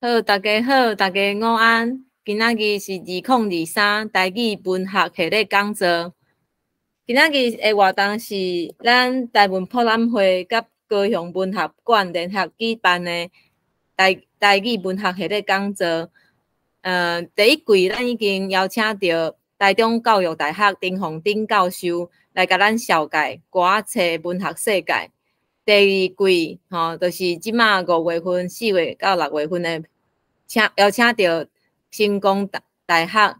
好，大家好，大家午安。今仔日是2023台語文學系列講座。今仔日的活動是咱台文博覽會佮高雄文學館聯合舉辦的台語文學系列講座。第一季咱已經邀請著台中教育大學丁鳳鼎教授來共咱紹介歌仔冊文學世界。第二季吼，就是這馬5月份、4月到6月份的，邀請著成功大學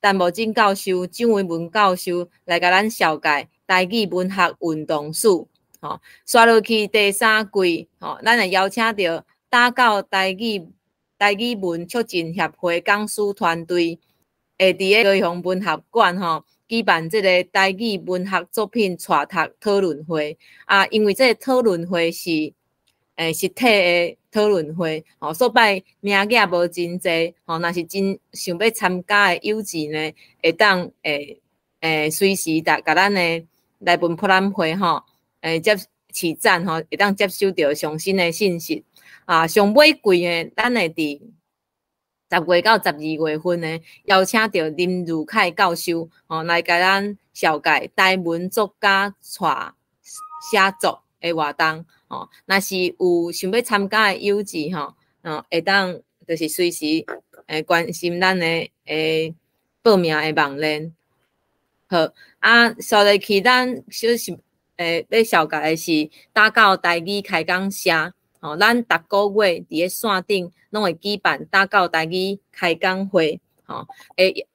陳慕貞教授、蔣維文教授來共咱紹介台語文學運動史。吼，紲落去第三季，吼，咱會邀請著打狗台語文促進協會講師團隊，會佇个高雄文學館吼舉辦這个台語文學作品帶讀討論會。啊，因為這个討論會是實體的討論會，吼，所擺名額無真濟，吼，若是真想欲參加的友志呢，會當隨時共咱的內文博覽會吼，接市站吼，會當接收著上新的信息。啊，上尾季呢，咱會佇10月到12月份呢，邀請著林如凱教授，吼，來共咱紹介台文作家帶寫作的活動。吼，若是有想欲參加的友志吼，會當就是隨時關心咱的報名的網站。好，啊，紲落去咱小是欲紹介的是打狗台語開講社，吼，咱逐個月佇咧線頂攏會舉辦打狗台語開講會，吼，會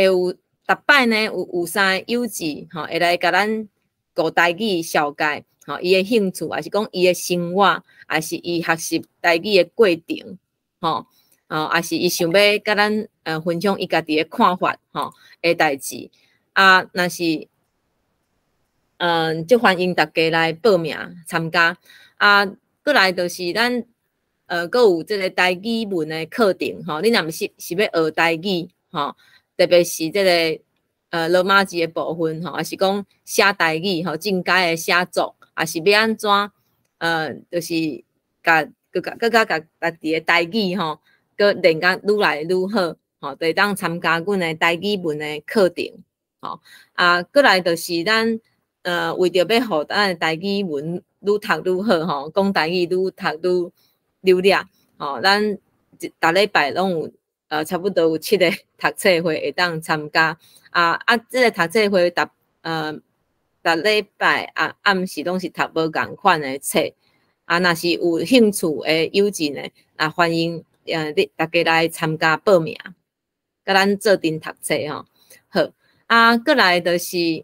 有逐擺呢有三个友志吼，會來共咱講台語紹介。吼，伊的興趣，抑是講伊的生活，抑是伊學習台語的過程，吼，抑是伊想欲共咱分享伊家己的看法，吼的代誌。啊，若是，足歡迎大家來報名參加。啊，閣來就是咱，閣有這个台語文的課程，吼，你若毋是欲學台語，吼，特別是這个羅馬字的部分，吼，抑是講寫台語，吼，進階的寫作。抑是欲按怎，就是共閣閣較共家己的台語吼，閣練甲愈來愈好，吼，就會當參加阮的台語文的課程，吼。啊，閣來就是咱，為著欲予咱的台語文愈讀愈好，吼，講台語愈讀愈流利，吼，咱一逐禮拜攏有，差不多有七个讀冊會會當參加。啊，這个讀冊會逐禮拜啊暗時攏是讀無仝款的冊，啊，若是有興趣的友志呢，啊，歡迎你大家來參加報名，佮咱做陣讀冊吼。好，啊，閣來就是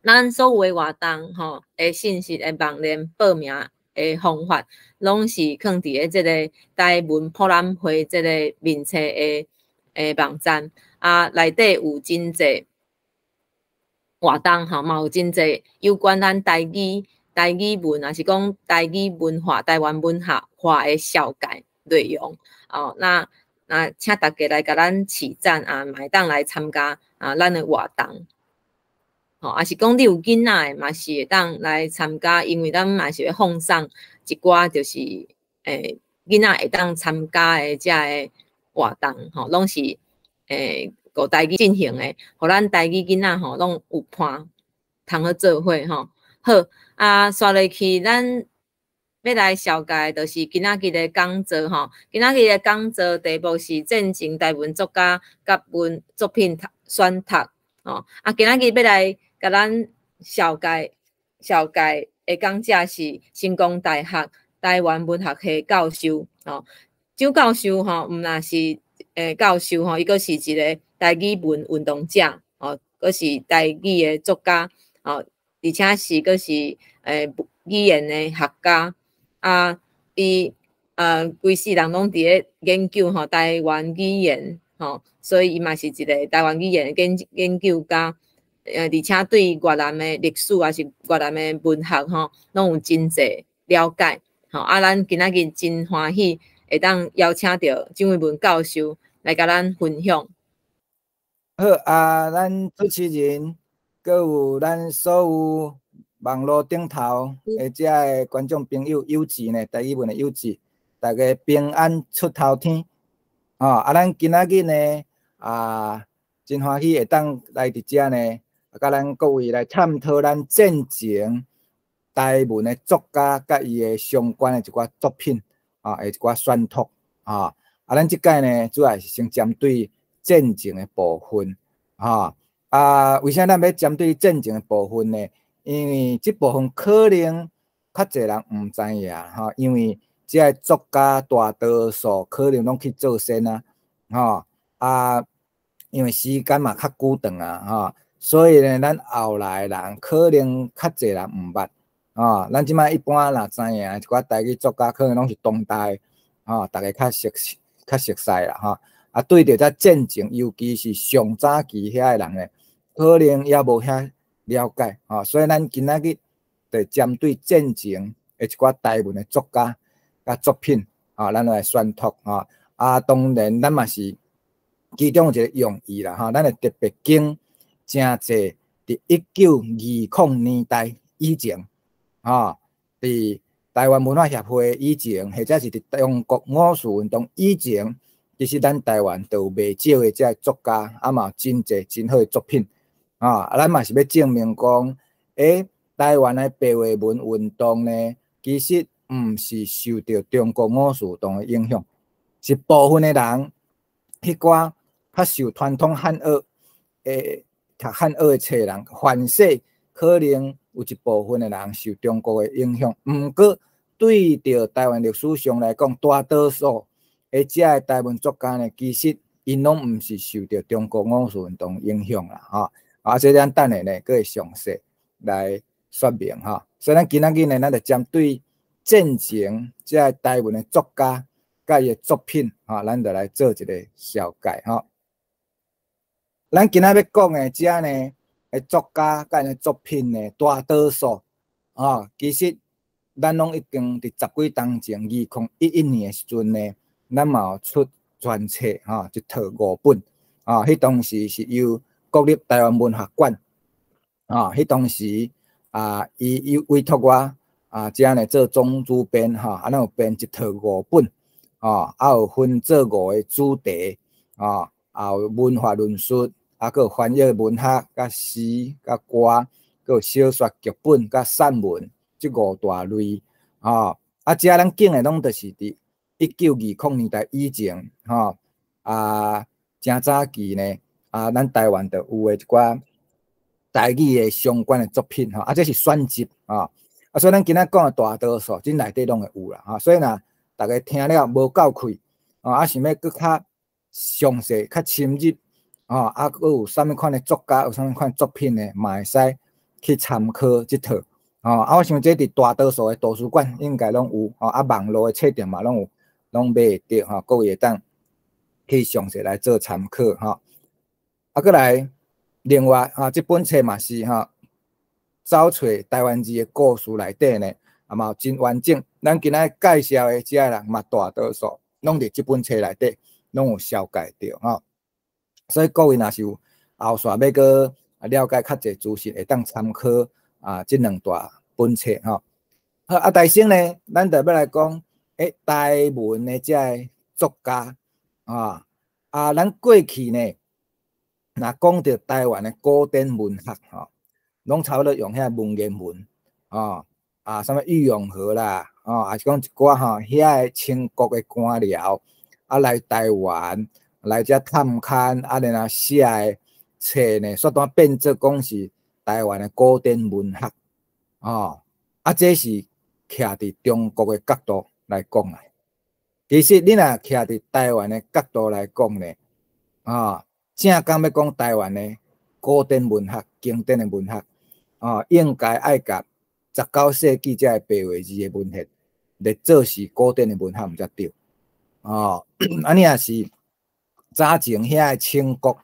咱所有的活動吼的信息的網站報名的方法，攏是囥佇咧這个台文博覽會這个面冊的網站，啊，內底有真濟活動吼，嘛有真濟有關咱台語文，抑是講台語文化、台灣文學化的紹介內容哦。那請大家來共咱揤讚啊，嘛會當來參加啊，咱的活動。吼，抑是講你有囡仔的，嘛是會當來參加，因為咱嘛是會放送一寡就是囡仔會當參加的遮个活動，吼，攏是用台語進行的，予咱台語囡仔吼攏有伴通好做伙吼。好，啊，紲落去咱欲來紹介，就是今仔日的講座吼。今仔日的講座題目是戰前台文作家佮文作品讀選讀吼。啊，今仔日欲來共咱紹介的講者是成功大學台灣文學系教授吼。蔣教授吼，毋但是教授吼，伊閣是一个台語文運動者吼，閣是台語的作家吼，而且是閣是語言的學家。啊，伊規世人攏佇咧研究吼台灣語言吼，所以伊嘛是一个台灣語言的研究家。而且對越南的歷史抑是越南的文學吼，攏有真濟了解。吼，啊，咱今仔日真歡喜會當邀請著蔣維文教授來共咱分享。好啊，咱主持人，閣有咱所有網路頂頭的遮个觀眾朋友、友志呢，台語文的友志，逐家平安出頭天。吼，啊，咱今仔日呢，啊，真歡喜會當來佇遮呢，佮咱各位來探討咱戰前台文的作家佮伊的相關的一寡作品，啊，的一寡選讀，啊，啊，咱這擺呢，主要是先針對戰前的部分，吼，啊，為啥咱欲針對戰前的部分呢？因為這部分可能較濟人毋知影，吼，因為這个作家大多數可能攏去做先啊，吼，啊，因為時間嘛較久長啊，吼，所以呢，咱後來的人可能較濟人毋捌，吼，咱這擺一般若知影一寡台語作家，可能攏是當代，吼，逐家較熟悉、較熟似啦，吼，啊，對著這戰前，尤其是上早期遐的人呢，可能猶無遐了解，吼，所以咱今仔日就針對戰前的一寡台文的作家佮作品，吼，咱來選讀，吼，啊，當然咱嘛是其中有一個用意啦，吼，咱會特別揀誠濟佇1920年代以前，吼，佇台灣文化協會以前，或者是佇中國五四運動以前，其實咱台灣就有袂少的這个作家，啊嘛有真濟真好的作品，啊，咱嘛是欲證明講，欸，台灣的白話文運動呢，其實毋是受著中國五四運動的影響，是部分的人，彼寡較受傳統漢學的讀漢學的冊人，反勢可能有一部分的人受中國的影響。毋過對著台灣歷史上來講，大多數的這个台文作家呢，其實𪜶攏毋是受著中國五四運動影響啦，吼。啊，這咱等下呢，閣會詳細來說明吼。所以咱今仔日呢，咱就針對戰前這个台文的作家佮伊的作品，吼，咱就來做一個紹介吼。咱今仔欲講的這呢，的作家佮𪜶的作品呢，大多數，吼，其實咱攏已經佇十幾冬前，2011年的時陣呢，咱嘛有出全冊，吼，一套五本，啊，彼當時是由國立台灣文學館，啊，彼當時啊，伊委託我啊，遮呢做總主編，吼，啊，咱有編一套五本，啊，啊有分做五個主題，啊，有文化論述，啊，閣有翻譯文學、佮詩、佮歌，閣有小說劇本、佮散文，這五大類，吼，啊，遮咱揀的攏就是佇1920年代以前，吼，啊，誠早期呢，啊，咱台灣就有的一寡台語的相關的作品，吼，啊，這是選集，啊，啊，所以咱今仔講的大多數，這內底攏會有啦，吼，所以若逐家聽了無夠氣，啊，想欲閣較詳細、較深入，啊，閣有啥物款的作家，有啥物款作品呢，嘛會使去參考這套，啊，我想這佇大多數的圖書館應該攏有，啊，網路的冊店嘛攏有，攏買會著，吼，各位會當去詳細來做參考，吼。啊，閣來，另外，吼，這本冊嘛是吼，找揣台灣字的故事內底呢，啊嘛有真完整。咱今仔介紹的這个人嘛，大多數攏佇這本冊內底攏有紹介著，吼。所以各位若是有後續欲閣了解較濟資訊，會當參考啊，這兩大本冊，吼。好，啊，大先呢，咱就欲來講，欸，台文的這个作家，啊，啊，咱過去呢，若講著台灣的古典文學，吼，攏差不多用遐文言文，啊，啊，啥物郁永河啦，啊，抑是講一寡吼，遐个清國的官僚，啊來台灣來遮探勘，啊，然後寫的冊呢，煞轉變做講是台灣的古典文學，哦，啊，這是徛佇中國的角度來講啦。其實你若徛佇台灣的角度來講呢，啊，正講欲講台灣的古典文學、經典的文學，啊，應該愛共19世紀這个白話字的文獻來做是古典的文學，毋才對。哦，啊，你若是早前遐个清國，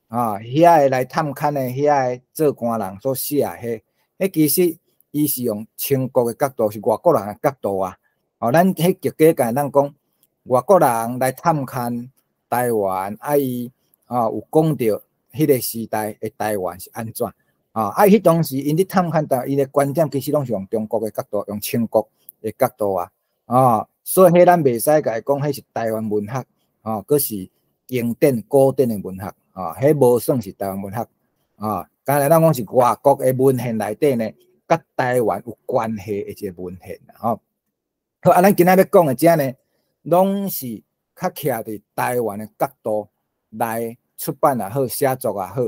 啊，遐个來探勘的遐個做官人所寫的，彼，彼其實伊是用清國的角度，是外國人的角度啊。哦，咱彼極簡單講，外國人來探勘台灣，啊伊啊有講著彼個時代的台灣是按怎？啊，啊，彼當時𪜶佇探勘台灣，𪜶的觀點其實攏是用中國的角度，用清國的角度啊。啊，所以彼咱袂使共伊講，彼是台灣文學，吼，閣是經典古典的文學，吼，彼無算是台灣文學，啊，敢若咱講是外國的文獻內底呢，佮台灣有關係的一個文獻吼。好，啊，咱今仔欲講的這呢，攏是較徛佇台灣的角度來出版也好，寫作也好，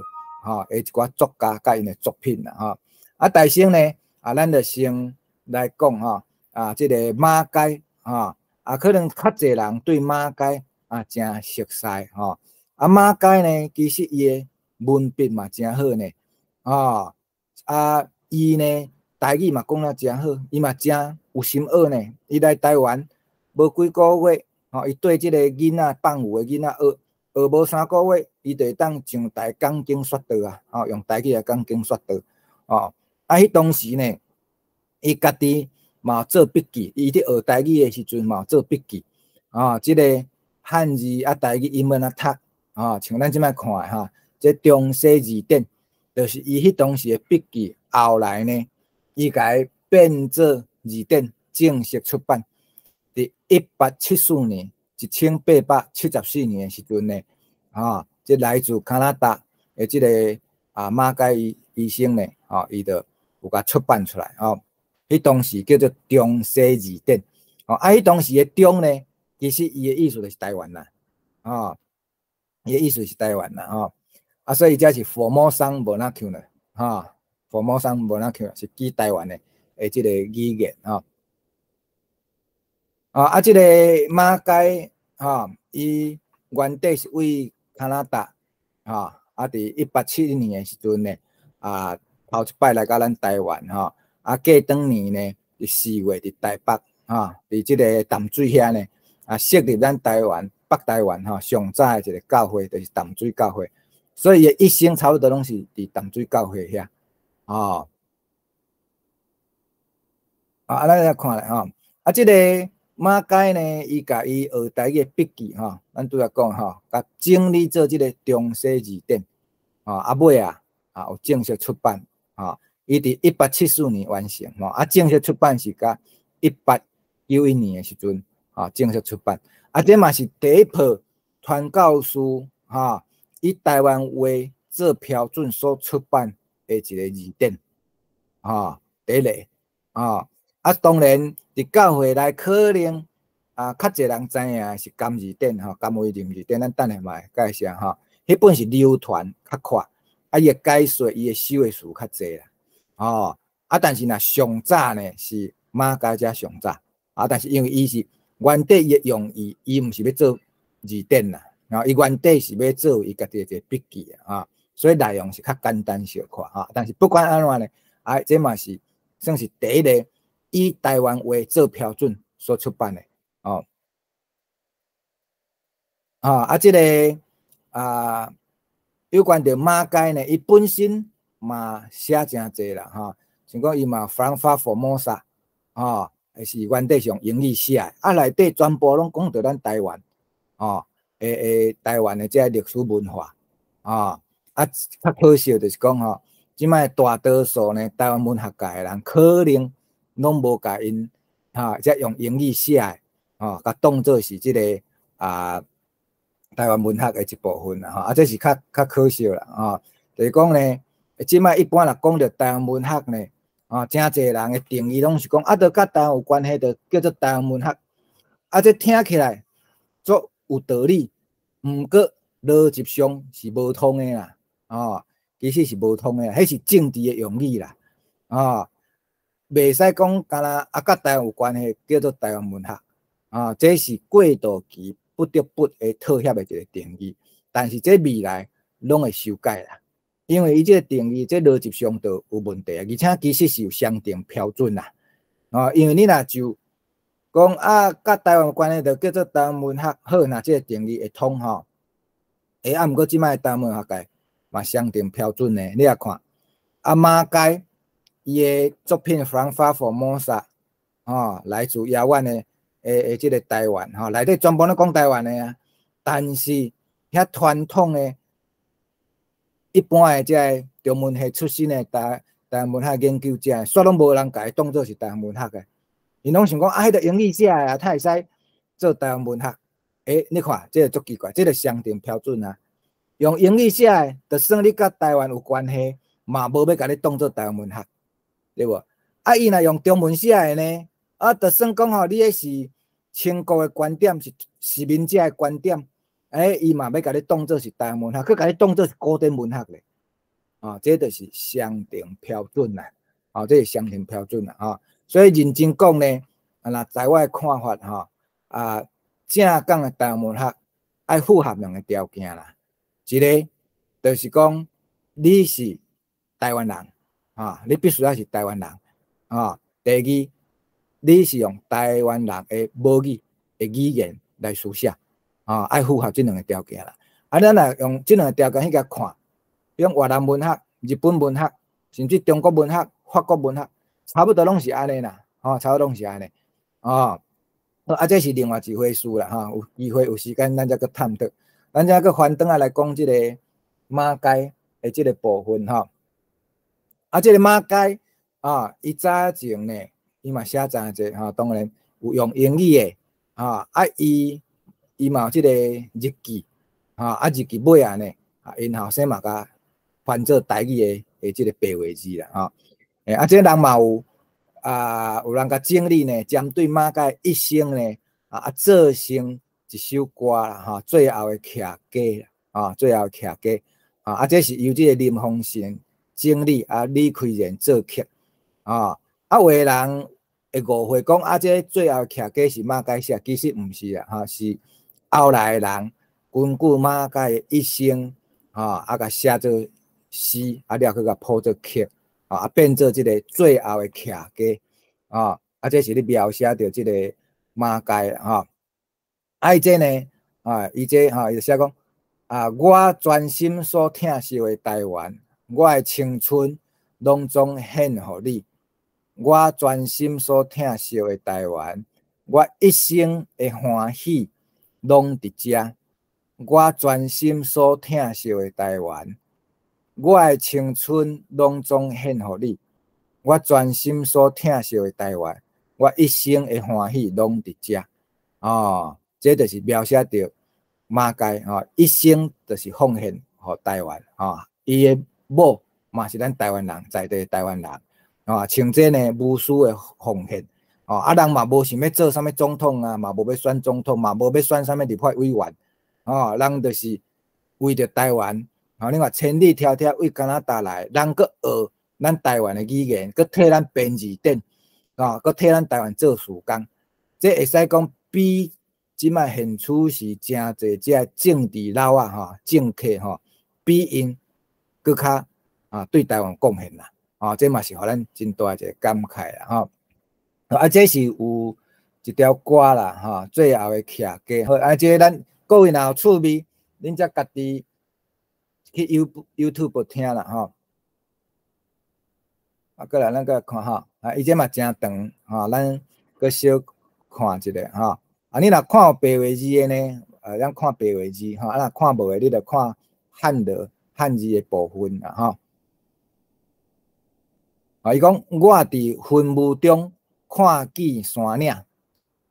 吼，的一寡作家佮𪜶的作品啦，吼。啊，大先呢，啊，咱就先來講吼，啊，這個馬偕，吼，啊，可能較濟人對馬偕啊誠熟似，吼。啊，馬偕呢，其實伊的文筆嘛誠好呢，吼，啊，伊呢台語嘛講得誠好，伊嘛誠有心學呢。伊來台灣無幾個月，吼，伊對這個囡仔放牛的囡仔學，學無3個月，伊就會當上台講經說道啊，吼，用台語來講經說道，吼。啊，彼當時呢，伊家己嘛做筆記，伊佇學台語的時陣嘛做筆記，啊，這個漢字啊台語英文啊讀，啊，像咱這擺看的哈，這中西字典，就是伊彼當時的筆記，後來呢，伊共伊變做字典正式出版，佇1874年，1874年的時陣呢，啊，這來自加拿大的這個啊馬偕醫生呢，吼，伊就有共出版出來，吼，彼當時叫做中西字典，吼，啊，彼當時的中呢，其實伊的意思就是台灣啦，吼，伊的意思是台灣啦，吼，啊，所以這是 Formosan vernacular，吼，Formosan vernacular 是指台灣的這個語言，吼，啊，這個馬偕，吼，伊原底是佇加拿大，吼，啊，佇1871年的時陣呢，啊，頭一擺來到咱台灣，吼，啊，過轉年呢，佇4月佇台北，吼，佇這個淡水遐呢，啊，設立咱台灣北台灣吼上早的一個教會，就是淡水教會，所以伊一生差不多攏是佇淡水教會遐，吼。啊，咱來看咧，吼，啊，這個馬偕呢，伊共伊學台語的筆記，吼，咱拄才講吼，共整理做這個中西字典，吼，啊尾啊，啊有正式出版，吼，伊佇1874年完成，吼，啊正式出版是佮1891年的時陣，吼，正式出版，啊這嘛是第一批傳教士，吼，以台灣話做標準所出版的一個字典，吼，第一個，吼，啊當然佇教會內可能啊較濟人知影是甘字典，吼，甘為霖字典，咱等下嘛會介紹吼，彼本是流傳較快，啊伊的解說伊的修的詞較濟啦，吼，啊但是若上早呢是馬偕才上早，啊但是因為伊是原底伊的用意，伊毋是欲做字典啦，吼，伊原底是欲做伊家己的一個筆記啊，所以內容是較簡單小可啊，但是不管按怎呢，啊這嘛是算是第一個以台灣話做標準所出版的，哦，啊，這個啊，有關著馬偕呢，伊本身嘛寫誠濟啦，吼，像講伊嘛 From Far Formosa，吼，是原底上英語寫的，啊內底全部攏講著咱台灣，吼，台灣的這個歷史文化，吼，啊較可惜就是講吼，這擺大多數呢台灣文學界的人可能攏無共𪜶，哈，這用英語寫的，吼，共當做是這個啊台灣文學的一部分啦，吼，啊，這是較較可惜啦，吼，就是講呢，這擺一般若講著台灣文學呢，啊，誠濟人的定義攏是講，啊，著佮台灣有關係，就叫做台灣文學，啊，這聽起來足有道理，毋過邏輯上是無通的啦，哦，其實是無通的，彼是政治的用語啦，哦，袂使講敢若啊，佮台灣有關係叫做台灣文學，啊，這是過渡期不得不會妥協的一個定義，但是這未來攏會修改啦，因為伊這個定義，這邏輯上就有問題啊，而且其實是有雙重標準啦，啊，因為你若就講啊，佮台灣有關係就叫做台灣文學，好，若這個定義會通吼，欸，啊，毋過這擺台灣文學界嘛雙重標準呢，你來看，啊馬偕伊的作品《From Far Formosa》吼，來自遙遠的這個台灣吼，內底全部攏講台灣的啊，但是遐傳統的、一般的這個中文系出身的台灣文學研究者，煞攏無人共伊當做是台灣文學的。𪜶攏想講啊，彼個英語寫的啊，他會使做台灣文學。欸，你看，這個足奇怪，這個雙重標準啊！用英語寫的，就算你佮台灣有關係，嘛無欲共你當做台灣文學，對無？啊，伊若用中文寫的呢？啊，就算講吼，你彼是清國的觀點，是殖民者的觀點，欸，伊嘛欲共你當做是台灣文學，閣共你當做是古典文學咧。啊，這就是雙重標準啦！啊，這是雙重標準啦！啊，所以認真講呢，啊，若在我的看法吼，啊，正港的台灣文學愛符合兩个條件啦。一个就是講你是台灣人，啊，你必須愛是台灣人，啊。第二，你是用台灣人的母語的語言來書寫，啊，愛符合這兩个條件啦。啊，咱若用這兩个條件去共看，用越南文學、日本文學，甚至中國文學、法國文學，差不多攏是按呢啦，吼，差不多攏是按呢，啊。啊，這是另外一回事啦，吼，有機會有時間，咱再閣探討。咱這閣翻轉來來講這个馬偕的這个部分吼。啊，這个馬偕啊，伊早前呢，伊嘛寫誠濟吼，當然有用英語的，啊，啊，伊嘛有這个日記，吼，啊，日記尾仔呢，啊，𪜶後生嘛共翻做台語的這个白話字啦，吼。欸，啊，這人嘛有。啊，有人共整理呢，針對馬偕一生呢，啊，做成一首歌啦，吼，最後的徛家，啊，最後的徛家，啊，啊，這是由這个林豐成整理，啊，李開仁作曲，啊，啊，有的人會誤會講，啊，這最後的徛家是馬偕寫，其實毋是啦，吼，是後來的人根據馬偕的一生，啊，啊，共寫做詩，啊，了閣共譜做曲。啊，變做這个最後的徛家，啊，啊，這是咧描寫著這个馬偕吼。啊，伊這呢，啊，伊這吼，伊就寫講，啊，我全心所疼惜的台灣，我的青春攏總獻予你。我全心所疼惜的台灣，我一生的歡喜攏佇遮。我全心所疼惜的台灣，我的青春攏總獻予你。我全心所疼惜的台灣，我一生的歡喜攏佇遮。哦，這就是描寫著馬偕吼，一生就是奉獻予台灣吼。伊的某嘛是咱台灣人，在地台灣人。啊，像這呢無私的奉獻，哦，啊人嘛無想欲做啥物總統啊，嘛無欲選總統，嘛無欲選啥物立法委員，哦，人就是為著台灣，哦，你看千里迢迢對加拿大來，人閣學咱台灣的語言，閣替咱編字典，哦，閣替咱台灣做事工，這會使講比這擺現處時誠濟這政治老仔吼，政客吼，比𪜶閣較啊對台灣貢獻啦。啊，這嘛是予咱真大一个感慨啦，吼。啊，這是有一條歌啦，吼，最後的徛家。好，啊，這咱各位若有趣味，恁才家己去 YouTube 聽啦，吼。啊，過來咱閣看吼，啊，伊這嘛誠長，吼，咱閣小看一下，吼。啊，你若看有白話字的呢，咱看白話字，吼，啊，若看無的，你就看漢字漢字的部分啦，吼。啊！伊講我佇雲霧中看見山嶺，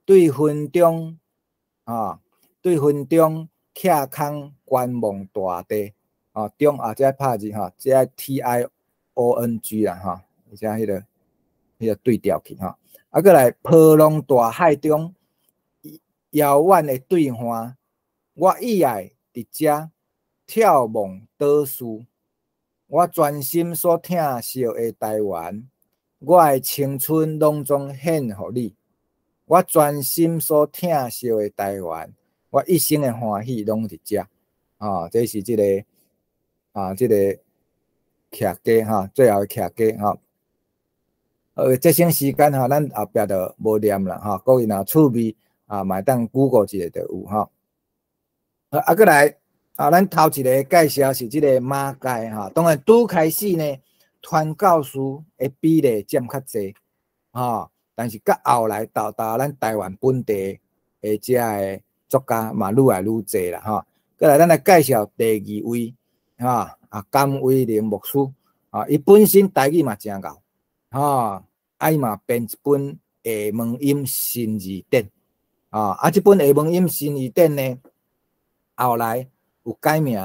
對雲中啊，對雲中徛空觀望大地。啊，中啊，這拍字吼，這 TIONG 啦，吼，這彼個對調去吼。啊，閣來波浪大海中遙遠的對岸，我意愛佇遮眺望島嶼。我全心所疼惜的台灣，我的青春攏總獻予你。我全心所疼惜的台灣，我一生的歡喜攏佇遮。啊，這是這个啊，這个徛家哈，最後的徛家吼。節省時間吼，咱後壁就無念啦吼。各位若有趣味啊，嘛會當 Google 一下就有吼。啊，閣來啊，咱頭一个介紹是這个馬偕吼。當然拄開始呢，傳教士的比例佔較濟吼，但是到後來到達咱台灣本地的遮个作家嘛愈來愈濟啦吼。閣來，咱來介紹第二位吼，啊，甘為霖牧師啊，伊本身台語嘛誠𠢕吼，啊，伊嘛編一本廈門音新字典啊。啊，這本廈門音新字典呢，後來有改名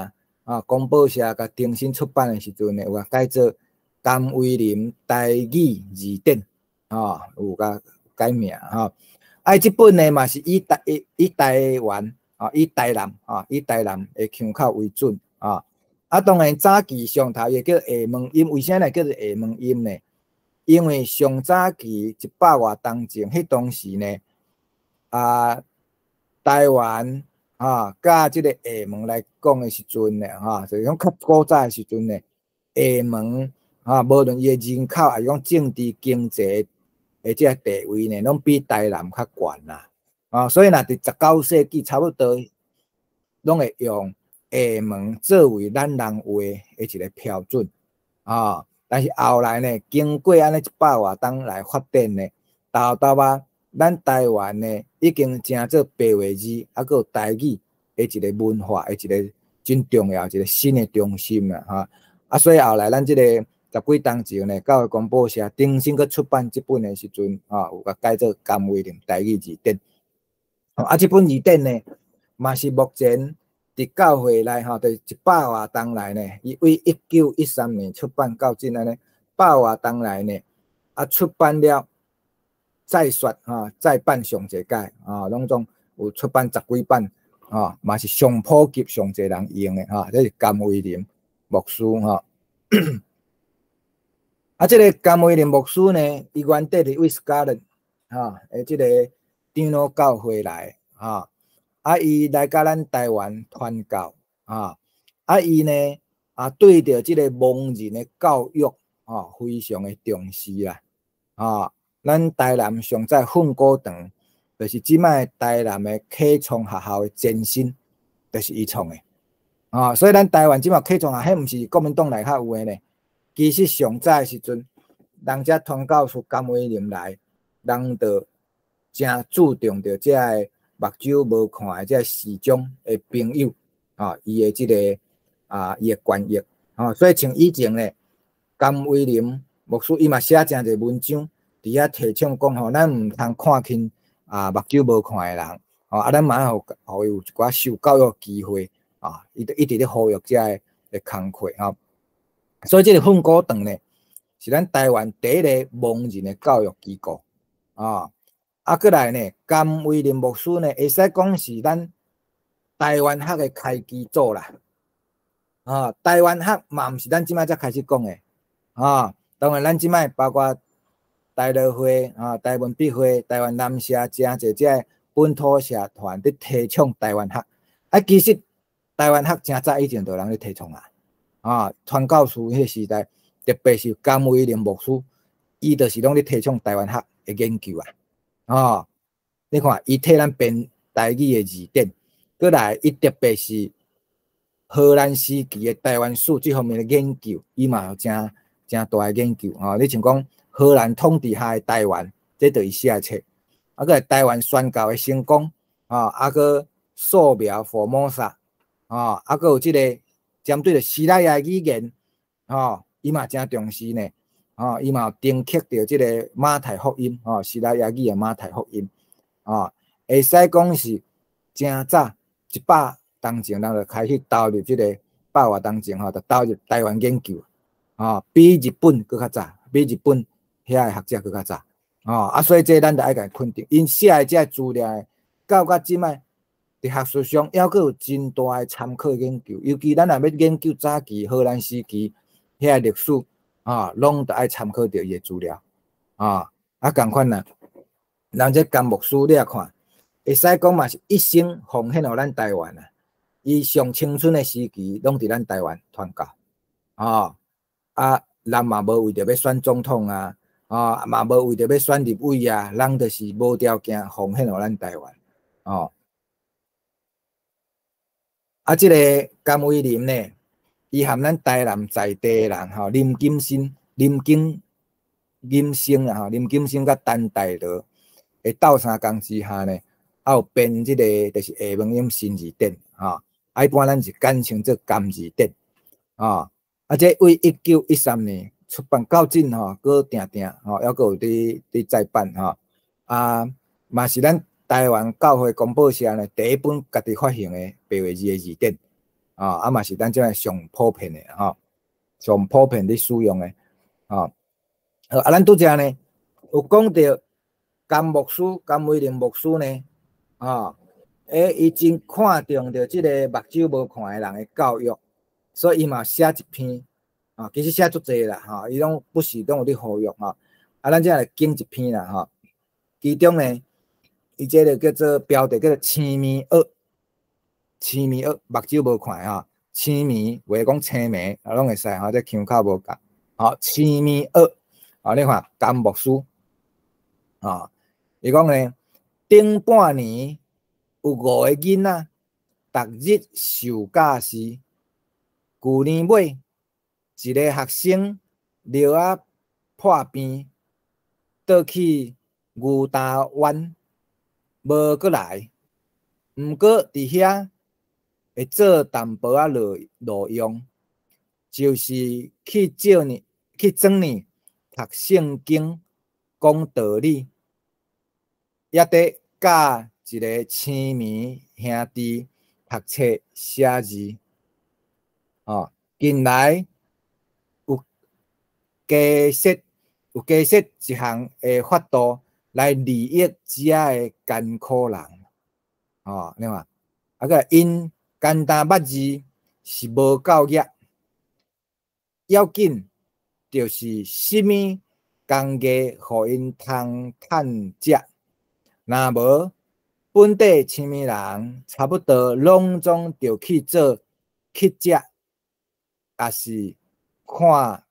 啊，公報社共重新出版的時陣呢，有共改做甘為霖台語字典啊，有共改名吼。啊，這本呢嘛是以台灣啊，以台南啊，以台南的腔口為準啊。啊，當然早期上頭會叫廈門音，為啥呢叫做廈門音呢？因為上早期一百外冬前，彼當時呢，啊，台灣啊，佮這個廈門來講的時陣呢，哈，就是講較古早的時陣呢，廈門啊，無論伊的人口，抑是講政治經濟的這個地位呢，攏比台南較懸啦。啊，所以若佇19世紀差不多，攏會用廈門作為咱人話的一個標準啊。但是後來呢，經過按呢一百外冬來發展呢，沓沓仔，咱台灣呢已經成做白話字，猶閣有台語的一個文化的一個真重要一個新的中心啦，哈。啊，所以後來咱這個十幾冬前呢，教育公報社重新閣出版這本的時陣，啊，有共改做甘為霖台語字典。啊，這本字典呢，嘛是目前佇教會內吼，佇一百外冬來呢，伊對1913年出版到今按呢，百外冬來呢，啊出版了再說吼，再版上濟擺啊，攏總有出版十幾版，啊，嘛是上普及上濟人用的吼，這是甘為霖牧師吼。啊，這个甘為霖牧師呢，伊原底佇威斯卡倫，吼，的這個長老教會來，吼。啊，伊來佮咱台灣傳教，啊，啊，伊呢，啊，對著這个盲人的教育，啊，非常的重視啦，啊，咱台南上早訓蠱堂，就是這擺台南的啟聰學校的前身，就是伊創的，啊，所以咱台灣這擺啟聰學校，彼毋是國民黨來較有的呢，其實上早的時陣，人遮傳教士甘為霖來，人就誠注重著這个目睭無看的這个視障的朋友，啊，伊的這个啊，伊的權益，啊，所以像以前呢，甘為霖牧師伊嘛寫誠濟文章，佇遐提倡講吼，咱毋通看輕啊目睭無看的人，吼啊，咱嘛愛予伊有一寡受教育機會，啊，伊就一直咧呼籲這个的工課，吼。所以這個訓蠱堂呢，是咱台灣第一个盲人的教育機構，啊。啊，閣來呢，甘為霖牧師呢，會使講是咱台灣學的開基祖啦。啊，台灣學嘛毋是咱這擺才開始講的，啊，當然咱這擺包括台樂會啊、台文筆會、台灣南社，誠濟這个本土社團佇提倡台灣學。啊，其實台灣學誠早以前就有人咧提倡啊，啊，傳教士彼个時代，特別是甘為霖牧師，伊就是攏咧提倡台灣學的研究啊。哦，你看，伊替咱編台語的字典，閣來，伊特別是荷蘭時期的台灣史這方面的研究，伊嘛有誠誠大的研究。吼，你像講荷蘭統治下的台灣，這就伊寫的冊。啊，閣來台灣宣教的成功，吼，啊，閣素描福摩薩，吼，啊，閣有這個針對著西拉雅語言，吼，伊嘛誠重視呢。吼，伊嘛有定刻著這個馬太福音，吼，西拉雅語的馬太福音，吼，會使講是誠早一百冬前，人就開始投入這個百外冬前吼，就投入台灣研究，吼，比日本閣較早，比日本遐个學者閣較早，吼，啊，所以這咱就愛共伊肯定，𪜶寫的這个資料，到甲這擺佇學術上猶閣有真大的參考研究，尤其咱若欲研究早期荷蘭時期遐个歷史。啊，攏著愛參考著伊的資料，啊，啊，仝款啦。人這甘牧師你也看，會使講嘛是一生奉獻予咱台灣啊。伊上青春的時期，攏佇咱台灣傳教，啊，啊，人嘛無為著欲選總統啊，啊，嘛無為著欲選立委啊，人就是無條件奉獻予咱台灣，哦。啊，這個甘為霖呢，伊和咱台南在地的人吼，林金生、林金金生啊吼，林金生佮陳大羅的鬥相共之下呢，啊有編這个就是廈門音新字典吼，啊一般咱是簡稱做甘字典，啊，啊這對1913年出版到今吼，閣定定吼，猶閣有佇再版吼，啊，嘛是咱台灣教會公報社呢第一本家己發行的白話字的字典，啊，嘛是咱這擺上普遍的吼，上普遍咧使用的，吼。好，啊，咱拄才呢有講著甘牧師、甘維寧牧師呢，啊，伊真看重著這个目睭無看的人的教育，所以伊嘛寫一篇，啊，其實寫足濟啦，吼，伊攏不時攏有咧呼籲吼。啊，咱這來揀一篇啦，吼，其中呢，伊這个叫做標題叫做青盲學，青盲學目睭無看吼，青盲話講青盲啊，攏會使吼，這腔口無仝，吼，青盲學，啊，你看甘牧師，啊，伊講呢，頂半年有五个囡仔，逐日受教時，舊年尾一个學生尿仔破病，倒去牛礁灣，無閣來。毋過佇遐會做淡薄仔路路用，就是去借呢，去轉呢讀聖經、講道理，也佇教一个青盲兄弟讀冊寫字。哦，近來有加設一項的法度來利益遮的艱苦人。哦，你看，啊閣𪜶簡單捌字是無夠額，要緊就是啥物工藝予𪜶通趁食。若無本地青盲人差不多攏總著去做乞食，抑是看，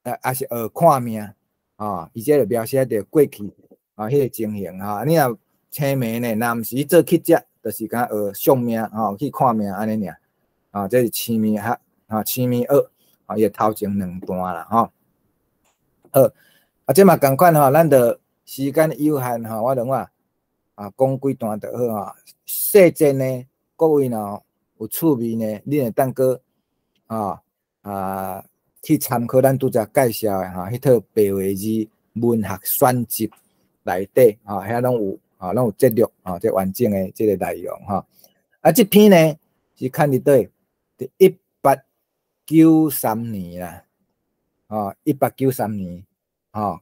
抑是學看命。哦，伊這就描寫著過去啊，彼个情形吼。你若青盲呢，若毋是去做乞食，就是敢學相命吼，去看命按呢爾。啊，這是青盲學，啊，青盲學，啊，伊的頭前兩段啦，吼。好，啊，這嘛仝款吼，咱著時間有限吼，我諗啊，講幾段就好吼。細節呢，各位若有趣味呢，你會當閣啊去參考咱拄才介紹的吼，彼套白話字文學選集內底，吼，遐攏有，吼，攏有節錄，吼，這完整的這个內容吼。啊，這篇呢是刊佇佗？佇1893年啦，吼，一八九三年，吼，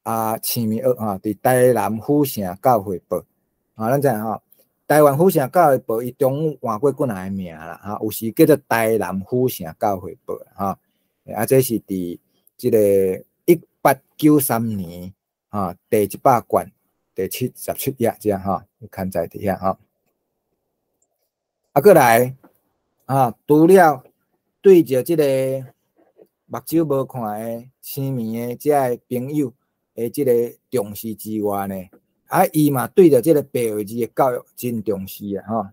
啊，青盲學吼，佇台南府城教會報，啊，咱知影吼，台灣府城教會報伊中換過幾若个名啦，吼，有時叫做台南府城教會報，吼，啊，這是佇這个1893年，吼，第100卷第77頁這樣吼，刊載佇遐吼。啊，閣來，啊，除了對著這个目睭無看的青盲的這个朋友的這个重視之外呢，啊，伊嘛對著這个白話字的教育真重視啊，吼。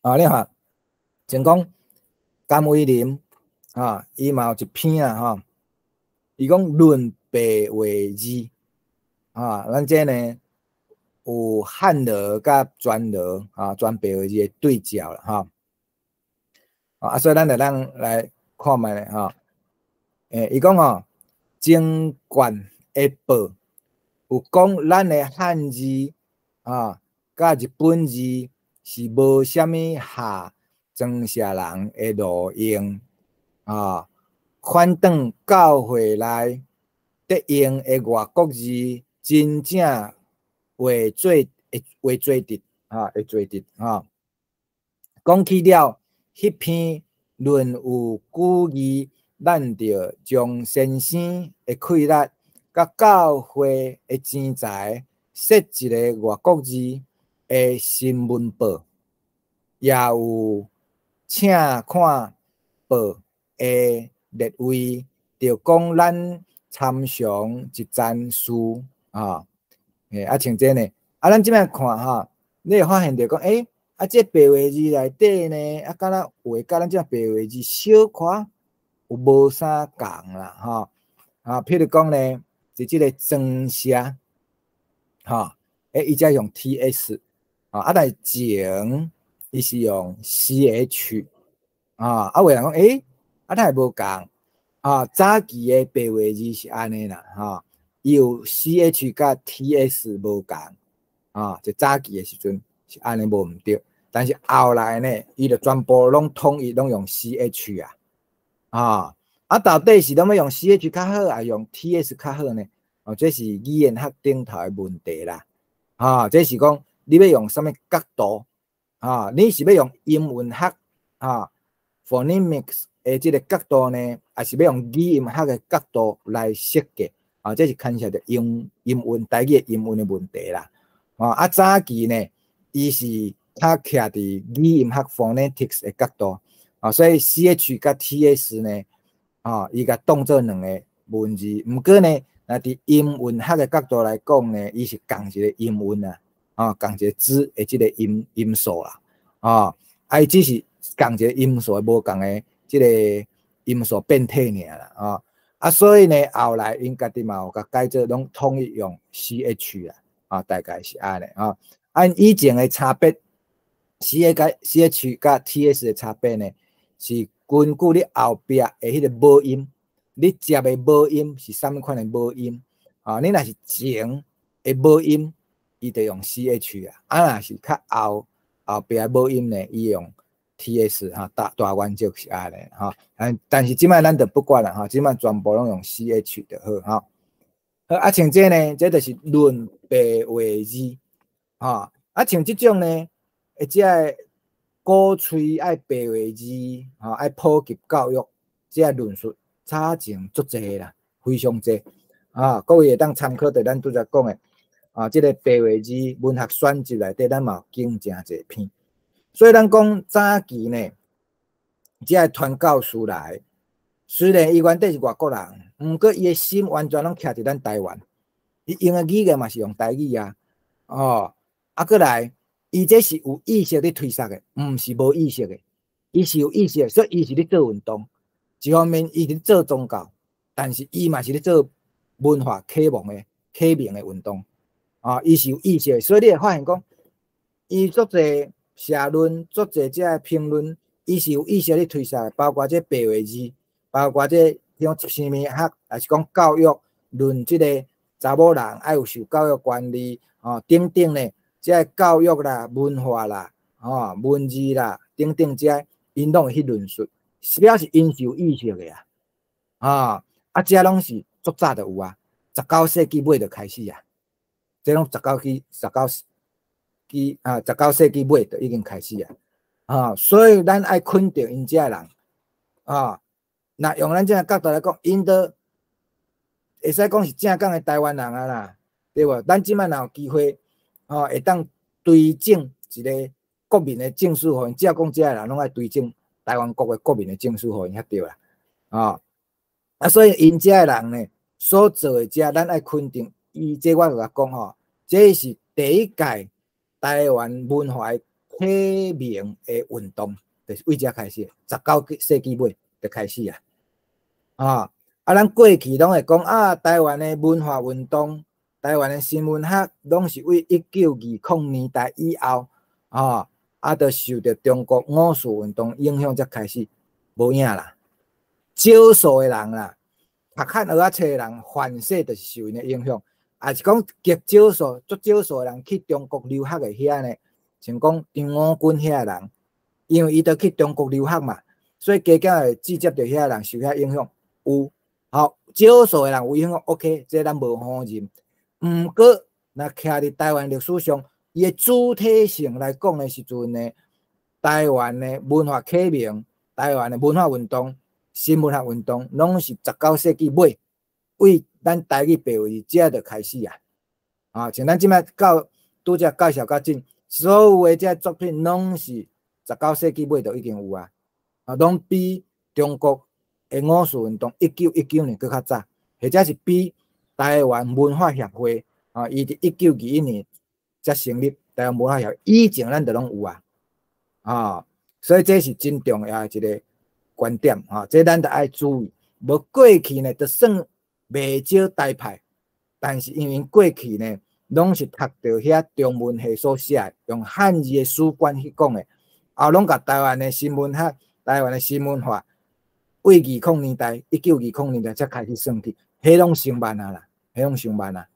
啊，你看，像講甘維林，啊，伊嘛有一篇啊，吼，伊講論白話字，啊，咱這呢有漢羅佮全羅，啊，全白話字的對照啦，吼。啊，所以咱就咱來看覓咧，吼。伊講吼，前卷的報有講咱的漢字啊，佮日本字是無啥物下裝卸人的路用啊，反轉教會內得用的外國字，真正話做會話做佇啊，會做佇啊。講起了，彼篇論有古義，咱著將先生的氣力，佮教會的錢財，設一个外國字的新聞報，也有請看報的列位，著講咱參詳一層事啊。啊，像這呢，啊，咱這擺看吼，你會發現著講，啊，這白話字內底呢，啊，敢若有的佮咱這白話字小可有無啥仝啦，吼。啊，譬如講呢，佇這个裝卸，吼，伊這用 T S，啊，但是前伊是用 C H，啊，啊，有人講，啊，哪會無仝？啊，早期的白話字是按呢啦，吼，伊有 CH 佮 TS 無仝，啊，就早期的時陣是按呢無毋對，但是後來呢，伊就全部攏統一攏用 CH 啊，啊，啊到底是攏欲用 CH 較好，抑用 TS 較好呢？哦，這是語言學頂頭的問題啦，啊，這是講你欲用啥物角度，啊，你是欲用音韻學啊，phonemics 的這個角度呢，抑是欲用語音學的角度來設計？啊，這是牽涉著音音韻台語的音韻的問題啦。啊，早期呢，伊是較徛佇語音學 phonetics 的角度，啊，所以 CH 佮 TS 呢，啊，伊共當做兩個文字。毋過呢，若佇音韻學的角度來講呢，伊是仝一個音韻啊，啊，仝一個字的這個音音素啦，啊，啊，伊只是仝一個音素，無仝的這個音素變體爾啦，啊。啊，所以呢，後來𪜶家己嘛有共改做攏統一用 CH 啦，啊，大概是按呢啊。按以前的差別，C 佮 CH 佮 TS 的差別呢，是根據你後壁的彼個母音，你接的母音是啥物款的母音啊？你若是前的母音，伊就用 CH 啊；啊，若是較後後壁的母音呢，伊用 TS 哈，大大原則是按呢吼，但是這擺咱就不管啦吼，這擺全部攏用 CH 就好吼。好啊，像這呢，這就是論白話字，吼。啊，像這種呢，這个鼓吹愛白話字，吼，愛普及教育，這個論述早前足濟啦，非常濟。啊，各位會當參考著咱拄才講的，啊，這個白話字文學選集內底，咱嘛有見誠濟篇。所以咱講早期呢，這个傳教士來，雖然伊原底是外國人，毋過伊的心完全攏徛佇咱台灣，伊用的語言嘛是用台語啊，哦，啊，閣來，伊這是有意識咧推捒的，毋是無意識的，伊是有意識的，所以伊是咧做運動。一方面伊咧做宗教，但是伊嘛是咧做文化啟蒙的啟明的運動，啊，伊是有意識的，所以你會發現講，伊足濟社論，足濟這个評論，伊是有意識咧推捒的，包括這白話字，包括這種生命學，抑是講教育，論這个查某人愛有受教育權利，哦，等等呢，這个教育啦、文化啦、哦、文字啦等等這个，𪜶攏會去論述，表示𪜶是有意識的啊，啊，啊，這攏是足早就有啊，19世紀尾就開始啊，這攏十九紀、十九紀啊，19世紀尾就已經開始啊，啊，所以咱愛肯定𪜶這个人，啊，若用咱這個角度來講，𪜶都會使講是正港的台灣人啊啦，對無？咱這擺若有機會，哦，會當追贈一个國民的證書予𪜶，照講這个人攏愛追贈台灣國的國民的證書予𪜶才對啦，啊，啊，所以𪜶這个人呢，所做的這，咱愛肯定，伊這我就共講吼，這是第一屆台灣文化的啟蒙的運動，就是為這開始，19世紀尾就開始啊，啊，啊，咱過去攏會講啊，台灣的文化運動、台灣的新文學，攏是為1920年代以後，啊，啊，就受著中國五四運動影響才開始，無影啦。少數的人啦，讀漢學仔冊的人，凡勢就是受𪜶的影響，抑是講極少數、足少數的人去中國留學的遐呢，像講張五軍遐人，因為伊著去中國留學嘛，所以加減會直接著遐人受遐影響。有，吼，少數的人有影響，OK，這咱無否認。毋過，若徛佇台灣歷史上，伊的主體性來講的時陣呢，台灣的文化啟蒙、台灣的文化運動、新文學運動，攏是19世紀尾，為咱台語白話字這就開始啊！啊，像咱這擺到拄才介紹較緊，所有的這作品攏是19世紀尾就已經有啊，啊，攏比中國的五四運動1919年閣較早，或者是比台灣文化協會啊，伊佇1921年才成立台灣文化協會，以前咱就攏有啊，啊，所以這是真重要的一個觀點啊，這咱著愛注意。無過去呢，就算袂少台派，但是因為過去呢，攏是讀著遐中文系所寫的，用漢字的史觀去講的，啊，攏共台灣的新文學、台灣的新文化，為20年代、1920年代才開始算起，彼攏成慢啊啦。彼攏傷慢啊！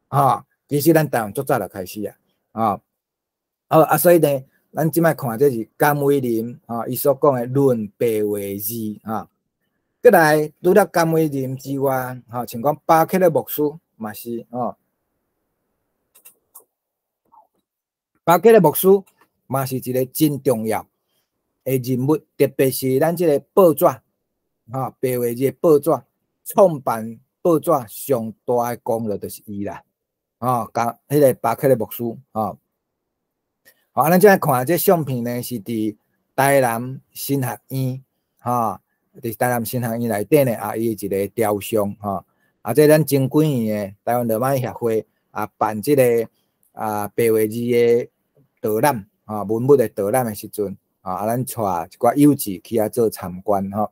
吼，其實咱台灣足早就開始啊！吼，好啊，所以呢，咱這擺看這是甘為霖，吼，伊所講的論白話字，吼。閣來，除了甘為霖之外，吼，像講巴克勒牧師嘛是，吼，巴克勒牧師嘛是一個真重要的人物，特別是咱這个報紙，吼，白話字的報紙，創辦報紙上大的功勞就是伊啦，吼，共彼个巴克勒牧師，吼。好，咱這擺看這相片呢，是佇台南神學院，吼。佇台南神學院內底呢，啊，伊一个雕像，吼，啊，這咱前幾年的台灣羅馬協會啊，辦這个啊白話字的導覽，吼，文物的導覽的時陣，啊，咱帶一寡幼稚去遐做參觀，吼。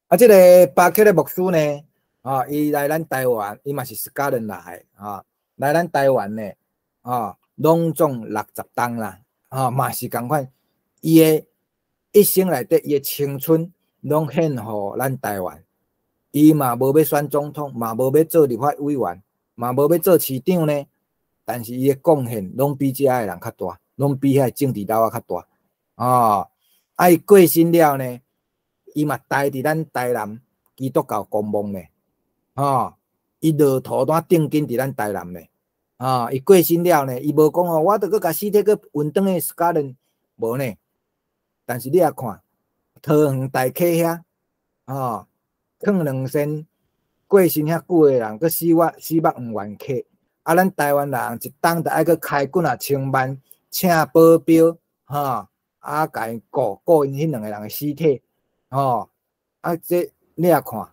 啊，這个巴克勒牧師呢，啊，伊來咱台灣，伊嘛是蘇格蘭來，啊，來咱台灣呢，啊，攏總60冬啦，啊，嘛是仝款，伊的一生內底，伊的青春攏獻予咱台灣。伊嘛無欲選總統，嘛無欲做立法委員，嘛無欲做市長呢。但是伊的貢獻攏比遮的人較大，攏比遐政治老仔較大。哦，啊，伊過身了呢，伊嘛待佇咱台南基督教公墓呢。哦，伊落土拄釘金佇咱台南呢。哦，伊過身了呢，伊無講哦，我著閣共屍體閣運轉去蘇格蘭，無呢。但是你也看，桃園大溪遐，吼，囥2000過身遐久的人，閣死活死目毋願磕。啊，咱台灣人一冬著愛閣開幾若千萬，請保鏢，吼，啊，共𪜶顧顧𪜶彼兩個人的屍體，吼，啊，這你也看，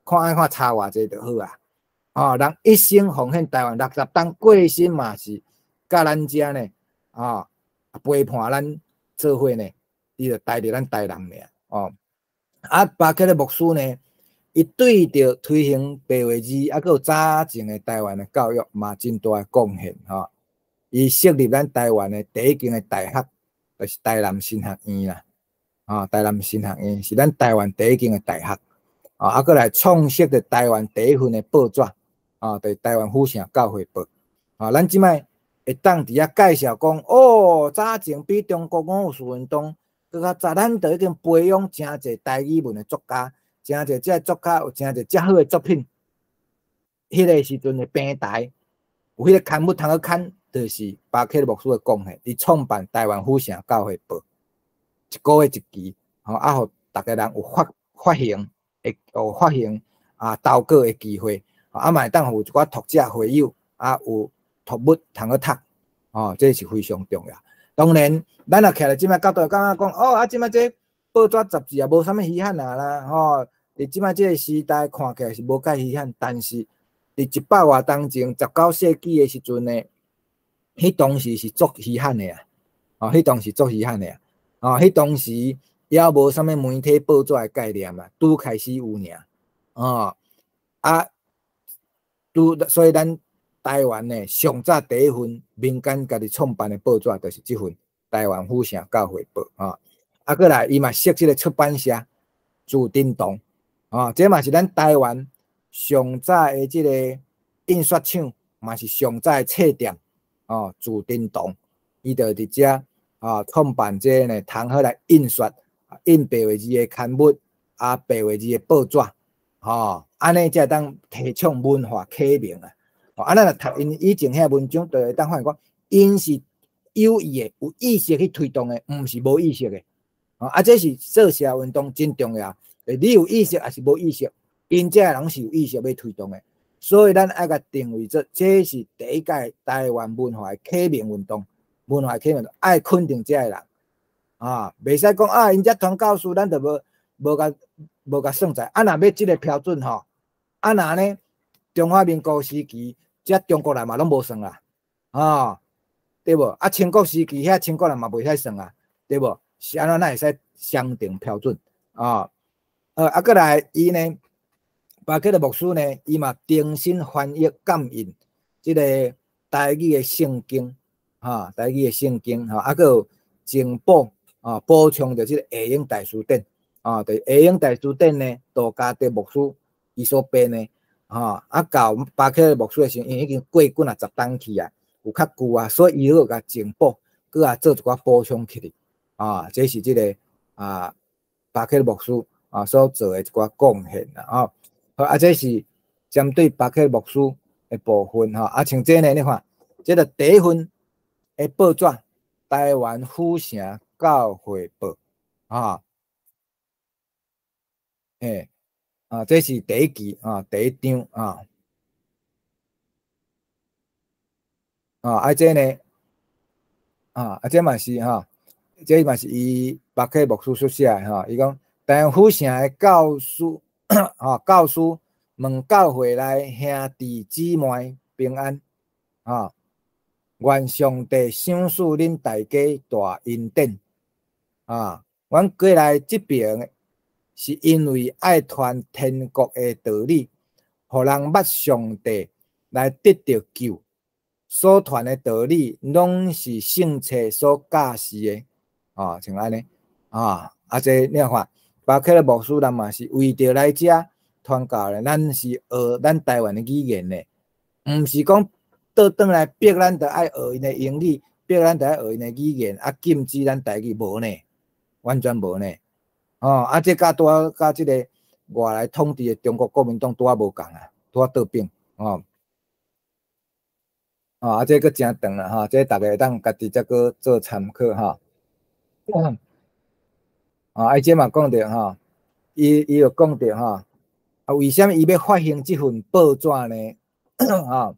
看愛看差偌濟就好啊。吼，人一生奉獻台灣60冬過身嘛是，佮咱遮呢，吼，陪伴咱做伙呢。伊就待佇咱台南爾，哦，啊，巴克勒牧師呢，伊對著推行白話字，啊，閣有早前的台灣的教育嘛，真大的貢獻，吼。伊設立咱台灣的第一間的大學，就是台南神學院啦，啊，台南神學院是咱台灣第一間的大學，啊，閣來創設著台灣第一份的報紙，啊，就是台灣府城教會報，啊，咱這擺會當佇遐介紹講，哦，早前比中國五四運動閣較早，咱就已經培養誠濟台語文的作家，誠濟這作家有誠濟遮好的作品。彼个時陣的平台，有彼个刊物通去刊，就是巴克牧師的貢獻。伊創辦台灣府城教會報，一个月一期，吼，啊，予逐家人有發發行的，有發行啊投稿的機會，啊嘛會當予一寡讀者會友啊有讀物通去讀，吼，這是非常重要。當然，咱若徛佇這擺角度，感覺講，哦，啊，這擺這報紙雜誌也無啥物稀罕啊啦，吼，佇這擺這个時代看起來是無介稀罕，但是佇一百外冬前，19世紀的時陣呢，彼當時是足稀罕的啊，哦，彼當時足稀罕的啊，哦，彼當時猶無啥物媒體報紙的概念啊，拄開始有爾，哦，啊，拄所以咱台灣呢，上早第一份民間家己創辦的報紙，就是這份《台灣府城教會報》啊。啊，閣來伊嘛設這个出版社，自振堂，啊，這嘛是咱台灣上早的這个印刷廠，嘛是上早的冊店，哦，自振堂，伊就佇遮啊創辦這个呢，通好來印刷印白話字的刊物，啊，白話字的報紙，吼，按呢才會當提倡文化啟蒙啊。啊，咱若讀𪜶以前遐文章，就會當發現講，𪜶是有意的、有意識去推動的，毋是無意識的。啊，這是做社會運動真重要。你有意識抑是無意識，𪜶這个人是有意識欲推動的。所以咱愛共定位做，這是第一屆台灣文化的啟蒙運動，文化啟蒙愛肯定這个人。啊，袂使講啊，𪜶遮傳教士，咱就無無共無共算在。啊，若欲這个標準吼，啊若呢，中華民國時期，遮中國人嘛攏無算啦，啊，對無？啊，清國時期遐清國人嘛袂使算啊，對無？是按怎哪會使雙重標準啊？啊，閣來伊呢，巴克勒牧師呢，伊嘛重新翻譯監印這个台語的聖經，哈，台語的聖經，吼，啊，閣有增補啊，補充著這个下英大辭典，啊，佇下英大辭典呢，杜嘉德牧師伊伊所編的，吼，啊到巴克牧師的時陣，因為已經過幾若十冬去啊，有較舊啊，所以伊閣共增補，閣也做一寡補充起來，啊，這是這个啊巴克牧師啊所做的一寡貢獻啦，吼。好，啊，這是針對巴克牧師的部分，吼，啊，像這呢，你看，這个第一份的報紙，台灣府城教會報，啊，嘿，啊，這是第一期啊，第一張啊，啊，啊，這呢，啊，啊，這嘛是吼，這嘛是伊巴克牧師所寫的吼，伊講台灣府城的教師，吼，教師問教會內兄弟姊妹平安，啊，願上帝賞賜恁大家大恩典，啊，阮過來這爿是因為愛傳天國的道理，予人捌上帝來得著救。所傳的道理攏是聖冊所教示的，啊，像按呢，啊，啊，這你看，巴克的牧師人嘛是為著來遮傳教的，咱是學咱台灣的語言的，毋是講倒轉來逼咱著愛學𪜶的英語，逼咱著愛學𪜶的語言，啊，禁止咱台語無呢，完全無呢，哦，啊，這佮拄仔佮這个外來統治的中國國民黨拄仔無仝啊，拄仔倒反，哦。哦，啊，這閣誠長啦，吼，這逐家會當家己再閣做參考吼。啊，啊，這嘛講著吼，伊伊有講著吼，啊，為啥物伊欲發行這份報紙呢？吼，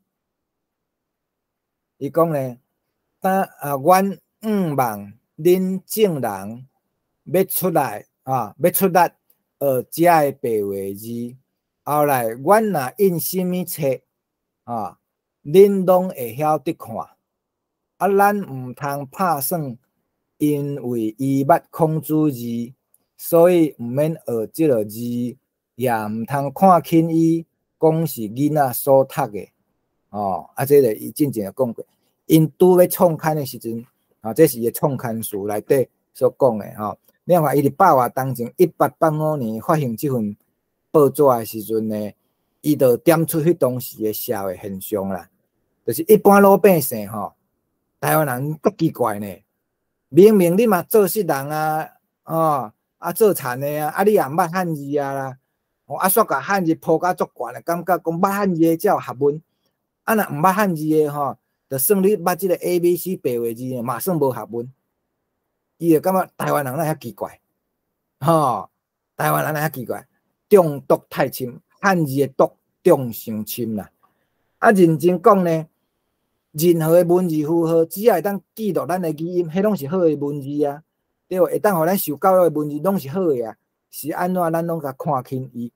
伊講呢，當啊，阮向望恁眾人欲出來啊，欲出力學遮的白話字，後來阮若印啥物冊啊，恁攏會曉得看，啊，咱毋通拍算，因為伊捌孔子字，所以毋免學這个字，也毋通看輕伊，講是囡仔所讀的，哦，啊，這个伊進前有講過，𪜶拄欲創刊的時陣，啊，這是伊的創刊詞內底所講的吼。你看伊佇百外當前，1885年發行這份報紙的時陣呢，伊就點出彼當時的社會現象啦。就是一般老百姓吼，台灣人足奇怪呢。明明你嘛做穡人啊，哦，啊做田的啊，啊你也毋捌漢字啊啦，哦啊煞共漢字鋪甲足懸的，感覺講捌漢字的才有學問，啊若毋捌漢字的吼，就算你捌這个 A、B、C 白話字，嘛算無學問。伊就感覺台灣人哪遐奇怪，吼，台灣人哪遐奇怪，中毒太深，漢字的毒中傷深啦。啊，認真講呢，任何的文字符號，只要會當記錄咱的語音，彼攏是好的文字啊，對無？會當予咱受教育的文字，攏是好的啊。是按怎咱攏共看輕伊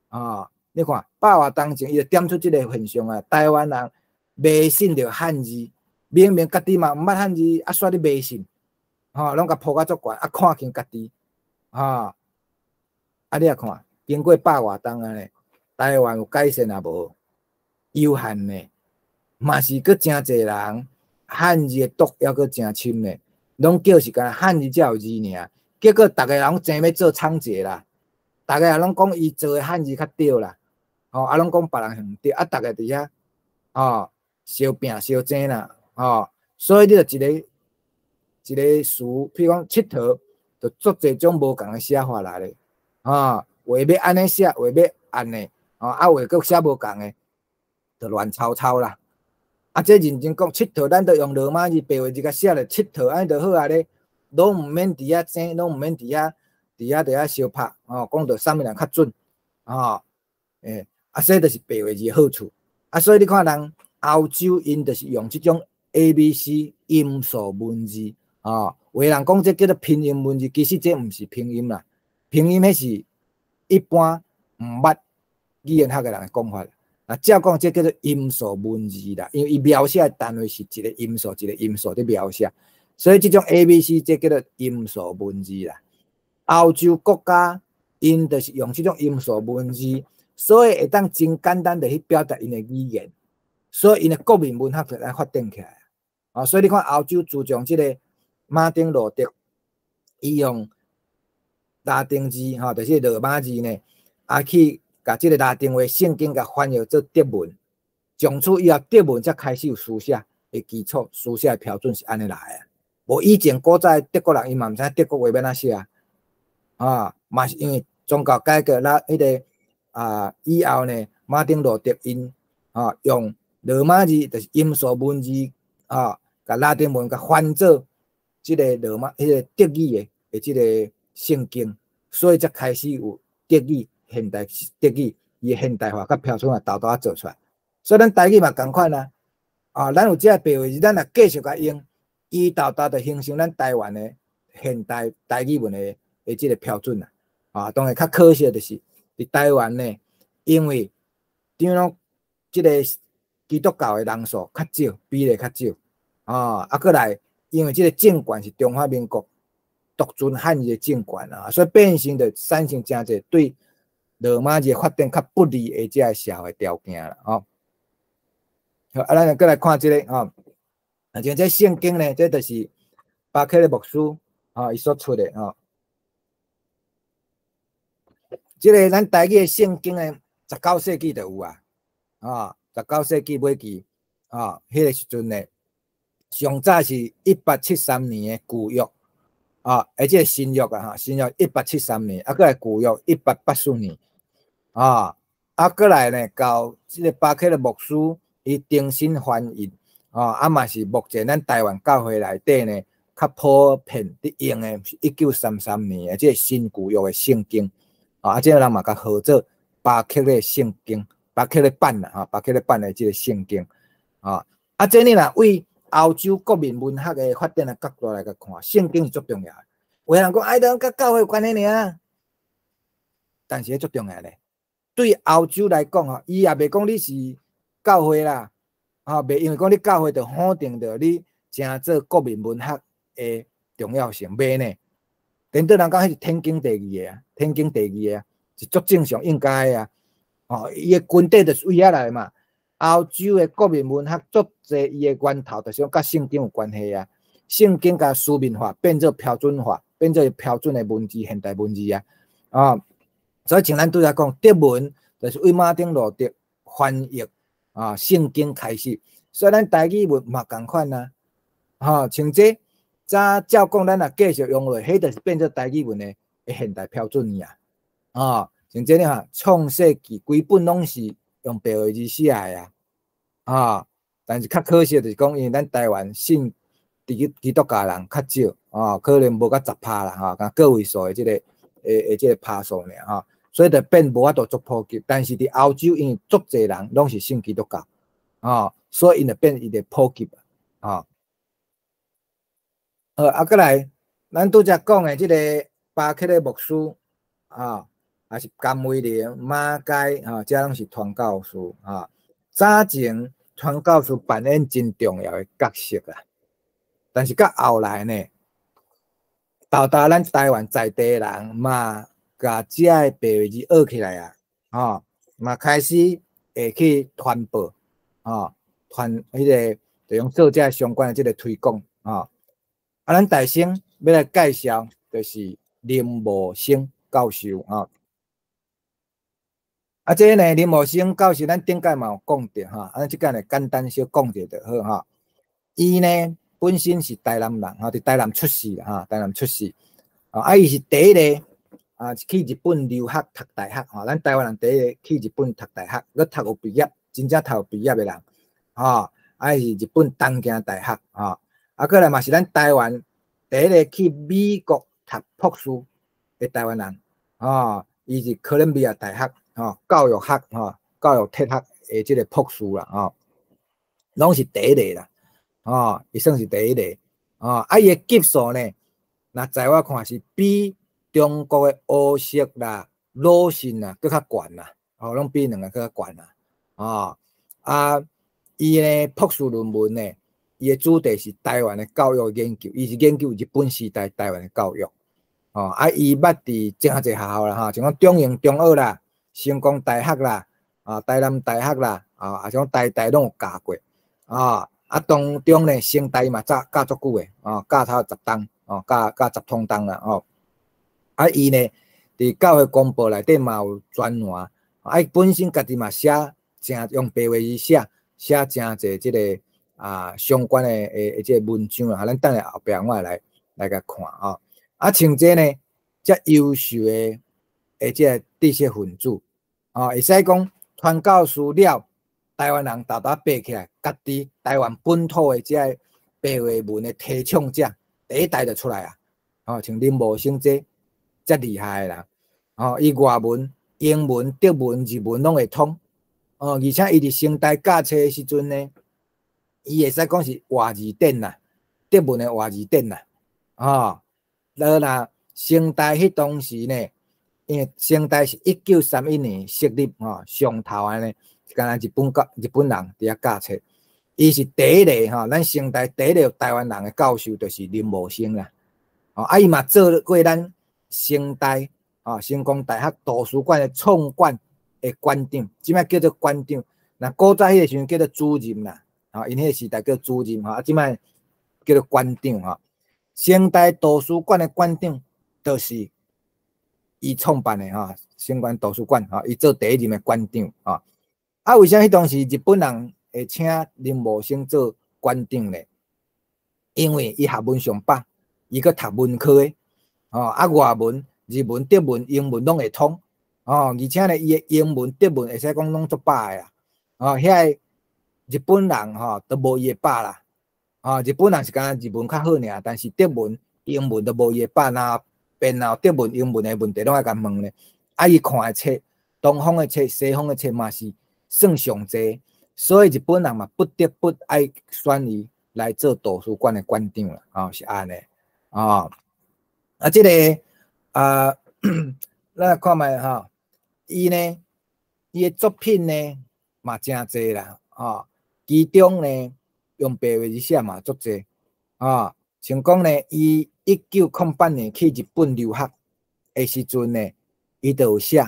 啊？你看百外當前，伊就點出這个現象啊。台灣人迷信著漢字，明明家己嘛毋捌漢字，啊，煞咧迷信，吼，攏共鋪甲足懸，啊，看輕家己，吼，啊，你也看，經過百外冬按呢，台灣有改善也無？有限呢，嘛是閣誠濟人漢字的毒猶閣誠深呢，攏叫是干漢字才有字爾，結果逐个人攏爭欲做倉頡啦，逐个人攏講伊做的漢字較對啦，吼，啊攏講別人毋對，啊，逐个佇遐，吼，相拚相爭啦，吼，所以你就一個一個詞，譬如講𨑨迌，就足濟種無仝的寫法來咧，吼，話欲按呢寫，話欲按呢，吼，啊話閣寫無仝的。就亂糟糟啦！啊，這認真講，𨑨迌咱都用羅馬字、白話字共寫咧，𨑨迌按呢就好啊咧，攏毋免佇遐爭，攏毋免佇遐佇遐佇遐相拍，吼，講著啥物人較準，吼，欸，啊，這就是白話字的好處。啊，所以你看人歐洲𪜶就是用這種 A、B、C 音素文字，吼，有的人講這叫做拼音文字，其實這毋是拼音啦，拼音彼是一般毋捌語言學的人的講法。啊，照講這叫做音素文字啦，因為伊描寫的單位是一個音素一個音素佇描寫，所以這種 A、B、C 這叫做音素文字啦。歐洲國家𪜶就是用這種音素文字，所以會當真簡單地去表達𪜶的語言，所以𪜶的國民文學就來發展起來。啊，所以你看歐洲自從這个馬丁路德，伊用拉丁字吼，就是羅馬字呢，啊去。共這个拉丁話聖經共翻譯做德文，從此以後德文才開始有書寫的基礎，書寫的標準是按呢來的。無以前古早德國人伊嘛毋知影德國話欲按怎寫啊，啊，嘛是因為宗教改革啦，彼个啊以後呢，馬丁路德𪜶啊用羅馬字，就是音素文字啊，共拉丁文共翻做這个羅馬彼个德語的這个聖經，所以才開始有德語現代德語伊現代化佮標準化沓沓仔做出來。所以咱台語嘛仝款啊，啊，咱有這个白話字，咱若繼續共用，伊沓沓就形成咱台灣的現代台語文的這个標準啊。啊，當然較可惜的就是佇台灣呢，因為長老這個基督教的人數較少，比例較少，啊，啊，閣來，因為這個政權是中華民國獨尊漢字的政權啊，所以變成就產生誠濟對羅馬字發展較不利的這个社會條件啦，吼。好，啊，咱閣來看這个吼，啊，像這聖經呢，這就是巴克的牧師啊，伊所出的吼。這个咱台語的聖經呢，19世紀就有啊，啊，十九世紀尾期，啊，彼个時陣呢，上早是1873年的舊約，啊，而且新約啊，哈，新約一八七三年，啊，閣來舊約1884年，啊，啊，閣來呢，到這个巴克的牧師伊重新翻譯，啊，啊嘛是目前咱台灣教會內底呢，較普遍佇用的是1933年的這个新舊約的聖經。啊，這个人嘛共號做巴克的聖經，巴克的版啦，哈，巴克的版的這个聖經，啊，啊，這你若為歐洲國民文學的發展的角度來共看，聖經是足重要的。有人講，哎，都佮教會有關係爾，但是彼足重要咧。對歐洲來講吼，伊也袂講你是教會啦，啊，袂因為講你教會就否定著你成做國民文學的重要性，袂呢。顛倒人講彼是天經地義的啊，天經地義的啊，是足正常應該的啊。哦，伊的根底就是為遐來嘛。歐洲的國民文學足濟，伊的源頭就是講佮聖經有關係啊。聖經共書面化，變做標準化，變做標準的文字，現代文字啊。啊，所以像咱拄才講，德文就是為馬丁路德翻譯啊聖經開始，所以咱台語文嘛仝款啊。吼，像這早照講，咱若繼續用落，彼就是變做台語文的現代標準爾啊。啊，像這个哈，創世記規本攏是用白話字寫的啊。啊，但是較可惜就是講，因為咱台灣信基督教人較少，啊，可能無到10%啦，吼，敢個位數的這个的這个趴數爾，吼，所以就變無法度足普及。但是佇歐洲，因為足濟人攏是信基督教，啊，所以𪜶就變伊就普及，啊。好，啊，閣來，咱拄才講的這个巴克的牧師，啊，也是甘為霖、馬偕，哈，這攏是傳教士，啊，早前傳教士扮演真重要的角色啊。但是到後來呢，沓沓咱台灣在地人嘛，共這个白話字學起來啊，吼，嘛開始會去傳播，吼，傳彼个就用做這相關的這个推廣，吼。啊，咱大先欲來介紹，就是林茂生教授，吼。啊，這个呢，林茂生教授，咱頂擺嘛有講著，吼，啊，這擺呢簡單小講者就好，吼。伊呢本身是台南人，吼，佇台南出世啦，吼，台南出世。啊，伊是第一个啊去日本留學讀大學，吼，咱台灣人第一个去日本讀大學，閣讀有畢業，真正讀有畢業的人，吼，啊，伊是日本東京大學，吼，啊，閣來嘛是咱台灣第一个去美國讀博士的台灣人，吼，伊是哥倫比亞大學，吼，教育學，吼，教育哲學的這个博士啦，吼，攏是第一个啦。吼，伊算是第一个，吼，啊，伊的級數呢，若在我看是比中國的胡適啦、魯迅啦，閣較懸啦，吼，攏比兩个閣較懸啦，吼，啊，伊呢博士論文呢，伊的主題是台灣的教育研究，伊是研究日本時代台灣的教育，吼，啊，伊捌佇誠濟學校啦，吼，像講中營中學啦、成功大學啦、啊，台南大學啦，啊，啊，像台大攏有教過，啊。啊，當中呢，成大嘛教教足久的，哦，教差10冬，哦，教教10通冬啦，哦。啊，伊呢，佇教會公報內底嘛有專欄，啊，伊本身家己嘛寫誠用白話字寫，寫誠濟這个相關的這个文章啊，咱等下後壁我會來共看吼。啊，像這呢，遮優秀的這个知識分子，會使講傳教士了，台灣人沓沓爬起來，家己台灣本土的這个白話文的提倡者，第一代就出來啊！像林茂生這遮厲害的人，伊外文、英文、德文、日文攏會通，而且伊佇成大教冊的時陣呢，伊會使講是活字典啦，德文的活字典啦，了若成大彼當時呢，因為成大是1931年設立吼，上頭的呢，敢若日本人佇遐教冊，伊是第一个吼，咱成大第一個台灣人的教授就是林茂生啦，啊伊嘛做過咱成大成功大學圖書館的創館的館長，這擺叫做館長，若古早彼个時陣叫做主任啦，𪜶彼个時代叫主任吼，啊這擺叫做館長吼。成大圖書館的館長就是伊創辦的吼，成大圖書館吼，伊做第一任的館長吼。啊，為啥彼當時日本人會請林茂生做館長呢？因為伊學問上飽，伊閣讀文科的，啊外文、日文、德文、英文攏會通，而且呢，伊的英文、德文會使講攏足飽的啦，遐個日本人吼都無伊的飽啦，日本人是敢若日文較好爾，但是德文、英文都無伊的飽，若變後德文、英文的問題攏愛共問咧，啊，伊看的冊，東方的冊、西方的冊嘛是算上濟，所以日本人嘛不得不愛選伊來做圖書館的館長啦，是按呢，啊，這個啊，咱來看覓吼，伊呢，伊的作品呢嘛誠濟啦，其中呢用白話字寫嘛足濟，像講呢，伊1908年去日本留學的時陣呢，伊就有寫，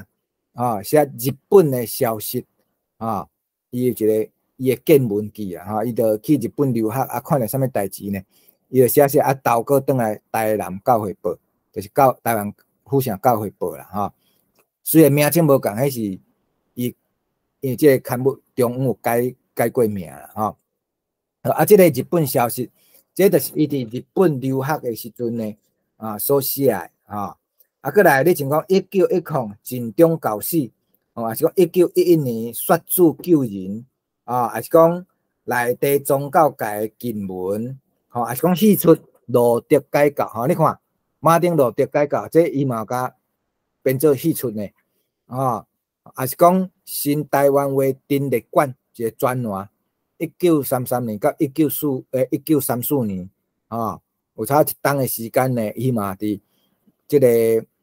寫日本的消息，伊有一个伊的見聞記啊，伊就去日本留學啊，看著啥物代誌呢？伊就寫寫啊，投稿轉來台南教會報，就是教台灣府城教會報啦，雖然名稱無仝，彼是伊因為這个刊物中央有改過名啦，啊，這个日本消息，這就是伊佇日本留學的時陣呢，所寫的，啊，閣來你像講1910盡忠教死，抑是講1911年說主救人，抑是講內地宗教界的見聞，抑是講戲出路德改教，你看馬丁路德改教，這伊嘛有共編做戲出呢，抑是講新台灣話陳列館一个專欄，1933年到1934年，有差一冬的時間呢，伊嘛佇這个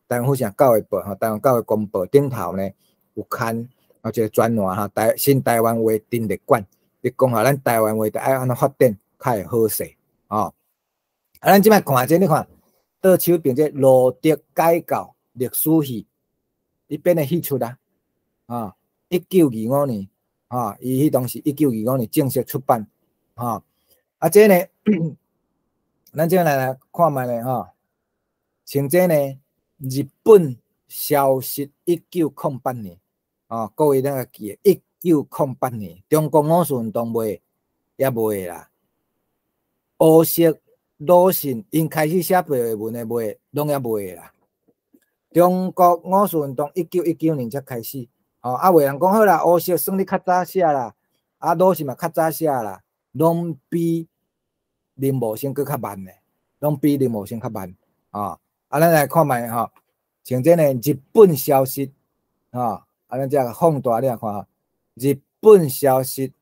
台灣府城教會報，台灣教會公報頂頭呢有刊一个專欄吼，新台灣話陳列館，伊講吼，咱台灣話著愛按怎發展較會好勢，啊，咱這擺看這，你看倒手邊這路德改教歷史戲，伊編的戲出啊，1925年，伊彼當時1925年正式出版，啊，這呢，咱這來看覓咧，像這呢，日本消息1908年，各位咱個記得，1908年，中國五四運動未，猶未啦，胡適、魯迅𪜶開始寫白話文的未，攏猶未啦。中國五四運動1919年才開始，啊，有人講好啦，胡適算你較早寫啦，啊，魯迅嘛較早寫啦，攏比林茂生閣較慢咧，攏比林茂生較慢，啊，咱來看覓吼，像這个日本消息，啊，咱這放大你來看，日本消息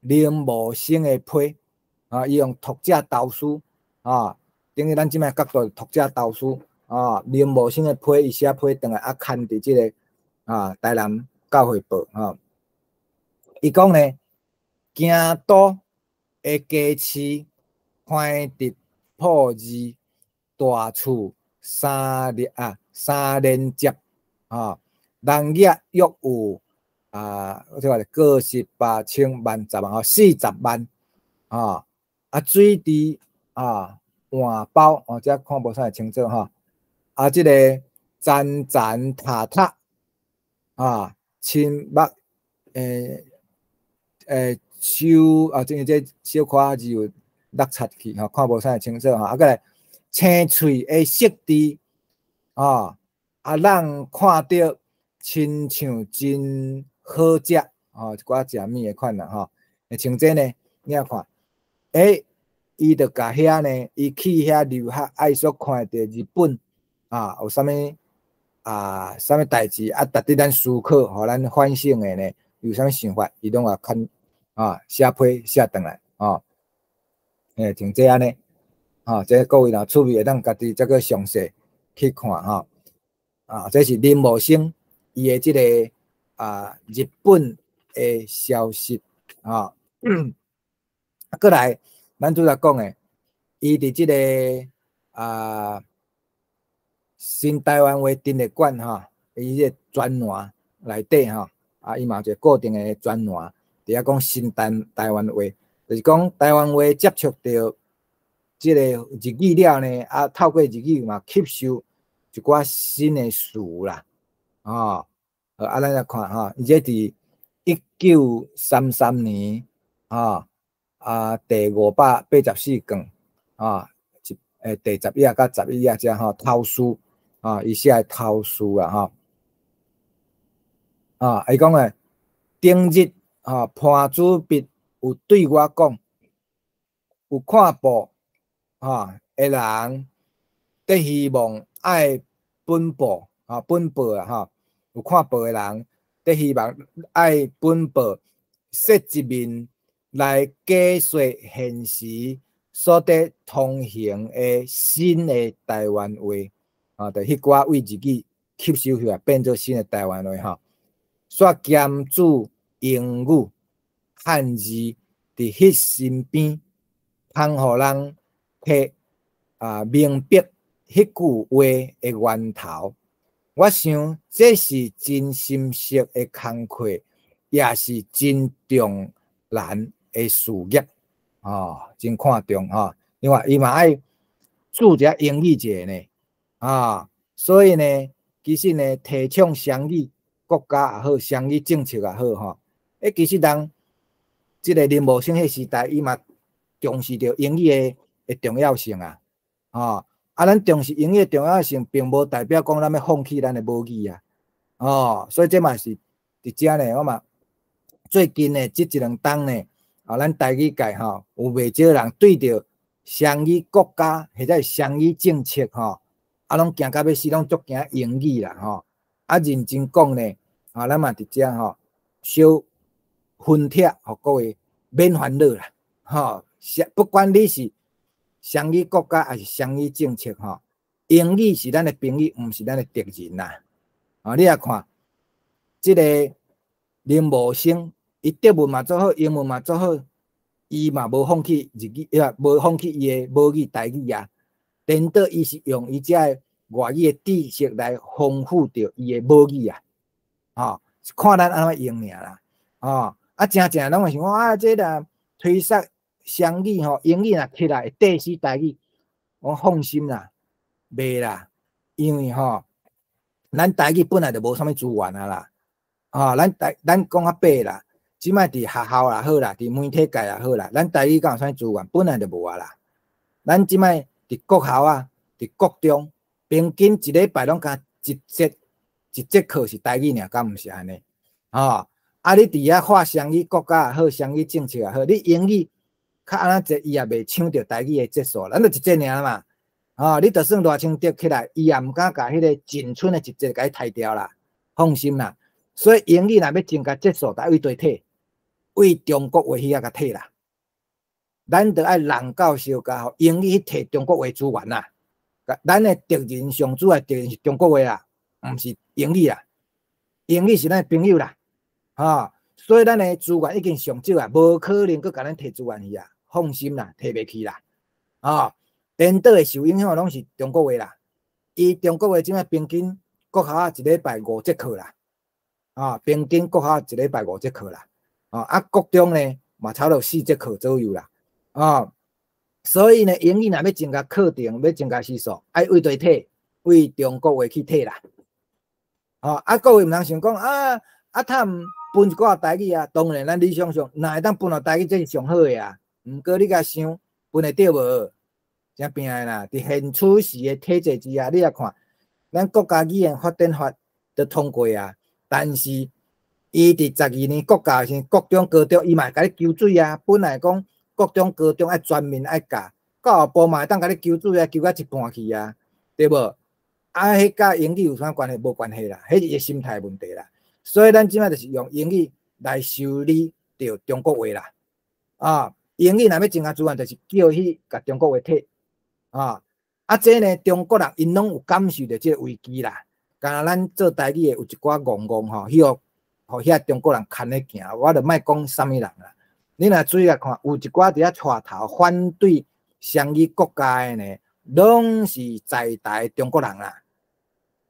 林茂生的批，伊用讀者投書，等於咱這擺角度讀者投書，林茂生的批，伊寫批轉來啊，刊佇這个台南教會報，伊講呢，京都的街市番直鋪二大厝三連接，人額約有這個個十百千萬十萬吼，40萬，啊水池換包哦，這看無啥會清楚吼，啊這个層層塔塔，親目手啊，這小可字有落漆去吼，看無啥清楚吼。啊，閣來青喙的設置，啊，啊，人看著親像真好食，吼，一寡食物的款啦吼。像這呢，你仔看，伊就共遐呢，伊去遐留學，啊，伊所看著日本啊，有啥物啊，啥物代誌啊，值得咱思考，予咱反省的呢？有啥物想法，伊攏會肯啊寫批寫轉來，吼。像這按呢，吼，這各位若趣味會當家己再閣詳細去看吼。啊，這是林茂生伊的這个啊日本的消息，吼。啊，閣來，咱拄才講的，伊佇這个啊新台灣話陳列館吼，伊這個專欄內底吼，啊，伊嘛有一個固定的專欄，佇遐講新台灣話，就是講台灣話接觸著這個日語了呢，啊，透過日語嘛吸收一寡新的詞啦，吼，啊，咱來看吼，伊這佇1933年，吼，啊，第584卷，啊，一第10頁佮11頁遮吼，頭書，啊，伊寫的頭書啊，吼，啊，伊講的頂日，啊，潘主筆有對我講，有看報，啊，的人，佇希望愛本報，啊，本報啊，吼，有看報的人，佇希望愛本報設一面來解說現時所佇通行的新的台灣話，啊，就彼寡對日語吸收起來變做新的台灣話吼。煞兼注英語、漢字佇彼身邊，通予人提啊明白彼句話的源頭。我想這是真深色的工課，也是真重難的事業，哦，真看重吼，因為伊嘛愛注一下英語一下呢，啊，所以呢，其實呢，提倡雙語國家也好，雙語政策也好，吼，其實人這个林茂生彼時代，伊嘛重視著英語的重要性啊，吼，啊，咱重視英語的重要性，並無代表講咱欲放棄咱的母語啊，哦，所以這嘛是佇遮呢，我嘛最近呢，這一兩冬呢，啊，咱台語界吼，有袂少人對著雙語國家或者是雙語政策吼，啊，攏驚甲欲死，攏足驚英語啦吼，啊，認真講呢，啊，咱嘛佇遮吼，小分帖，予各位免煩惱啦，吼，不管你是雙語國家抑是雙語政策吼，英語是咱的朋友，毋是咱的敵人啦。啊，你來看，這个林茂生，伊德文嘛做好，英文嘛做好，伊嘛無放棄日語，也無放棄伊的母語台語啊。顛倒伊是用伊遮的外語的知識來豐富著伊的母語啊。吼，看咱按怎用爾啦。吼，啊，誠正攏會想講啊，這啦推捒雙語吼，英語若起來會綴死台語，我放心啦，袂啦，因為吼，咱台語本來就無啥物資源啊啦。啊，咱講較白啦，這擺佇學校也好啦，佇媒體界也好啦，咱台語敢有啥物資源？本來就無啊啦。咱這擺佇國校啊，佇國中，平均一禮拜攏敢一節一節課是台語爾，敢毋是按呢？吼，啊，你佇遐畫雙語國家也好，雙語政策也好，你英語較按怎濟，伊也袂搶著台語的節數，咱就一節爾嘛。吼，你就算賴清德起來，伊也毋敢共彼个進村的一節共伊刣掉啦，放心啦。所以英語若欲增加節數，著對佗提，對中國話彼遐共提啦。咱著愛人教授共英語去提中國話資源啦。咱的敵人上主要敵人是中國話啦，毋是英語啦。英語是咱的朋友啦，吼，所以咱的資源已經上少啊，無可能閣共咱提資源去啊，放心啦，提袂去啦，吼，顛倒會受影響的攏是中國話啦。伊中國話這擺平均國校一禮拜五節課啦，啊，平均國校一禮拜五節課啦，啊，國中呢嘛差不多四節課左右啦，啊，所以呢，英語若欲增加課程，欲增加時數，愛對佗提，對中國話去提啦，啊，各位毋通想講啊，啊，趁分一寡台語啊，當然咱理想上，若會當分予台語，這是上好的啊。毋過你共想分會著無？誠拚的啦！佇現此時的體制之下，你來看，咱國家語言發展法都通過啊，但是伊佇12年國教時，國中、高中伊嘛會共你求水啊。本來講國中、高中愛全面愛教，教育部嘛會當共你求水啊，求到一半去啊，對無？啊，彼佮英語有啥關係？無關係啦，彼是伊心態問題啦。所以咱這擺就是用英語來修理著中國話啦。啊，英語若欲增加資源，就是叫去共中國話退。啊，啊，這呢，中國人𪜶攏有感受著這个危機啦。敢若咱做台語的有一寡戇戇吼，彼個予遐中國人牽咧行，我就莫講啥物人啦。你若注意來看，有一寡佇遐帶頭反對雙語國家的呢，攏是在台中國人啦。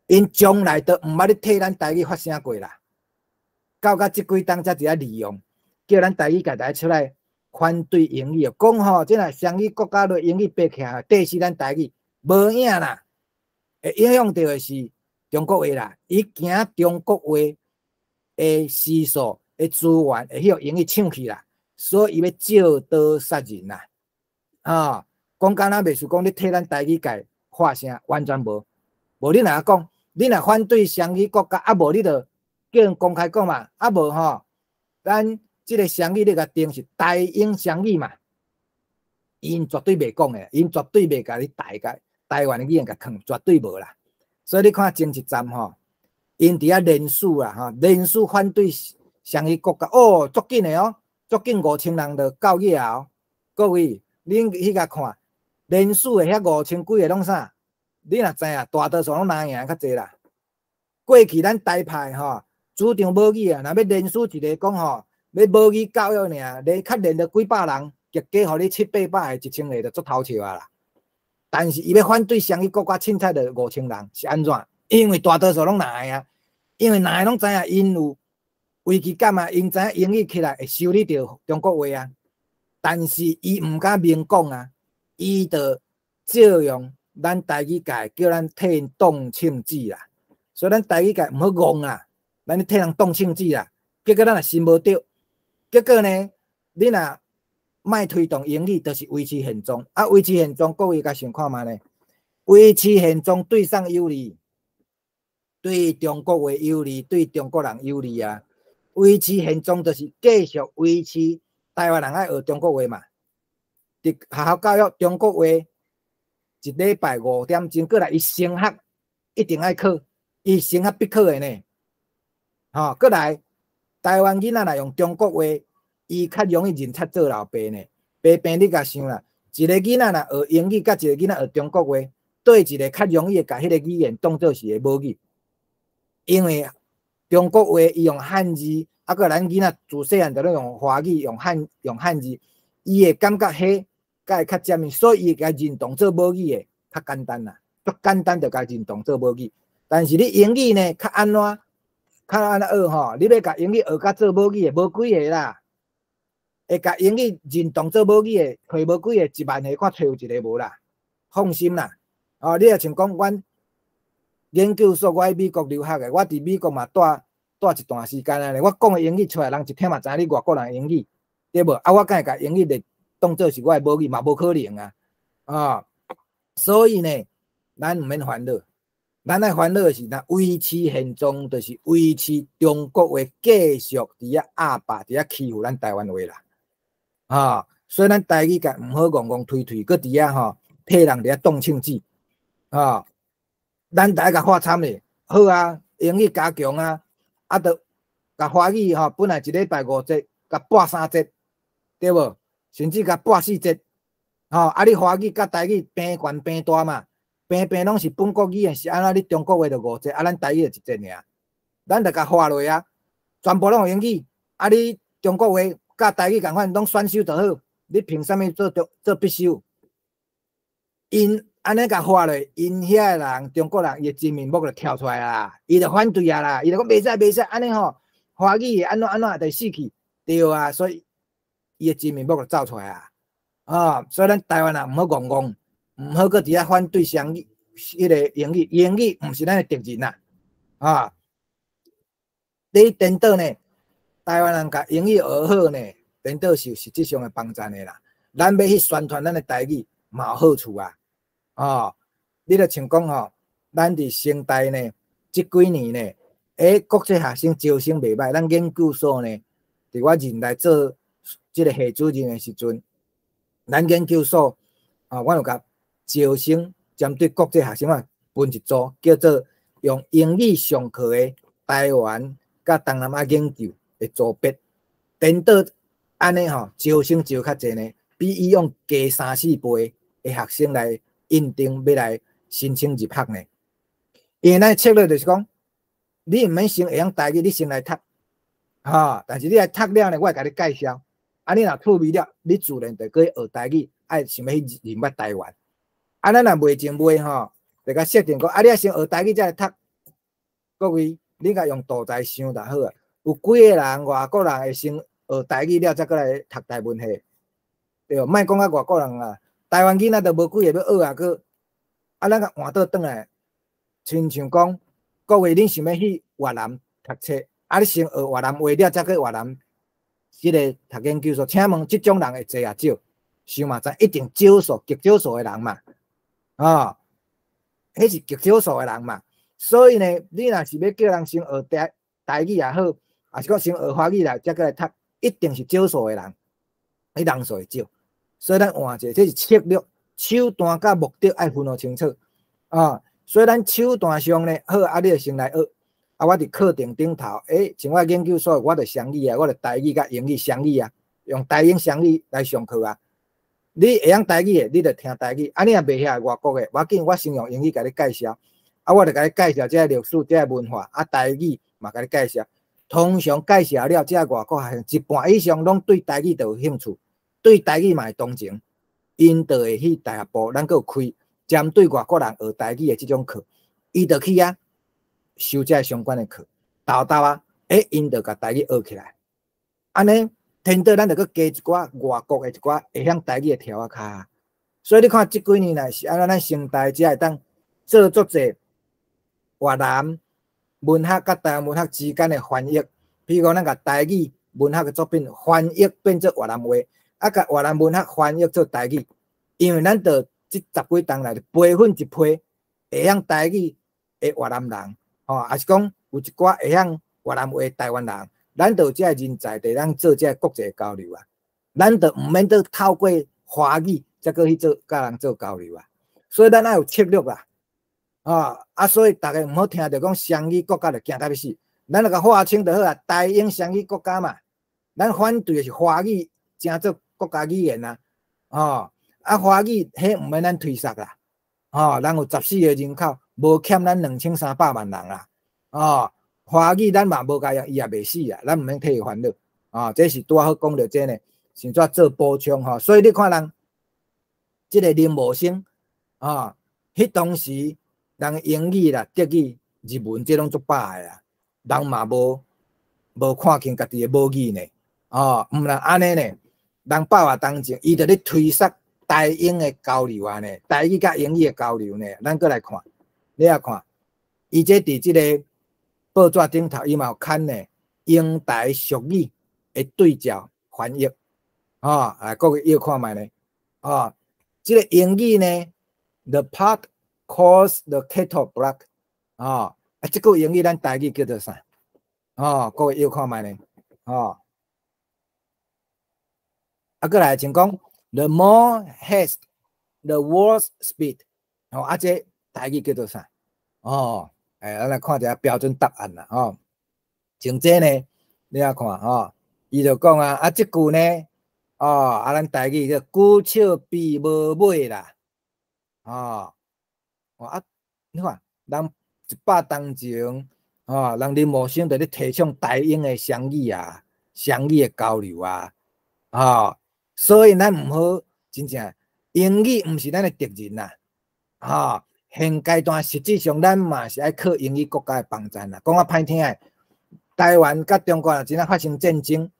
𪜶從來都毋捌咧替咱台語發聲過啦。到這幾冬才佇遐利用，叫咱台語界大家出來反對英語，講吼，這若雙語國家落英語爬起來，綴死咱台語，無影啦。會影響著的是中國話啦，伊驚中國話的時數的資源會予英語搶去啦，所以伊欲借刀殺人啦。啊，講敢若袂輸講你替咱台語界發聲，完全無。無你若講，你若反對雙語國家，啊無你就叫𪜶公開講嘛，啊無吼，咱這个雙語你共定是台英雙語嘛，𪜶絕對袂講的，𪜶絕對袂共你台共台灣的語言共囥，絕對無啦。所以你看前一站吼，𪜶佇遐連署啦吼，連署反對雙語國家，哦，足緊的哦，足緊5000人就到遐哦。各位，恁去共看，連署的遐五千幾个攏啥？你若知影，大多數攏藍營較濟啦。過去咱台派吼，主張母語啊，若欲連署一個講吼，欲母語教育爾，連較連著幾百人，結果予你七八百个、1000個就足偷笑啊啦。但是伊欲反對雙語國家，凊彩就五千人，是按怎？因為大多數攏藍的啊，因為藍的攏知影𪜶有危機感啊，𪜶知影英語起來會修理著中國話啊。但是伊毋敢明講啊，伊就借用咱台語界叫咱替𪜶擋銃子啦。所以咱台語界毋好戇啊，咱咧替人擋銃子啦。結果咱也信無著，結果呢，你若莫推動英語，就是維持現狀。啊，維持現狀，各位共想看覓呢？維持現狀對啥有利？對中國話有利，對中國人有利啊！維持現狀就是繼續維持台灣人愛學中國話嘛。佇學校教育中國話，一禮拜5點鐘，過來伊升學一定愛考，伊升學必考的呢。吼，過來台灣囡仔若用中國話，伊較容易認出做老爸呢。爸爸你共想啦，一个囡仔若學英語，佮一个囡仔學中國話，佗一个較容易會共彼个語言當做是伊母語？因為中國話伊用漢字，啊閣咱囡仔自細漢就攏用華語，用漢字，伊會感覺彼佮會較接近，所以伊會共認同做母語的較簡單啦，足簡單就共認同做母語。但是你英語呢，較按怎？較按怎學吼？你欲共英語學甲做母語的，無幾个啦。會共英語認同做母語的，揣無幾个，1萬個看揣有一个無啦。放心啦，哦，你若像講阮研究所，我喺美國留學的，我佇美國嘛蹛蹛一段時間啊咧。我講的英語出來，人一聽嘛知影你外國人英語，對無？啊，我敢會共英語咧當做是我的母語嘛？無可能啊！啊，所以呢，咱毋免煩惱，咱愛煩惱的是，若維持現狀，就是維持中國話繼續佇遐壓霸，佇遐欺負咱台灣話啦。啊，所以咱台語界毋好戇戇推推，閣佇遐吼替人佇遐擋銃子，啊，咱愛共喝慘咧，好啊，英語加強啊，啊，著共華語吼，本來一禮拜5節，共撥3節，對無？甚至共撥4節，吼，啊，你華語佮台語平懸平大嘛，平平攏是本國語言，是按怎？你中國話就5節，啊，咱台語就一節爾，咱著共劃落啊，全部攏用英語，啊，你中國話佮台語仝款，攏選修就好，你憑啥物做中做必修？𪜶按呢共劃落，𪜶遐个人中國人伊的真面目就跳出來啦，伊就反對啊啦，伊就講袂使袂使，按呢吼，華語會按怎按怎就死去，對啊，所以伊的真面目就走出來啊，啊，所以咱台灣人毋好戇戇，毋好閣佇遐反對雙語，彼个英語，英語毋是咱的敵人啦，啊，你顛倒呢，台灣人共英語學好呢，顛倒是有實質上的幫贊的啦。咱欲去宣傳咱的台語，嘛有好處啊。哦，你著像講吼，咱佇成大呢，這幾年呢，國際學生招生袂䆀，咱研究所呢，佇我任來做這个系主任的時陣，咱研究所啊，阮有共招生針對國際學生啊，分一組叫做用英語上課的台灣佮東南亞研究的組別，顛倒按呢吼，招生招較濟呢，比以往加三四倍的學生來應徵欲來申請入學呢。因為咱策略就是講，你毋免先會曉台語，你先來讀，吼，但是你來讀了呢，我會共你介紹。啊，你若趣味了，你自然就閣去學台語，愛想欲去認捌台灣。啊，咱若袂前袂吼，就共設定講，啊，你愛先學台語才來讀。各位，你共用肚臍想就好啊。有幾个人外國人會先學台語了，才閣來讀台文系？對無？莫講啊外國人啊，台灣囡仔都無幾个欲學啊，閣啊，咱共換倒轉來，親像講，各位恁想欲去越南讀冊，啊，你先學越南話了，才去越南這个讀研究所。請問這種人會濟抑少？想嘛知，一定少數，極少數的人嘛，啊，彼是極少數的人嘛。所以呢，你若是欲叫人先學台語也好，抑是講先學華語來，才閣來讀，一定是少數的人，彼人數會少。所以咱換一个，這是策略、手段佮目的愛分予清楚啊。所以咱手段上呢，好啊，你就先來學。啊，我佇課程頂頭，像我研究所，我就雙語啊，我就台語佮英語雙語啊，用台英雙語來上課啊。你會曉台語的，你就聽台語；啊，你若袂曉外國的，無要緊，我先用英語共你介紹。啊，我就共你介紹這个歷史、這个文化，啊，台語嘛共你介紹。通常介紹了，這个外國學生一半以上攏對台語就有興趣，對台語嘛會同情，𪜶就會去大學部，咱閣有開針對外國人學台語的這種課，伊就去遐修這个相關的課，沓沓啊，𪜶就共台語學起來。按呢，顛倒咱就閣加一寡外國的一寡會曉台語的柱仔跤。所以你看，這幾年來是按怎咱成大才會當做足濟越南文學佮台灣文學之間的翻譯，比如講，咱共台語文學的作品翻譯變做越南話，啊，共越南文學翻譯做台語，因為咱著這十幾冬來培訓一批會曉台語的越南人，吼，抑是講有一寡會曉越南話的台灣人，咱就有這个人才佇咱做這个國際交流啊。咱就毋免閣透過華語，才閣去做佮人做交流啊。所以咱愛有策略啦，啊，所以逐家毋好聽著講雙語國家就驚甲欲死，咱著共劃清就好啊，台英雙語國家嘛，咱反對的是華語成做國家語言啊，吼，啊，華語彼毋免咱推捒啦，吼，咱有14個人口，無欠咱2300萬人啦，哦，華語咱嘛無共用，伊也袂死啊，咱毋免替伊煩惱，啊，這是拄仔好講著這呢，先怎做補充吼，所以你看人，這个林茂生，啊，彼當時人英語啦、德語、日文這攏足飽的啊，人嘛無看輕家己的母語呢，哦，毋但按呢呢，人百外當前，伊就咧推捒台英的交流啊呢，台語佮英語的交流呢，咱閣來看，你也看，伊這佇這个報紙頂頭，伊嘛有刊呢，英台俗語的對照翻譯，哦，來各位要看覓呢，哦，這个英語呢，The pot calls the kettle black，哦，啊，這句英語咱台語叫做啥？哦，各位要看覓呢？哦，啊，閣來像講，The more haste, the worse speed，哦，啊，這台語叫做啥？哦，咱來看一下標準答案啦，吼。像這呢，你來看吼，伊就講啊，啊，這句呢，哦，啊，咱台語叫久笑鱉無尾啦，哦，哦啊，你看，人100冬前，哦，人林茂生佇咧提倡台英的雙語啊，雙語的交流啊，哦，所以咱毋好真正英語毋是咱的敵人啦，吼，現階段實際上咱嘛是愛靠英語國家的幫贊啦。講較歹聽的，台灣佮中國若真正發生戰爭，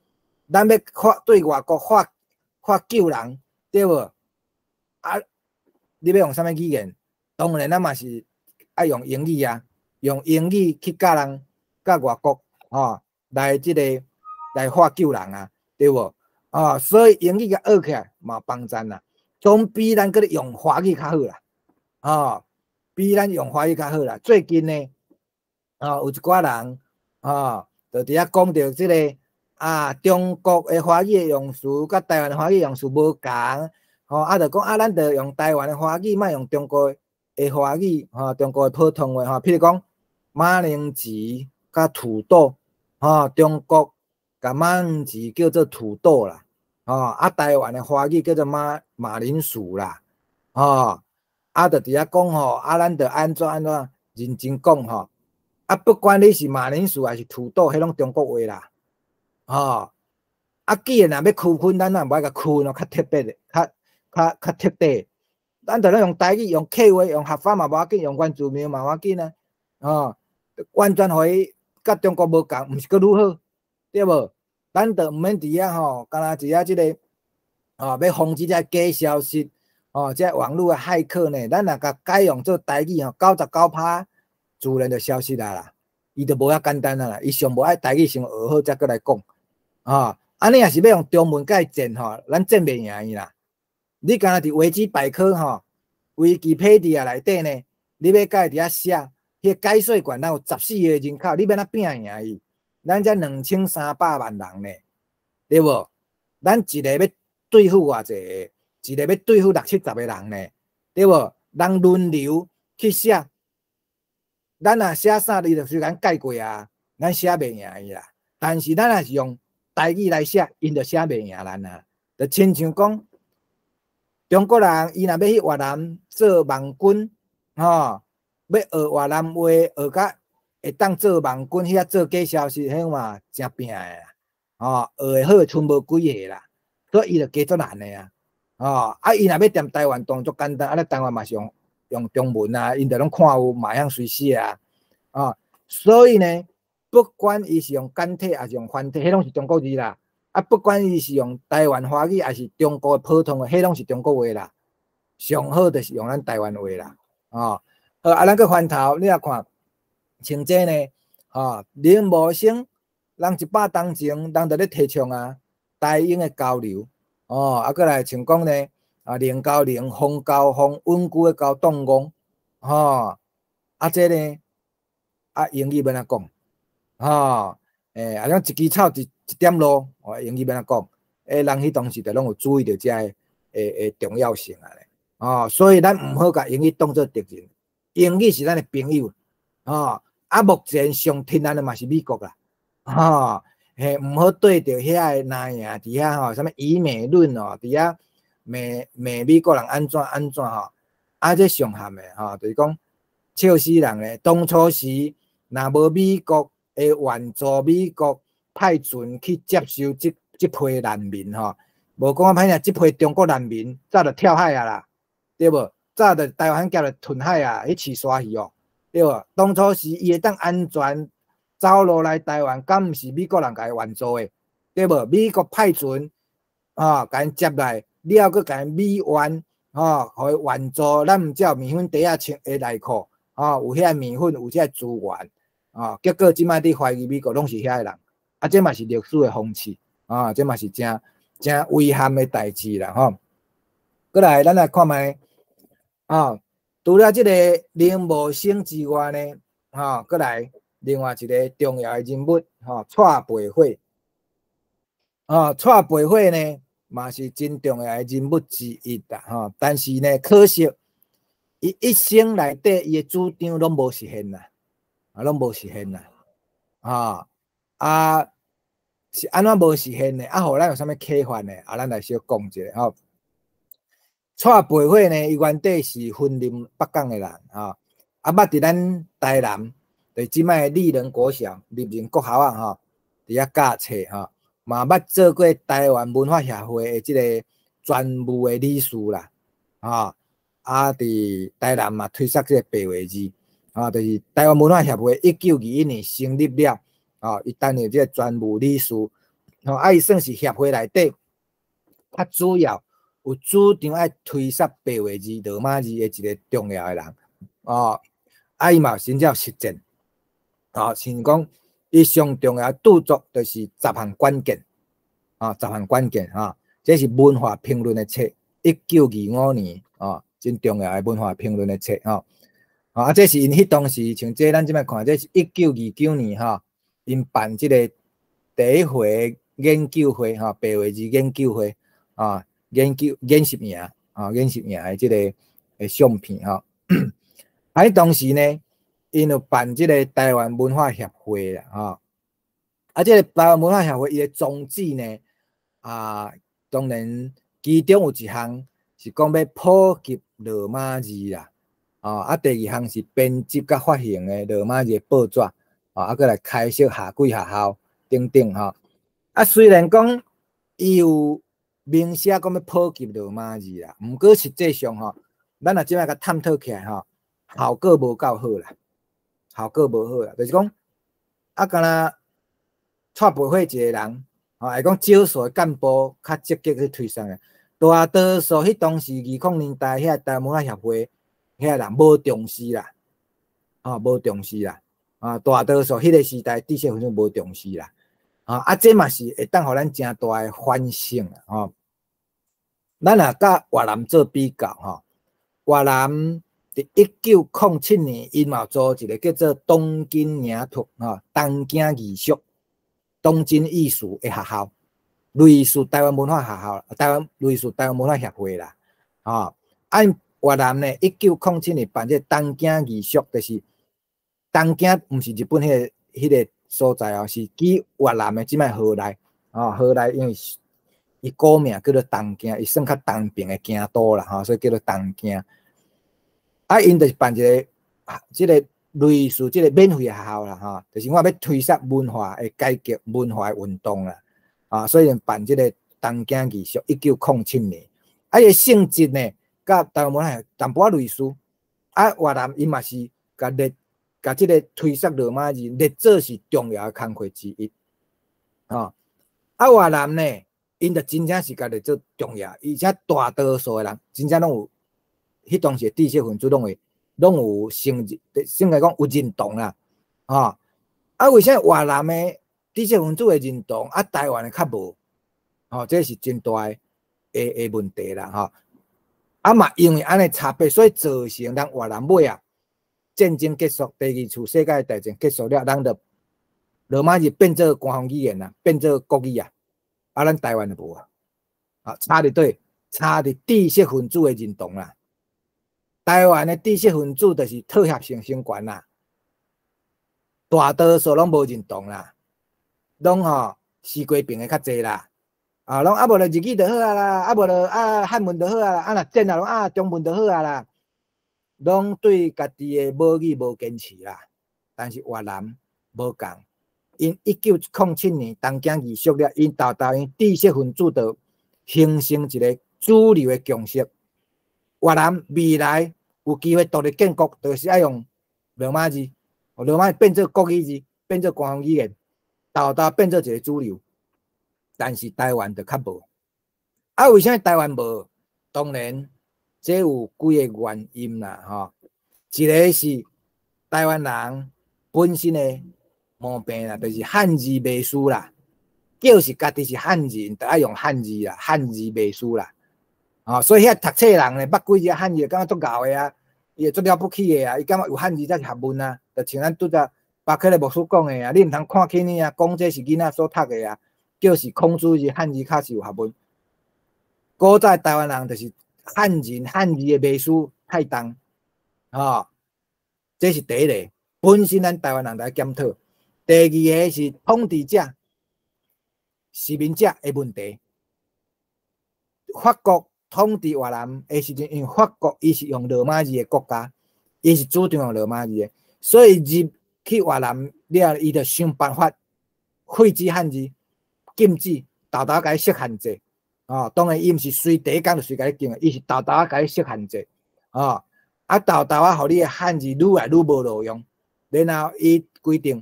咱欲發對外國發發救人，對無？啊，你欲用啥物語言？當然咱嘛是愛用英語啊，用英語去佮人佮外國吼。來這個來喝救人啊，對無？啊，所以英語共學起來嘛幫贊啦，總比咱閣咧用華語較好啦，啊，比咱用華語較好啦。最近呢，啊，有一寡人啊，就佇遐講著這個啊，中國的華語的用詞佮台灣的華語用詞無仝，吼，啊，就講啊，咱就用台灣的華語，莫用中國的華語，吼，中國的普通話，吼，譬如講馬鈴薯佮土豆，吼，中國共馬鈴薯叫做土豆啦，吼，啊，台灣的華語叫做馬鈴薯啦，吼，啊，就佇遐講吼，啊，咱就按怎按怎認真講吼，啊，不管你是馬鈴薯還是土豆，彼攏中國話啦，吼，啊，既然若欲區分，咱若無愛共區分較特別的，較徹底，咱就咧用台語、用客話、用客話嘛無要緊，用原住民嘛無要緊啊，吼，完全予伊佮中國無仝，毋是閣愈好，對無？咱就毋免佇遐吼，敢若佇遐這個，吼，欲防止這假消息，吼，這網路的駭客呢，咱若共改用做台語吼，99%自然就消失啊啦，伊就無遐簡單啊啦，伊上無愛台語先學好，才閣來講，吼，啊，你若是欲用中文共伊戰吼，咱戰袂贏伊啦。你敢若佇維基百科吼，維基佩迪亞內底呢，你欲共伊佇遐寫，彼個解說權咱有14個人口，你欲按怎拚贏伊？咱才2300萬人呢，對無？咱一個欲對付偌濟個，一個欲對付六七十個人呢，對無？人輪流去寫，咱若寫啥，伊就隨咱蓋過啊，咱寫袂贏伊啦。但是咱若是用台語來寫，𪜶就寫袂贏咱啊。就親像講，中國人伊若欲去越南做網軍，吼，欲學越南話，學甲會當做網軍，去遐做假消息，彼嘛誠拚的啦，吼，學會好賰無幾个啦，所以伊就加足難的啊，吼，啊，伊若欲踮台灣當足簡單，啊，咱台灣嘛是用中文啊，𪜶就攏看有嘛會曉隨寫啊，啊，所以呢，不管伊是用簡體抑是用繁體，彼攏是中國字啦。啊，不管伊是用台灣華語抑是中國的普通話，彼攏是中國話啦。上好就是用咱台灣話啦，哦，好，啊，咱閣翻頭，你若看，像這呢，吼，林茂生，人100冬前，人就咧提倡啊，台英的交流，哦，啊，閣來像講呢，啊，寧交寧，風交風，穩固的交動戇，吼，啊，這呢，啊，英語欲按怎講，吼，欸，啊，像一支草一點露，哦，英語欲按怎講？欸，人彼當時就攏有注意著這个的重要性啊咧，哦，所以咱毋好共英語當做敵人，英語是咱的朋友，哦，啊，目前上親咱的嘛是美國啦，吼，嘿，毋好對著遐個那樣佇遐吼，啥物疑美論哦，佇遐罵罵美國人按怎按怎吼，啊，這上譀的吼，就是講笑死人咧。當初時若無美國的援助，美國派船去接收這批難民吼，無講較歹聽，這批中國難民早就跳海啊啦，對無？早就台灣海峽就吞海啊，去飼鯊魚哦，對無？當初時伊會當安全走路來台灣，敢毋是美國人共伊援助的，對無？美國派船啊，共𪜶接來，了閣共𪜶美援，吼，予伊援助，咱毋才有麵粉袋仔穿的內褲，吼，有遐麵粉，有這資源，啊，結果這擺佇懷疑美國攏是遐個人，啊，這嘛是歷史的諷刺，啊，這嘛是誠誠遺憾的代誌啦，吼。閣來，咱來看覓，啊，除了這個林茂生之外呢，吼，閣來另外一個重要的人物，吼，蔡培火，啊，蔡培火呢，嘛是真重要的人物之一啦，吼。但是呢，可惜，伊一生內底伊的主張攏無實現啦，啊，攏無實現啦，啊，啊，是按怎無實現呢？啊，予咱有啥物啟發呢？啊，咱來小講一下吼。蔡培火呢，伊原底是雲林北港的人，吼，啊，捌佇咱台南，就是這擺的立人國小、立人國校啊，吼，佇遐教冊吼，嘛捌做過台灣文化協會的這個專務的理事啦，吼，啊，佇台南嘛推捒這個白話字，啊，就是台灣文化協會1921年成立了，吼，伊擔任這個專務理事，吼，啊，伊算是協會內底較主要有主張愛推捒白話字、羅馬字的一個重要的人，哦，啊，伊嘛真正實踐，哦，像講。伊上重要著作就是十項管見，啊，十項管見啊，這是文化評論的冊，1925年啊，真重要的文化評論的冊吼。啊，這是𪜶彼當時，像這咱這擺看，這是1929年吼，𪜶辦這个第一回研究會吼，白話字研究會啊，研究研習營啊，研習營的這个的相片吼。啊，彼當時呢，𪜶有辦這个台灣文化協會啦，吼。啊，這个台灣文化協會伊的宗旨呢，啊，當然其中有一項是講欲普及羅馬字啦。哦，啊，第二項是編輯佮發行的羅馬字的報紙，哦，啊，閣來開設夏季學校等等吼。啊，雖然講伊有明寫講欲普及羅馬字啦，毋過實際上吼，咱若這擺共探討起來吼，效果無夠好啦，效果無好啦，就是講啊，敢若蔡培慧一个人，吼，會講少數的幹部較積極去推捒的，大多數彼當時20年代遐台灣文化協會遐人無重視啦，吼，無重視啦，啊，大多數彼个時代知識分子無重視啦，啊，啊，這嘛是會當予咱誠大的反省啦，吼。咱若佮越南做比較，吼，越南佇1907年，𪜶嘛組一个叫做東京藝術，吼，東京藝術、東京藝術的學校，類似台灣文化學校，台灣類似台灣文化協會啦，吼，啊，越南呢，1907年辦這个東京藝術，就是東京，毋是日本彼个所在哦，是佇越南的這擺河內，吼，河內因為伊古名叫做東京，伊算較東爿的京都啦，吼，所以叫做東京。啊，𪜶就是辦一个這个類似這个免費學校啦，吼，就是我欲推捒文化的改革、文化的運動啦，啊，所以辦這个東京藝術，1907年，啊，伊的性質呢，佮台灣文化淡薄仔類似，啊，越南伊嘛是共列，共這个推捒羅馬字列做是重要的工課之一，吼，啊，越南呢，𪜶就真正是共列做重要，而且大多數的人真正攏有，彼當時的知識分子攏會攏有承認，應該講有認同啦，吼，啊，為啥越南的知識分子會認同，啊，台灣的較無，吼，這是真大的的問題啦，吼。啊嘛，因為按呢差別，所以造成咱越南尾啊，戰爭結束，第二次世界大戰結束了，咱就羅馬字變做官方語言啦，變做國語啊，啊，咱台灣就無啊，啊，差佇佗？差佇知識分子的認同啦。台灣的知識分子就是妥協性傷懸啦，大多數攏無認同啦，攏吼西瓜爿的較濟啦。啊，攏啊無就日語就好啊啦，啊無就啊漢文就好啊啦，啊若戰啊攏啊中文就好啊啦，攏對家己的母語無堅持啦。但是越南無仝，𪜶1907年東京藝術了，𪜶沓沓𪜶知識分子就形成一个主流的共識。越南未來有機會獨立建國，就是愛用羅馬字，羅馬字變做國語字，變做官方語言，沓沓變做一个主流。但是台灣就較無，啊，為啥台灣無？當然，這有幾个原因啦，吼。一个是台灣人本身的毛病啦，就是漢字迷思啦，叫是家己是漢人，就愛用漢字啦，漢字迷思啦，哦，所以遐讀冊人呢，捌幾字漢字，感覺足𠢕的啊，伊會足了不起的啊，伊感覺有漢字才是學問啊，就像咱拄才巴克的牧師講的啊，你毋通看輕伊啊，講這是囡仔所讀的啊。就是孔子是漢字較是有學問。古早台灣人就是漢人漢字的迷思太重，吼，這是第一个。本身咱台灣人來檢討。第二个是統治者、殖民者的問題。法國統治越南的時陣，因為法國伊是用羅馬字的國家，伊是主張用羅馬字的，所以入去越南了，伊就想辦法廢止漢字。禁止，沓沓共伊設限制，哦，當然伊毋是隨第一工就隨共你禁的，伊是沓沓共你設限制，哦，啊沓沓仔，予你的漢字愈來愈無路用，然後伊規定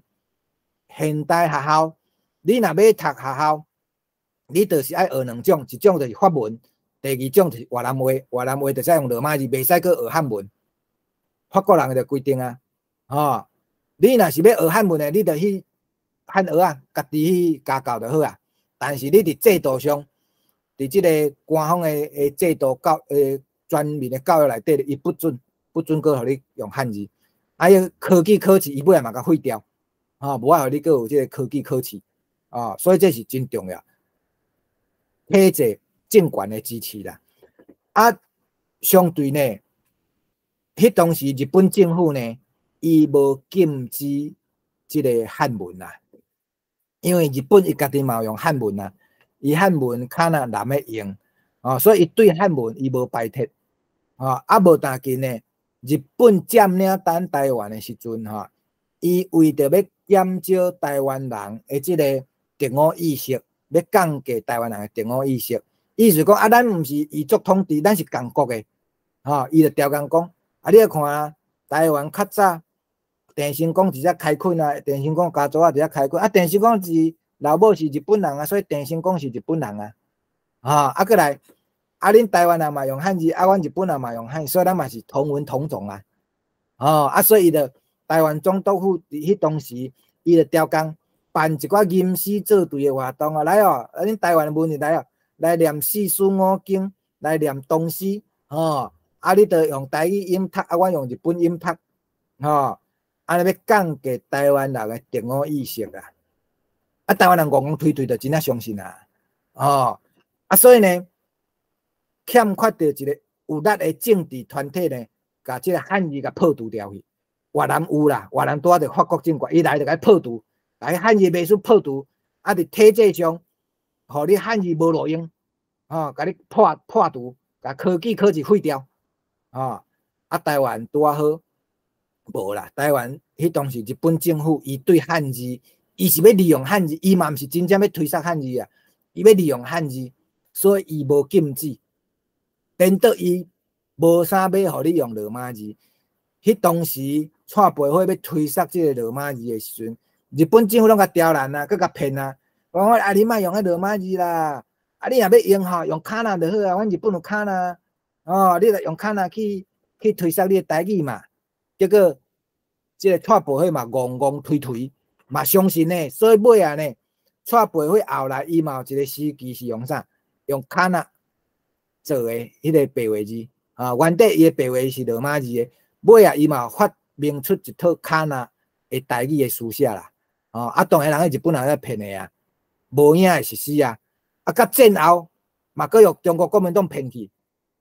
現代學校，你若欲讀學校，你就是愛學兩種，一種就是法文，第二種就是越南話，越南話就是愛用羅馬字，袂使閣學漢文。法國人就規定啊，吼，你若是欲學漢文的，你就去漢學仔，家己去家教就好啊。但是你佇制度上，佇這个官方的制度教全面的教育內底，伊不准閣予你用漢字。啊，彼科舉考試伊尾仔嘛共廢掉，吼，無愛予你閣有這个科舉考試，啊，所以這是真重要。體制政權的支持啦。啊，相對呢，彼當時日本政府呢，伊無禁止這个漢文啦，因為日本伊家己嘛有用漢文啊，伊漢文較若難欲用，哦，所以伊對漢文伊無排斥，哦，啊無但緊呢，日本佔領咱台灣的時陣吼，伊為著欲減少台灣人的這个敵我意識，欲降低台灣人的敵我意識，意思講啊，咱毋是異族統治，咱是仝國的，吼，伊就刁工講，啊，你看啊，台灣較早鄭成功佇遮開墾啊，鄭成功家族啊佇遮開墾，啊，鄭成功是老母是日本人啊，所以鄭成功是日本人啊，吼，啊，閣來，啊，恁台灣人嘛用漢字，啊，阮日本人嘛用漢，所以咱嘛是同文同種啊，吼，啊，所以伊就台灣總督府佇彼當時，伊就刁工辦一寡吟詩作對的活動啊，來哦，啊，恁台灣的文人來哦，來念四書五經，來念唐詩，吼，啊，你著用台語音讀，啊，阮用日本音讀，吼，按呢欲降低台灣人的敵我意識啊，啊，台灣人戇戇推推就真正相信啊，吼，啊，所以呢，欠缺著一个有力的政治團體呢，共這个漢字共破除掉去。越南有啦，越南拄仔著法國政權，伊來就共破除，共漢字袂輸破除，啊，佇體制上，予你漢字無路用，吼，共你破除，共科舉考試廢掉，吼，啊，台灣拄仔好，無啦，台灣彼當時日本政府伊對漢字，伊是欲利用漢字，伊嘛毋是真正欲推捒漢字啊，伊欲利用漢字，所以伊無禁止，顛倒伊無啥欲予你用羅馬字。彼當時蔡培火欲推捒這个羅馬字的時陣，日本政府攏共刁難啊，閣共騙啊，講啊你莫用彼羅馬字啦，啊你若欲用吼，用卡納就好啊，阮日本有卡納，哦，你來用卡納去推捒你的台語嘛。結果這个蔡培火嘛戇戇推推，嘛相信呢，所以尾仔呢，蔡培火後來伊嘛有一个時期是用啥？用卡納做的彼个白話字啊，原底伊的白話是羅馬字的，尾仔伊嘛發明出一套卡納的台語的書寫啦，哦，啊，當然人彼日本人咧騙的啊，無影會實施啊，啊，到戰後嘛，閣予中國國民黨騙去，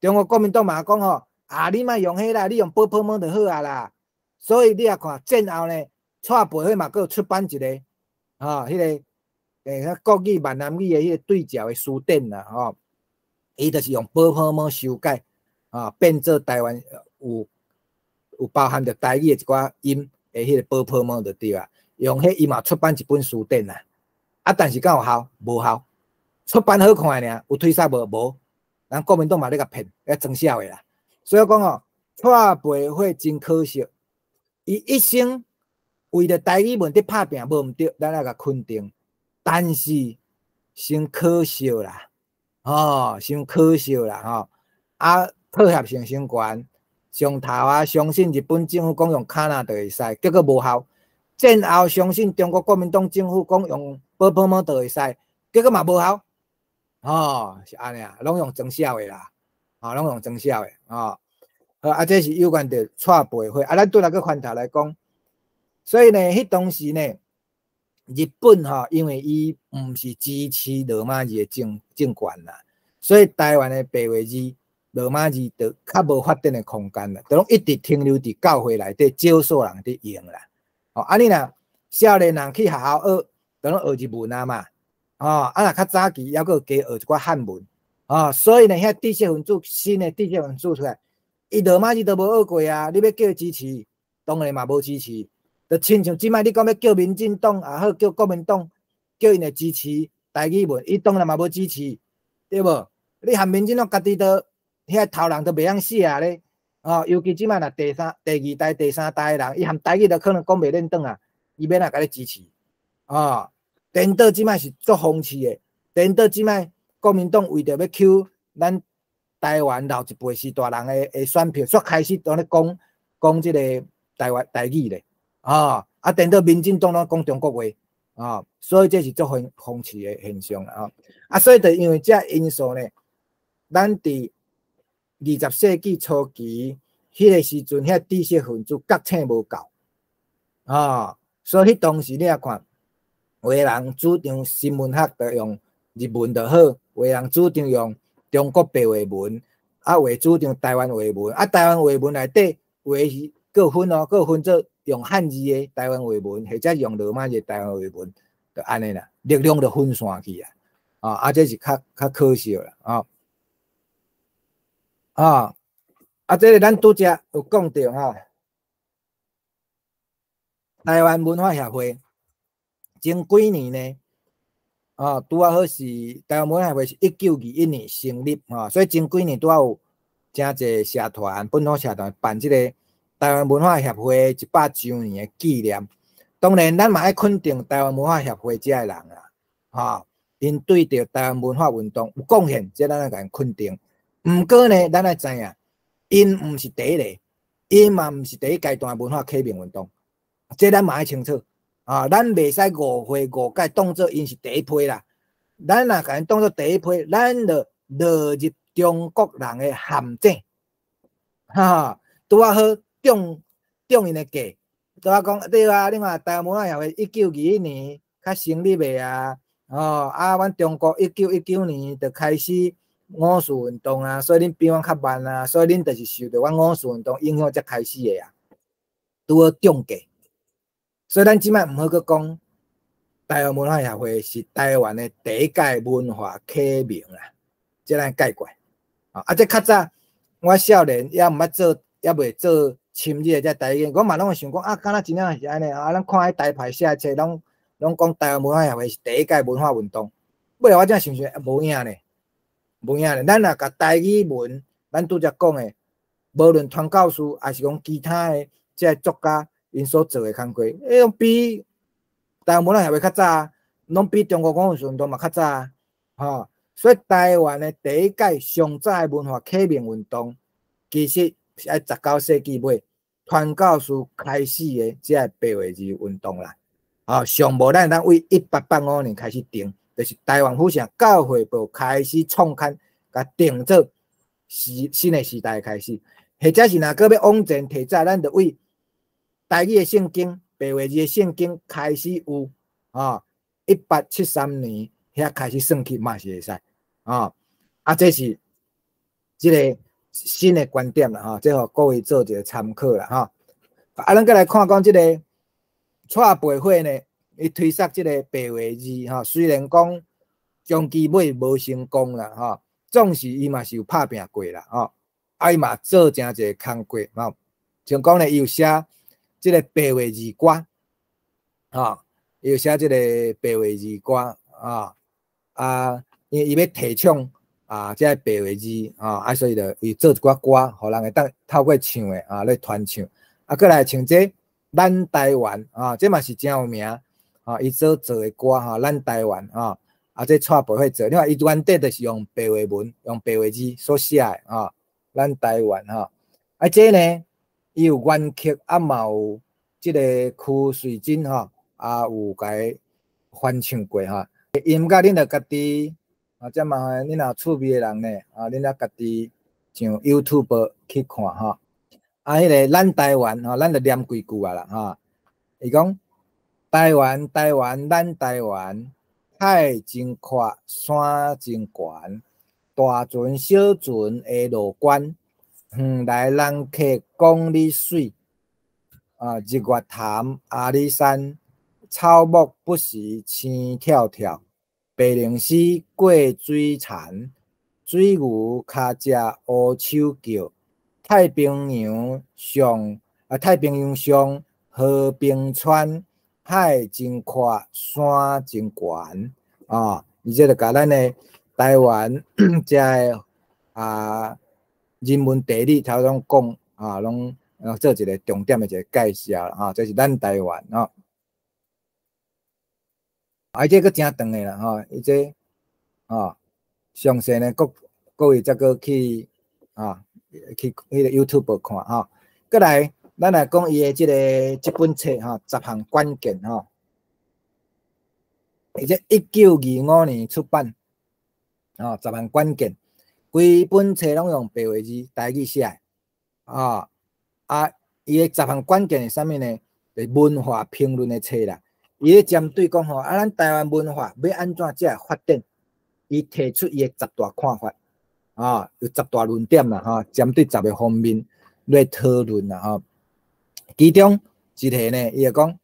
中國國民黨嘛講吼，啊，你莫用彼啦，你用ㄅㄆㄇ就好啊啦。所以你也看戰後呢，蔡培火嘛閣出版一个，吼，彼个國語、閩南語的彼個對照的辭典啦，吼，伊就是用ㄅㄆㄇ修改，啊，變做台灣有包含著台語的一寡音的彼個ㄅㄆㄇ就對啊。用彼伊嘛出版一本辭典啦，啊，但是敢有效？無效。出版好看爾，有推捒無？無。人國民黨嘛咧共騙，咧裝痟的啦。所以講吼，蔡培火真可惜，伊一生為著台語文佇拍拚，無毋對，咱愛共肯定。但是傷可惜啦，吼，傷可惜啦，吼。啊，妥協性傷懸，上頭啊，相信日本政府講用卡納就會使，結果無效。戰後相信中國國民黨政府講用ㄅㄆㄇ就會使，結果嘛無效。吼，是按呢啊，攏用裝痟的啦，吼，攏用裝痟的，吼。好，啊，這是有關著蔡培火，啊，咱轉來閣翻頭來講，所以呢，彼當時呢，日本吼，因為伊毋是支持羅馬字的政權啦，所以台灣的白話字、羅馬字就較無發展的空間啦，就攏一直停留佇教會內底，少數人佇用啦。哦，啊你若少年人去學校學，就攏學日文啊嘛，哦，啊若較早期猶閣加學一寡漢文，哦，所以呢，遐知識分子新的知識分子出來，伊羅馬字都無學過啊，你欲叫伊支持，當然嘛無支持。就親像這擺你講欲叫民進黨也好，叫國民黨，叫𪜶來支持台語文，伊當然嘛無支持，對無？你含民進黨家己都遐頭人都袂曉寫啊咧，哦，尤其這擺若第三、第二代、第三代的人，伊含台語都可能講袂輪轉啊，伊欲按怎共你支持？哦，顛倒這擺是足諷刺的，顛倒這擺國民黨為著欲吸咱台灣老一輩序大人的選票，煞開始當咧講講這个台灣台語咧，哦，啊，顛倒民進黨攏講中國話，啊，所以這是足諷刺的現象啦，吼。啊，所以就因為這因素呢，咱佇20世紀初期彼個時陣，遐知識分子覺醒無夠，啊，所以彼當時你也看，有的人主張新文學就用日文就好，有的人主張用中國白話文，啊，有的主張台灣話文，啊，台灣話文內底有的是閣分哦，閣分做用漢字的台灣話文，或者用羅馬字台灣話文，就按呢啦，力量就分散去啊，啊，啊，這是較可惜啦，啊，啊，啊，這个咱拄才有講著吼，台灣文化協會前幾年呢，啊，拄仔好是台灣文化協會是1921年成立，吼，所以前幾年拄仔有誠濟社團，本土社團辦這个台灣文化協會100週年的紀念。當然，咱嘛愛肯定台灣文化協會遮的人啦，吼，𪜶對著台灣文化運動有貢獻，這咱愛共𪜶肯定。毋過呢，咱愛知影，𪜶毋是第一个，𪜶嘛毋是第一階段文化啟蒙運動，這咱嘛愛清楚。啊，咱袂使誤會誤解，當做𪜶是第一批啦。咱若共𪜶當做第一批，咱就落入中國人的陷阱，哈，拄仔好中中𪜶的計，拄仔講對啊，你看台灣文化協會1921年較成立的啊，哦，啊，阮中國1919年就開始五四運動啊，所以恁比阮較慢啊，所以恁就是受著阮五四運動影響才開始的啊，拄好中計。所以咱這擺毋好閣講台灣文化協會是台灣的第一屆文化啟蒙啦，這咱解決。啊，這較早我少年猶毋捌做，猶未做深入的這台語，我嘛攏會想講啊，敢若真正是按呢啊？咱看彼台牌寫冊，攏講台灣文化協會是第一屆文化運動。尾來我才想想，無影呢，無影呢。咱若共台語文，咱拄才講的，無論傳教士，抑是講其他的這個作家，𪜶所做的工課，彼攏比台灣文化協會較早啊，攏比中國五四運動嘛較早啊，吼。所以台灣的第一屆上早的文化啟蒙運動，其實是佇19世紀尾傳教士開始的這个白話字運動啦。啊，上無咱會當對1885年開始定，就是台灣府城教會報開始創刊，共定做時新的時代開始，或者是若閣欲往前提早，咱就對台語的聖經、白話字的聖經開始有啊，1873年遐開始算起嘛是會使啊。啊，這是這个新的觀點啦，吼，這予各位做一个參考啦，吼。啊，咱閣來看講這个蔡培火呢，伊推捒這个白話字吼，雖然講終其尾無成功啦，吼，總是伊嘛是有拍拚過啦，吼，啊，伊嘛做誠濟工課，吼，像講呢，伊有寫這个白話字歌，吼，伊有寫這个白話字歌，啊，啊，因為伊欲提倡啊，這个白話字，啊，啊，所以就伊做一寡歌，予人會當透過唱的啊來傳唱。啊，閣來像這咱台灣啊，這嘛是誠有名，啊，伊所做的歌吼，咱台灣啊，啊，這蔡培火做，你看伊原底就是用白話文，用白話字所寫的啊，咱台灣吼，啊，這呢，伊有原曲啊，嘛有這个柯瑞珍吼，啊，有共伊翻唱過吼。音樂恁著家己啊，這麻煩恁若有趣味的人呢，啊，恁著家己上 YouTube 去看吼。啊，彼个咱台灣吼，咱著念幾句啊啦吼。伊講台灣，台灣，咱台灣，海真闊，山真懸，大船小船會落關，遠來人客講你媠，啊，日月潭、阿里山，草木不時青跳跳，白鷺鷥過水田，水牛跤食烏手腳，太平洋上啊，太平洋上河冰川，海真闊，山真懸，啊，伊這就共咱的台灣遮个啊人文地理頭攏講啊，攏做一个重點的一个介紹啊，這是咱台灣吼。啊，這閣誠長的啦吼，伊這吼詳細呢，各位再閣去啊去彼个 YouTube 看吼。閣來，咱來講伊的這个這本冊吼，十項關鍵吼。伊這1925年出版，哦，十項關鍵，規本冊攏用白話字台語寫的，哦，啊，伊的十項關鍵是啥物呢？是文化評論的冊啦。伊咧針對講吼，啊，咱台灣文化欲按怎才會發展？伊提出伊的十大看法，啊，有十大論點啦，吼，針對十個方面來討論啦，吼。其中一個呢，伊就講，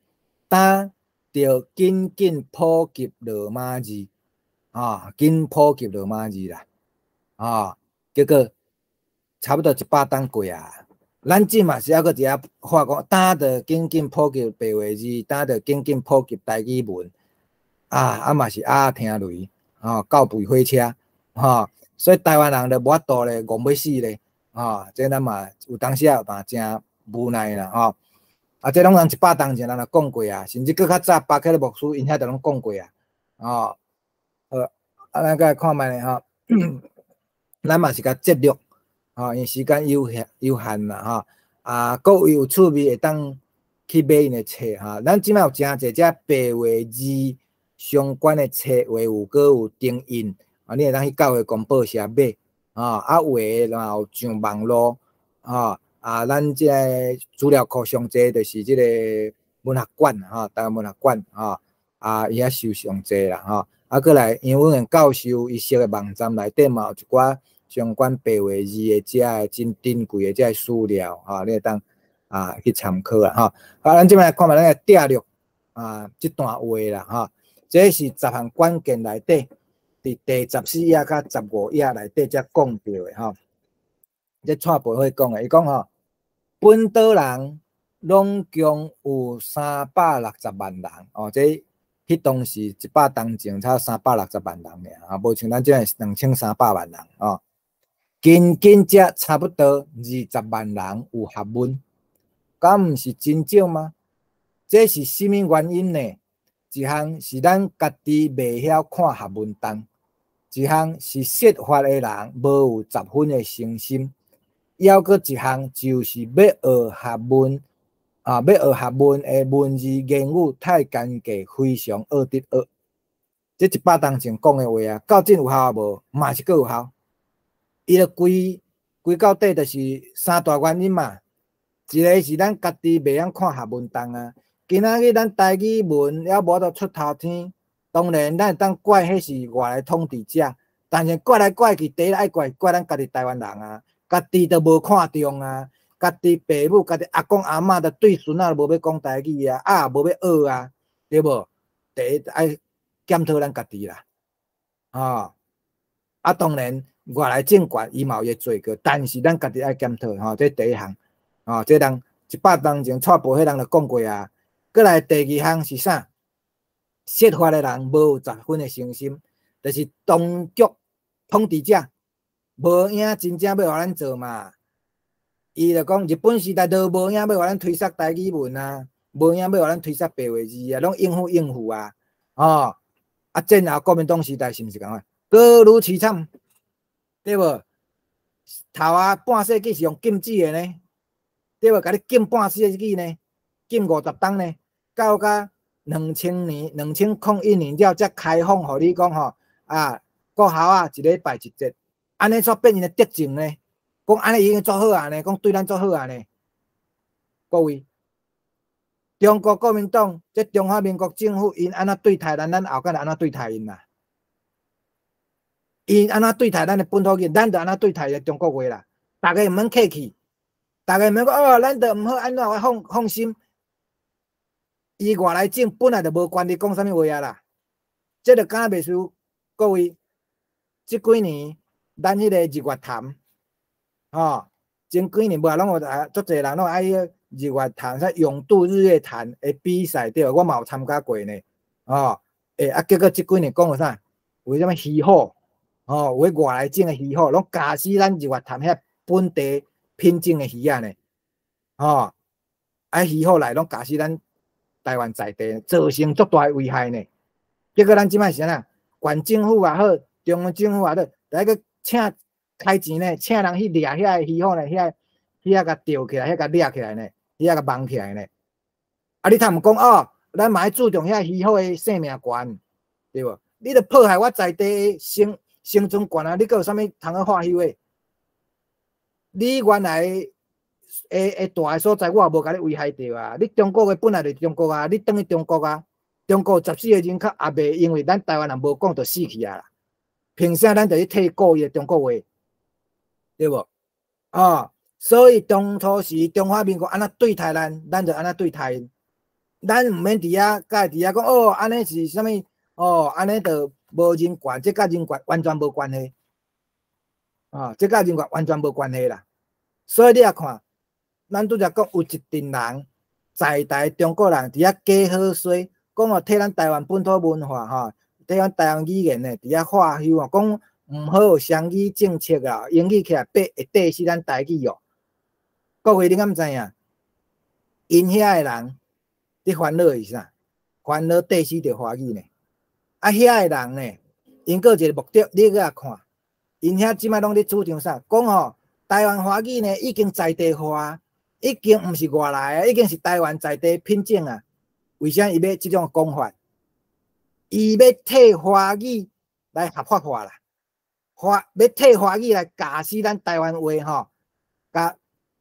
當著緊緊普及羅馬字，啊，緊普及羅馬字啦，啊，結果差不多100冬過啊。咱這嘛是猶閣佇遐話講，當著緊緊普及白話字，當著緊緊普及台語文，啊啊嘛是鴨聽雷，吼，狗吠火車，吼，所以台灣人就無法度咧，戇欲死咧，吼，這咱嘛有當時啊嘛誠無奈啦，吼，啊，這攏人100冬前人就講過啊，甚至閣較早巴克勒牧師𪜶遐就攏講過啊，吼，好，啊，咱閣來看覓咧，吼，咱嘛是共節錄。吼，因為時間有限有限啦，吼，啊，各位有趣味會當去買𪜶的冊吼。咱這擺有誠濟這白話字相關的冊，話有閣有釘印，啊，你會當去教會公報社買，吼，啊，有的嘛有上網路，吼，啊，咱這個資料庫上濟就是這個文學館，吼，台灣文學館，吼，啊，伊遐收上濟啦，吼，啊，閣來楊文彦教授伊設的網站內底嘛有一寡相關白話字的這个真珍貴的這个資料，吼，你會當啊去參考啦，吼。啊，咱這擺來看覓咱個摘錄啊，這段話啦，吼，這是十項關鍵內底，佇第14頁佮15頁內底才講著的，吼。這蔡培火講的，伊講吼，本島人攏共有360萬人，哦，這彼當時100冬前才360萬人爾，啊，無像咱這2300萬人，哦。僅僅才差不多20萬人有學問，敢毋是真少嗎？這是啥物原因呢？一項是咱家己袂曉看學問檔，一項是說法的人無有十分的誠心，猶閣一項就是欲學學問啊，欲學學問的文字言語太艱拮，非常惡得學。這100冬前講的話啊，到今有效無？嘛是閣有效。伊就歸歸到底就是三大原因嘛，一个是咱家己袂曉看學問檔啊。今仔日咱台語文猶無法度出頭天，當然咱會當怪彼是外來統治者，但是怪來怪去，第一愛怪怪咱家己台灣人啊，家己都無看重啊，家己爸母、家己阿公阿嬤都對孫仔無欲講台語啊，啊無欲學啊，對無？第一愛檢討咱家己啦，吼，啊當然。外來政權伊嘛有伊罪過，但是咱家己愛檢討吼，這第一項，吼，這人100冬前蔡培火人就講過啊。閣來第二項是啥？說法的人無有十分的誠心，就是當局統治者無影真正欲予咱做嘛。伊就講日本時代都無影欲予咱推捒台語文啊，無影欲予咱推捒白話字啊，攏應付應付啊，吼。啊，戰後國民黨時代是毋是仝款？閣愈淒慘。對無？頭啊半世紀是用禁止的呢，對無？共你禁半世紀呢，禁50冬呢，到甲2000年、2001年了，才開放予你講吼啊，國校啊，一禮拜一節，按呢煞變𪜶的德政呢？講按呢已經足好啊呢，講對咱足好啊呢？各位，中國國民黨這中華民國政府，𪜶按怎對待咱，咱後蓋就按怎對待𪜶啦。𪜶按怎對待咱的本土語，咱就按怎對待伊中國話啦。逐家毋免客氣，逐家毋免講哦，咱就毋好按怎放放心。伊外來種本來就無權利講啥物話啊啦。這就敢若袂輸各位，這幾年咱彼個日月潭，吼，前幾年無啊，攏有啊，足濟人攏愛彼日月潭啥泳渡日月潭的比賽對無？我嘛有參加過呢，吼，欸，啊，結果這幾年講有啥？有啥物魚虎？吼，有彼外來種的魚虎，攏咬死咱日月潭遐本地品種的魚仔呢，吼，啊魚虎來攏咬死咱台灣在地，造成足大的危害呢。結果咱這擺是按怎？縣政府也好，中央政府也好，來去請開錢呢，請人去掠遐个魚虎呢，遐遐共釣起來，遐共掠起來呢，遐共網起來呢。啊，你通毋講哦，咱嘛愛注重遐魚虎的生命權。對無？你著破壞我在地的生存權啊！你閣有啥物通好化休的？你原來的蹛的所在，我也無共你危害著啊！你中國的本來就是中國啊，你轉去中國啊，中國14個人口也袂因為咱台灣人無講就死去啊啦！憑啥咱就去替顧伊的中國話？對無？啊，所以當初時中華民國按怎對待咱，咱就按怎對待𪜶。咱毋免佇遐，共佇遐講哦，按呢是啥物？哦，按呢就無人權，這佮人權完全無關係。啊，這佮人權完全無關係啦。所以你也看，咱拄才講有一陣人在台中國人佇遐假好說，講哦替咱台灣本土文化吼，替咱台灣語言呢佇遐化休哦，講毋好雙語政策啊，英語起來會綴死咱台語哦。各位你敢知影？𪜶遐的人佇煩惱的是啥？煩惱綴死著華語呢？啊，遐的人呢，𪜶閣有一個目的，你閣來看，𪜶遐這擺攏咧主張啥？講吼，台灣華語呢已經在地化，已經毋是外來的，已經是台灣在地品種啊。為啥伊欲這種講法？伊欲替華語來合法化啦，欲替華語來共死咱台灣話吼，共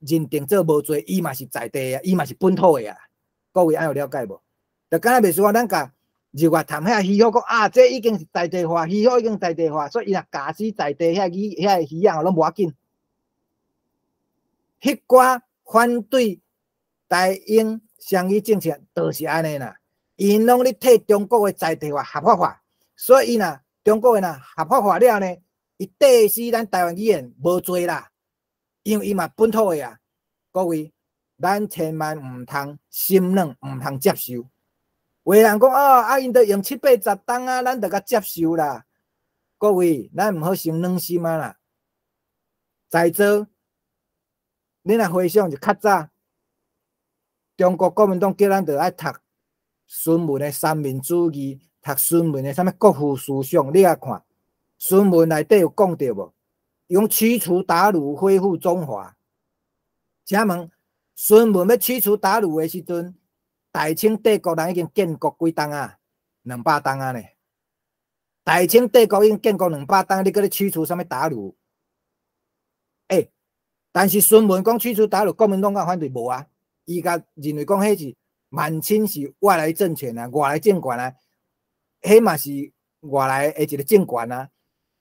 認定做無罪，伊嘛是在地啊，伊嘛是本土的啊。各位按有了解無？就敢若袂輸講咱共日月潭遐魚好講啊，這已經是在地化，魚好已經在地化，所以伊若共死在地遐魚遐魚仔攏無要緊。彼寡反對台英雙語政策，就是按呢啦。𪜶攏咧替中國的在地化合法化，所以伊若中國的若合法化了呢，伊綴死咱台灣語言無罪啦，因為伊嘛本土的啊。各位，咱千萬毋通心軟，毋通接受。有的人講哦，啊，𪜶都用七八十冬啊，咱就共接受啦。各位，咱毋好傷軟心啊啦。在座，你若回想就較早，中國國民黨叫咱著愛讀孫文的三民主義，讀孫文的啥物國父思想，你來看，孫文內底有講著無？用驅除韃虜，恢復中華。請問，孫文欲驅除韃虜的時陣，大清帝國人已經建國幾冬啊？200冬啊呢？大清帝國已經建國兩百冬，你閣咧驅除啥物韃虜？欸，但是孫文講驅除韃虜，國民黨敢反對無啊？伊共認為講彼是滿清是外來政權啊，外來政權啊，彼嘛是外來的一個政權啊。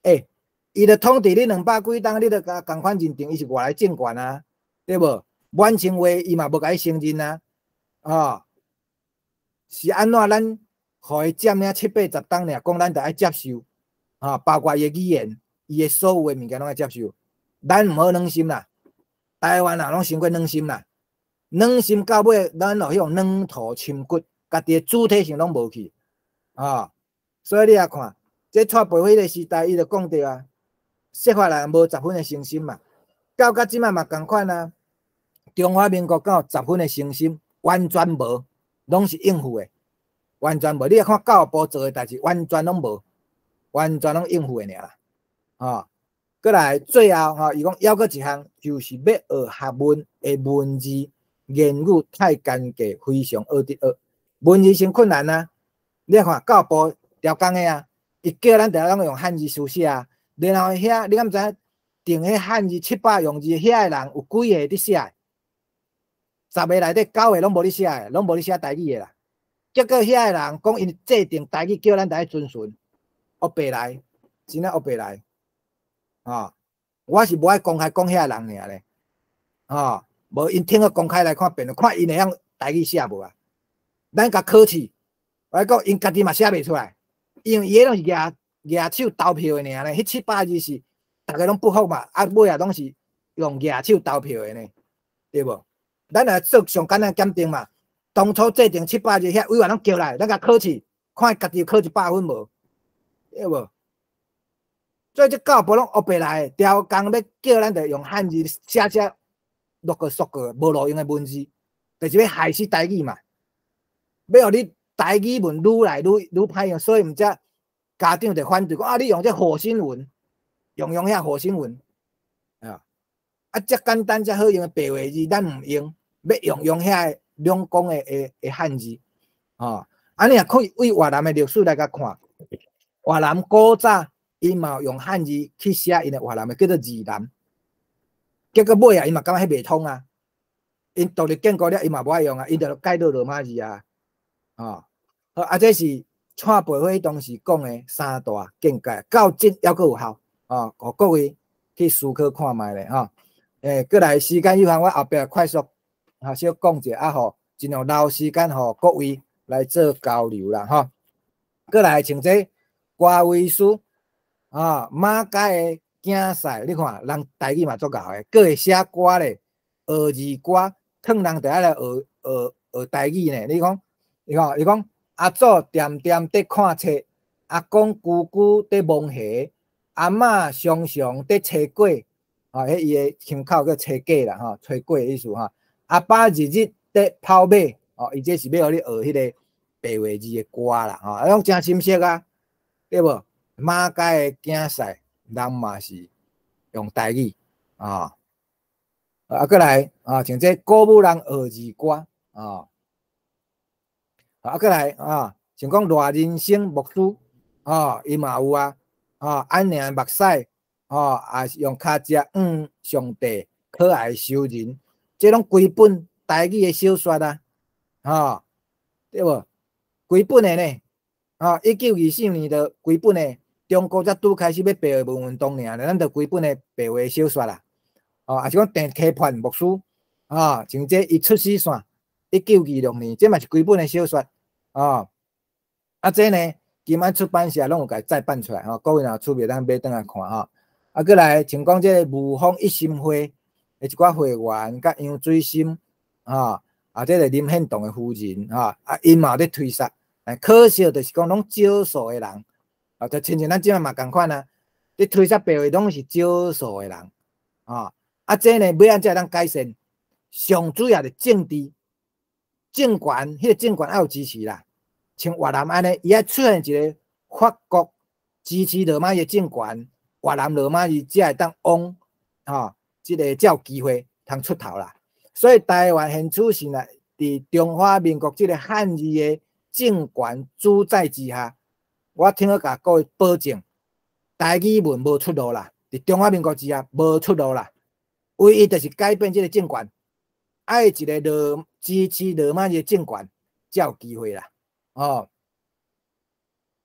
欸，伊著統治你兩百幾冬，你著共仝款認定伊是外來政權啊，對無？滿清話伊嘛無共伊承認啊，哦，是按怎咱予伊佔領七八十冬爾，講咱著愛接受，啊，包括伊的語言，伊的所有的物件攏愛接受，咱毋好軟心啦，台灣人攏傷過軟心啦，軟心到尾，咱就彼種軟土深骨，家己的主體性攏無去，啊，所以你也看，這蔡培火彼个時代，伊就講著啊，說法人無十分的誠心嘛，到甲這擺嘛仝款啊，中華民國敢有十分的誠心？完全無，攏是應付的，完全無。你看教育部做的代誌，完全攏無，完全攏應付的爾啦。啊，閣來最後吼，伊講猶閣一項，就是欲學學問的文字言語太艱拮，非常學得學。文字先困難啊！你看教育部調工的啊，伊叫咱定攏用漢字書寫啊，然後遐你敢知影定彼漢字700用字遐的人有幾个佇寫？十个內底九個攏無咧寫的，攏無咧寫台語的啦。結果遐的人講𪜶制定台語，叫咱著愛遵循，烏白來，真正烏白來。啊，我是無愛公開講遐人爾咧，啊，無𪜶聽個公開來看辯論，看𪜶會曉台語寫無啊？咱共考試，我講𪜶家己嘛寫袂出來，因為伊彼攏是舉手投票的爾咧，彼700字是逐个攏不服嘛，啊尾仔攏是用舉手投票的呢，對無？咱來做上簡單檢定嘛，當初制定七百字遐委員攏叫來，咱共考試，看伊家己有考100分無，對無？所以這教育部攏烏白來，調工欲叫咱著用漢字寫寫落個縮個無路用的文字，就是欲害死台語嘛，欲予你台語文愈來愈歹用，所以毋才家長就反對講啊，你用這火星文，用遐火星文啊，啊，遮簡單遮好用的白話字，咱毋用，欲用遐个兩廣的漢字，吼，啊，你若可以對越南的歷史來共看，越南古早𪜶嘛有用漢字去寫𪜶的越南的叫做字南，結果尾啊，𪜶嘛感覺彼袂通啊，𪜶獨立建國了，𪜶嘛無愛用啊，𪜶就改做羅馬字啊，吼，好啊，這是蔡培火當時講的三大見解，到這猶閣有效，哦，予各位去思考看覓咧，吼。過來時間有限，我後壁快速啊小講者啊，予盡量留時間予各位來做交流啦，吼。過來像這歌維斯啊，馬偕的競賽，你看人台語嘛足𠢕的，閣會寫歌咧，學字歌，勸人就愛來學學學台語呢。你講，你看，伊講阿祖恬恬佇看冊，阿公久久佇摸魚，阿嬤常常佇炊粿，啊，彼伊的腔口叫炊粿啦，吼，炊粿的意思吼。阿爸日日佇跑馬，哦，伊這是欲予你學彼個白話字的歌啦，吼，啊，攏誠深色啊，對無？馬偕的競賽，人嘛是用台語啊，啊，過來啊，像這鼓舞人學字歌啊，啊，過來啊，像講賴仁生牧師啊，伊嘛有啊，啊，按領目屎，啊，也是用跤跡向上帝可愛仇人，這攏規本台語的小說啊，吼，對無？規本的呢，啊，1924年就規本的，中國才拄開始欲白話文運動爾，咱就規本的白話小說啦，哦，也是講鄭溪畔牧師，啊，像這伊出死線，1926年，這嘛是規本的小說，哦，啊，這呢，金安出版社攏有共再版出來，吼，各位若有趣味，咱買轉來看吼。啊，過來像講這個霧峰一心會的一寡會員，佮楊水心，吼，啊，這個林獻堂的夫人，吼，啊，𪜶嘛有咧推捒，可惜就是講攏少數的人，啊，就親像咱這馬嘛仝款啊，咧推捒白話攏是少數的人，吼，啊，這呢欲按怎會當改善？上主要是政治、政權，彼個政權愛有支持啦。像越南按呢，伊愛出現一個法國支持羅馬字的政權，越南羅馬字才會當往，吼，這個才有機會通出頭啦。所以台灣現此時呢，佇中華民國這個漢字的政權主宰之下，我聽好共各位保證，台語文無出路啦，佇中華民國之下無出路啦。唯一就是改變這個政權，愛一個羅支持羅馬字的政權，才有機會啦。哦，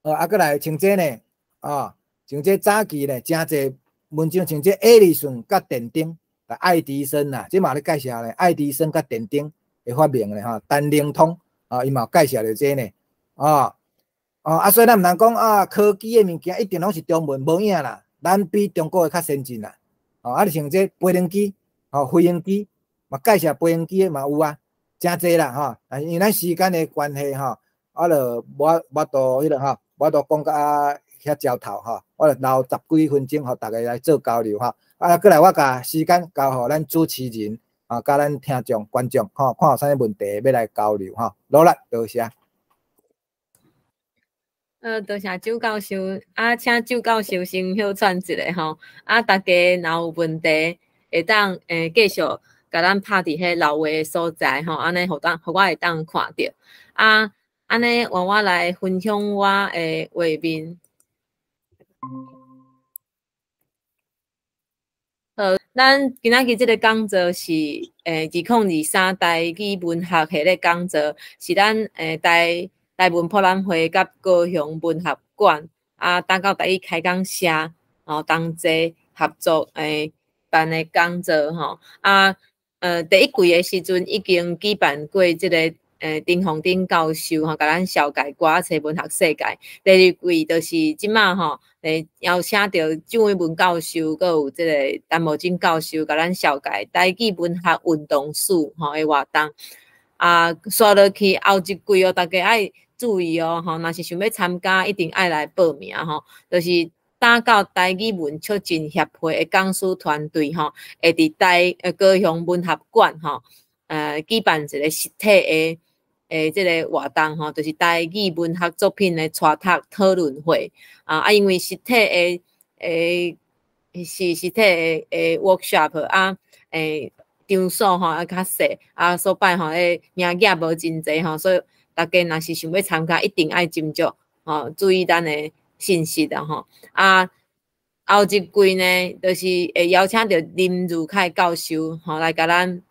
哦，啊，閣來像這呢，哦，像這早期呢，誠濟文章，像這愛迪生佮電燈，愛迪生啦，這嘛咧介紹咧，愛迪生佮電燈的發明咧，吼，陳靈通啊，伊嘛有介紹著這呢，哦，哦，啊，所以咱毋通講啊，科技的物件一定攏是中文，無影啦，咱比中國的較先進啦，哦，啊，像這飛行機，哦，飛行機嘛介紹飛行機的嘛有啊，誠濟啦，吼，啊，因為咱時間的關係，吼。我就無無度彼個吼，無度講甲遐焦頭吼，我就留十幾分鐘，予大家來做交流吼。啊，過來我共時間交予咱主持人啊，佮咱聽眾觀眾吼，看有啥物問題欲來交流吼。努力，多謝。多謝周教授，啊，請周教授先歇喘一下吼。啊，大家若有問題，會當繼續共咱拍佇彼留話的所在吼，按呢予當予我會當看著。啊，按呢換我來分享我的畫面。好，咱今仔日這個講座是2023台語文學系列講座，是咱台台文博覽會佮高雄文學館啊，打到台語開講社吼同齊合作辦的講座吼。啊，第一季的時陣已經舉辦過這個丁鳳鼎教授吼，共咱紹介歌仔冊文學世界。第二季就是這馬吼，邀請著周偉文教授，閣有這個陳慕貞教授，共咱紹介台語文學運動史吼的活動。啊，紲落去後一季哦，大家愛注意哦，吼，若是想欲參加，一定愛來報名吼。就是打到台語文促進協會的講師團隊吼，會佇高雄文學館吼，舉辦一個實體的這個活動吼，就是台語文學作品的帶讀討論會啊啊，因為實體的是實體的workshop 啊，場所吼啊較細啊，所擺吼，名額無真濟吼，所以大家若是想欲參加，一定愛斟酌吼，注意咱的信息啦吼。啊，後一季呢，就是會邀請著林如凱教授吼來共咱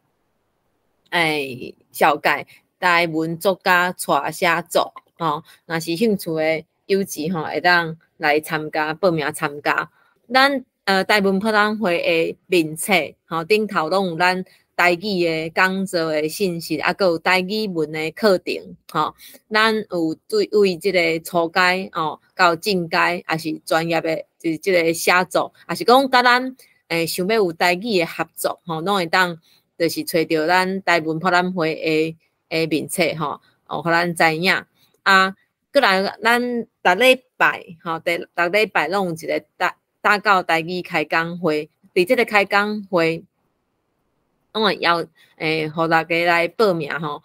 紹介台文作家帶寫作吼。若是興趣的友姊吼，會當來參加報名參加。咱台文博覽會的面冊吼，頂頭攏有咱台語的講座的信息，啊，閣有台語文的課程吼。咱有對位這个初階吼到進階，抑是專業的，就是這个寫作，抑是講佮咱想欲有台語的合作吼，攏會當就是揣著咱台文博覽會的面冊吼，哦，予咱知影。啊，閣來咱逐禮拜吼，逐逐禮拜攏有一个打打狗台語開講會，佇這个開講會，攏會邀予大家來報名吼，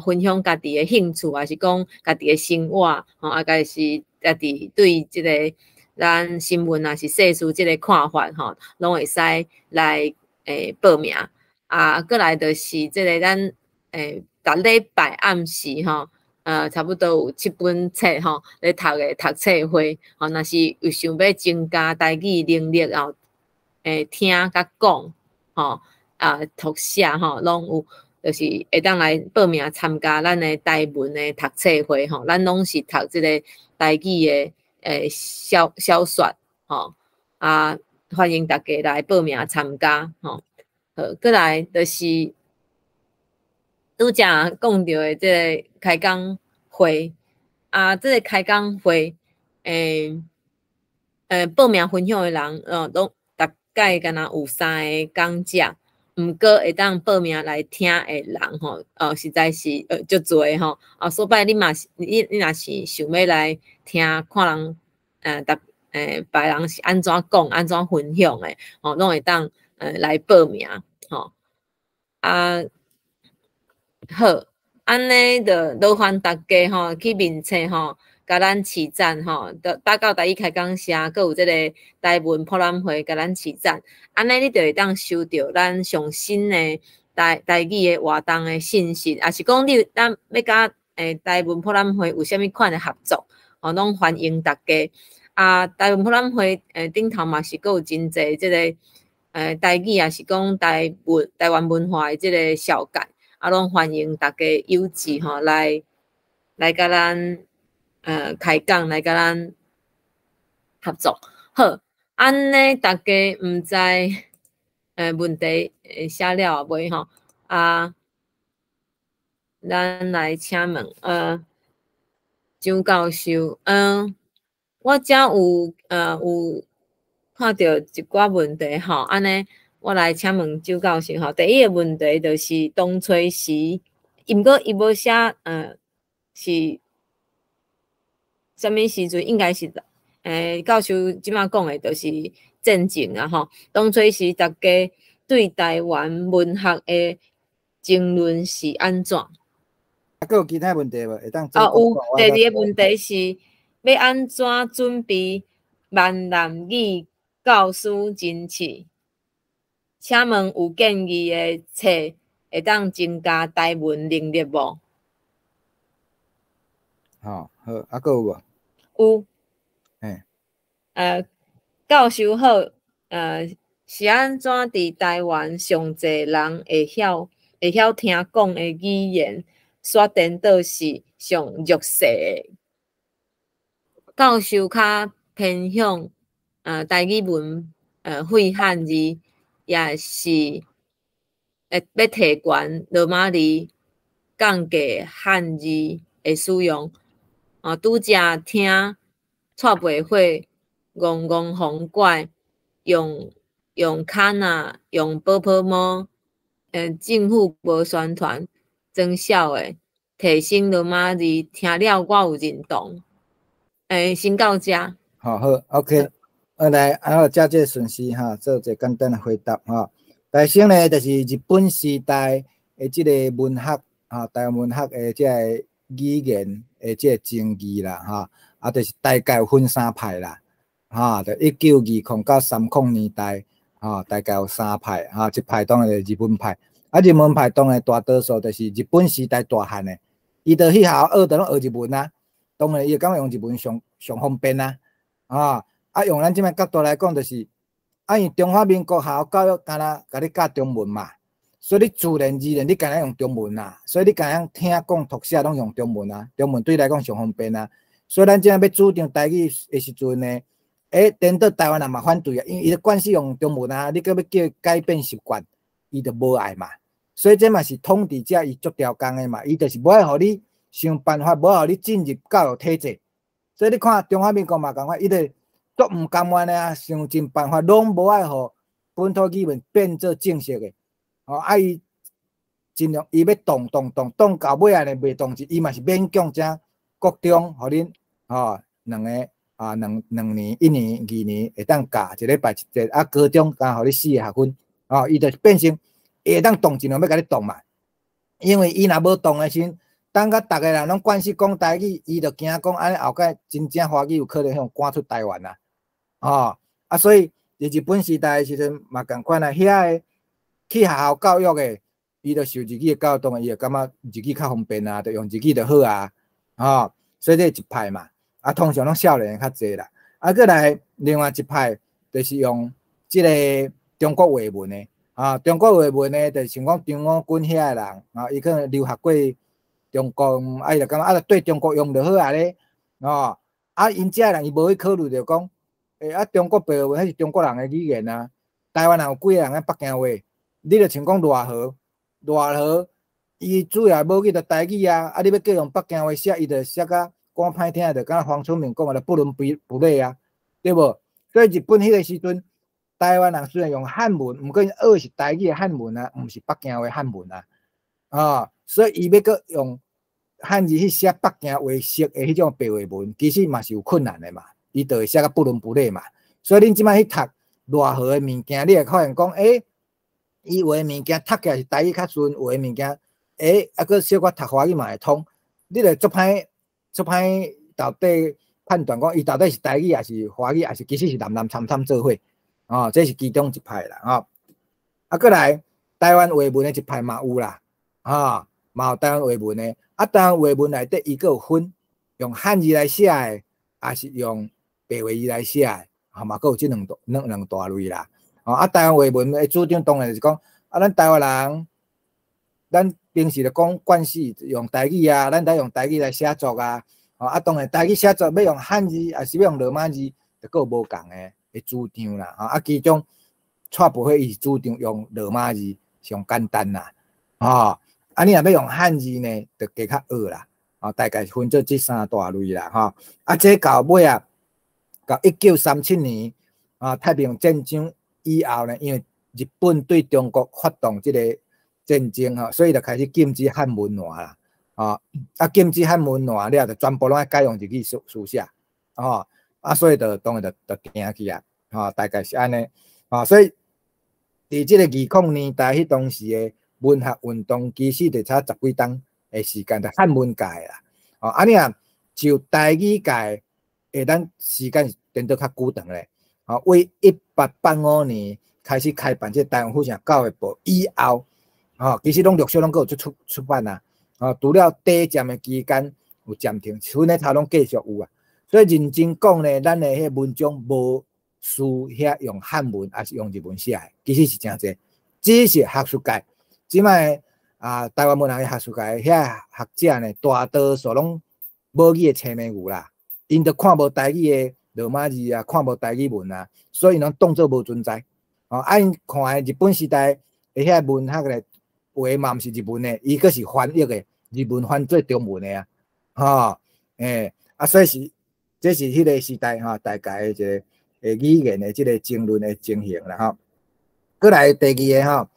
分享家己的興趣，抑是講家己的生活吼，啊，抑是家己對這个咱新聞抑是世事這个看法吼，攏會使來報名。啊，閣來就是這个咱逐禮拜暗時吼，差不多有七本冊吼，咧讀的讀冊會吼，若是有想欲增加台語能力後，聽佮講吼，啊，讀寫吼，攏有，就是會當來報名參加咱的台文的讀冊會吼，咱攏是讀這个台語的小小說吼，啊，歡迎大家來報名參加吼。好，閣來就是拄才講著的這个開講會，啊，這个開講會，報名分享的人，攏大概敢若有三个講者。毋過會當報名來聽的人吼，實在是足濟吼。啊，所擺你嘛是你若是想欲來聽看人，逐別人是按怎講、按怎分享的，吼，攏會當來報名吼。啊，好，按呢就勞煩大家吼去面冊吼，共咱揤讚吼，打狗台語開講社，閣有這个台文博覽會，共咱揤讚，按呢你就會當收著咱上新的台台語的活動的信息，抑是講你有咱欲佮台文博覽會有啥物款的合作，吼，攏歡迎大家。啊，台文博覽會頂頭嘛是閣有真濟這个台語，抑是講台文台灣文化的這个紹介，啊，攏歡迎大家友姊吼來共咱開講，來共咱合作。好，按呢大家毋知問題寫了未吼？啊，咱來請問張教授，我遮有看著一寡問題吼，按呢我來請問周教授吼。第一个問題就是當初時，毋過伊無寫是啥物時陣，應該是教授這擺講的，就是戰前啊吼。當初時大家對台灣文學的爭論是按怎？啊，閣有其他問題無？會當啊，有。第二个問題是欲按怎準備閩南語教師甄試？請問有建議的冊會當增加台文能力無？吼，好，啊，閣有無？有。嘿。教授好，是按怎佇台灣上濟人會曉聽講的語言，煞顛倒是上弱勢的？教授較偏向台語文廢漢字，抑是會欲提懸羅馬字，降低漢字的使用？啊，拄才聽蔡培慧戇戇紅怪用用卡納用寶寶貓，政府無宣傳，裝痟的提升羅馬字，聽了我有認同。先到遮。好好，OK，我來啊，我照這個順序哈，做一個簡單的回答哈。首先呢，就是日本時代的這个文學啊，台灣文學的這个語言的這个爭議啦，哈，啊，就是大概有分三派啦，哈，就1920到30年代，哈，大概有三派，哈，一派當然是日本派，啊，日本派當然大多數就是日本時代大漢的，伊佇彼校學著攏學日文啊，當然伊會感覺用日文上上方便啊。啊，啊用咱這擺角度來講，就是啊，因為中華民國學校教育敢若共你教中文嘛，所以你自然而然你敢若用中文啊，所以你敢若聽講讀寫攏用中文啊，中文對你來講上方便啊。所以咱這擺欲主張台語的時陣呢，欸，顛倒台灣人嘛反對啊，因為伊的慣勢用中文啊，你閣欲叫伊改變習慣，伊就無愛嘛。所以這嘛是統治者伊足刁工的嘛，伊就是無愛予你想辦法，無愛予你進入教育體制。所以你看中華民國嘛仝款，伊就足毋甘願的啊，想盡辦法攏無愛予本土語文變做正式的。哦，啊伊盡量伊欲擋擋擋擋到尾仔呢袂擋住，伊嘛是勉強才國中予恁吼兩个啊兩兩年一年二年會當教一禮拜一節，啊高中敢予你四个學分，哦，伊就變成會當擋盡量欲共你擋嘛，因為伊若無擋的時陣，等甲逐个人攏慣勢講台語，伊就驚講按呢後蓋真正華語有可能予趕出台灣啦，吼啊所以佇日本時代的時陣嘛仝款啊，遐个去學校教育的，伊就受日語的教育，當然伊就感覺日語較方便啊，就用日語就好啊，吼，所以這一派嘛，啊通常攏少年的較濟啦，啊閣來另外一派就是用這个中國話文的，啊中國話文的，就像講張武軍遐个人，啊伊可能留學過中國，啊伊就感覺啊對中國用就好啊咧，哦，啊𪜶遮人伊無去考慮著講，欸啊中國白話文彼是中國人的語言啊，台灣人有幾个人講北京話？你就像講賴和，賴和伊主要母語就台語啊，啊你欲叫用北京話寫，伊就寫甲講歹聽，就敢若黃春明講的不倫不類啊，對無？所以日本彼个時陣，台灣人雖然用漢文，毋過𪜶學的是台語的漢文啊，毋是北京話漢文啊，啊，所以伊欲閣用漢字去寫北京話式的彼種白話文，其實嘛是有困難的嘛，伊就會寫甲不倫不類嘛。所以恁這擺去讀賴和的物件，你會發現講，欸，伊有的物件讀起來是台語較順，有的物件，欸，啊閣小可讀華語嘛會通，你就足歹足歹到底判斷講，伊到底是台語抑是華語，抑是其實是湳湳摻摻做伙，哦，這是其中一派啦，吼。啊，閣來台灣話文的一派嘛有啦，吼，嘛有台灣話文的，啊，台灣話文內底伊閣有分用漢字來寫的，抑是用白話字來寫的，吼嘛閣有這兩兩兩大類啦。哦，啊，台灣話文的主張當然是講，啊，咱台灣人，咱平時就講慣勢用台語啊，咱得用台語來寫作啊，哦，啊，當然台語寫作欲用漢字，抑是欲用羅馬字，就閣有無仝的的主張啦。吼，啊，其中蔡培火伊是主張用羅馬字上簡單啦，吼，啊，你若欲用漢字呢，就加較學啦，哦，大概分做這三大類啦，吼，啊，這到尾啊，到1937年啊，太平洋戰爭以後呢，因為日本對中國發動這個戰爭吼，所以就開始禁止漢文化啦，哦，啊禁止漢文化了，就全部攏愛改用日語書書寫，哦，啊所以就當然就就停去啊，吼，大概是按呢，哦，所以佇這個二零年代彼當時的文學運動，其實就差十幾冬的時間，就漢文界啦，哦，啊你若就台語界，會當時間是顛倒較久長咧。哦，為1885年開始開辦這個台灣府城教育部以後，哦，其實攏陸續攏閣有出出出版啊。哦，除了短暫的期間有暫停，剩的頭攏繼續有啊。所以認真講呢，咱的彼文章無輸遐用漢文，抑是用日文寫的，其實是誠濟。只是學術界，這擺啊，台灣文學的學術界遐學者呢，大多數攏母語的青盲牛啦，𪜶都看無台語的羅馬字啊，看無台語文啊，所以𪜶攏當做無存在。哦，啊，𪜶看的日本時代的遐文學咧，話嘛毋是日文的，伊閣是翻譯的，日文翻做中文的啊，吼，欸，啊，所以是，這是彼個時代吼，大概的一個語言的這個爭論的情形啦，吼。閣來第二个吼，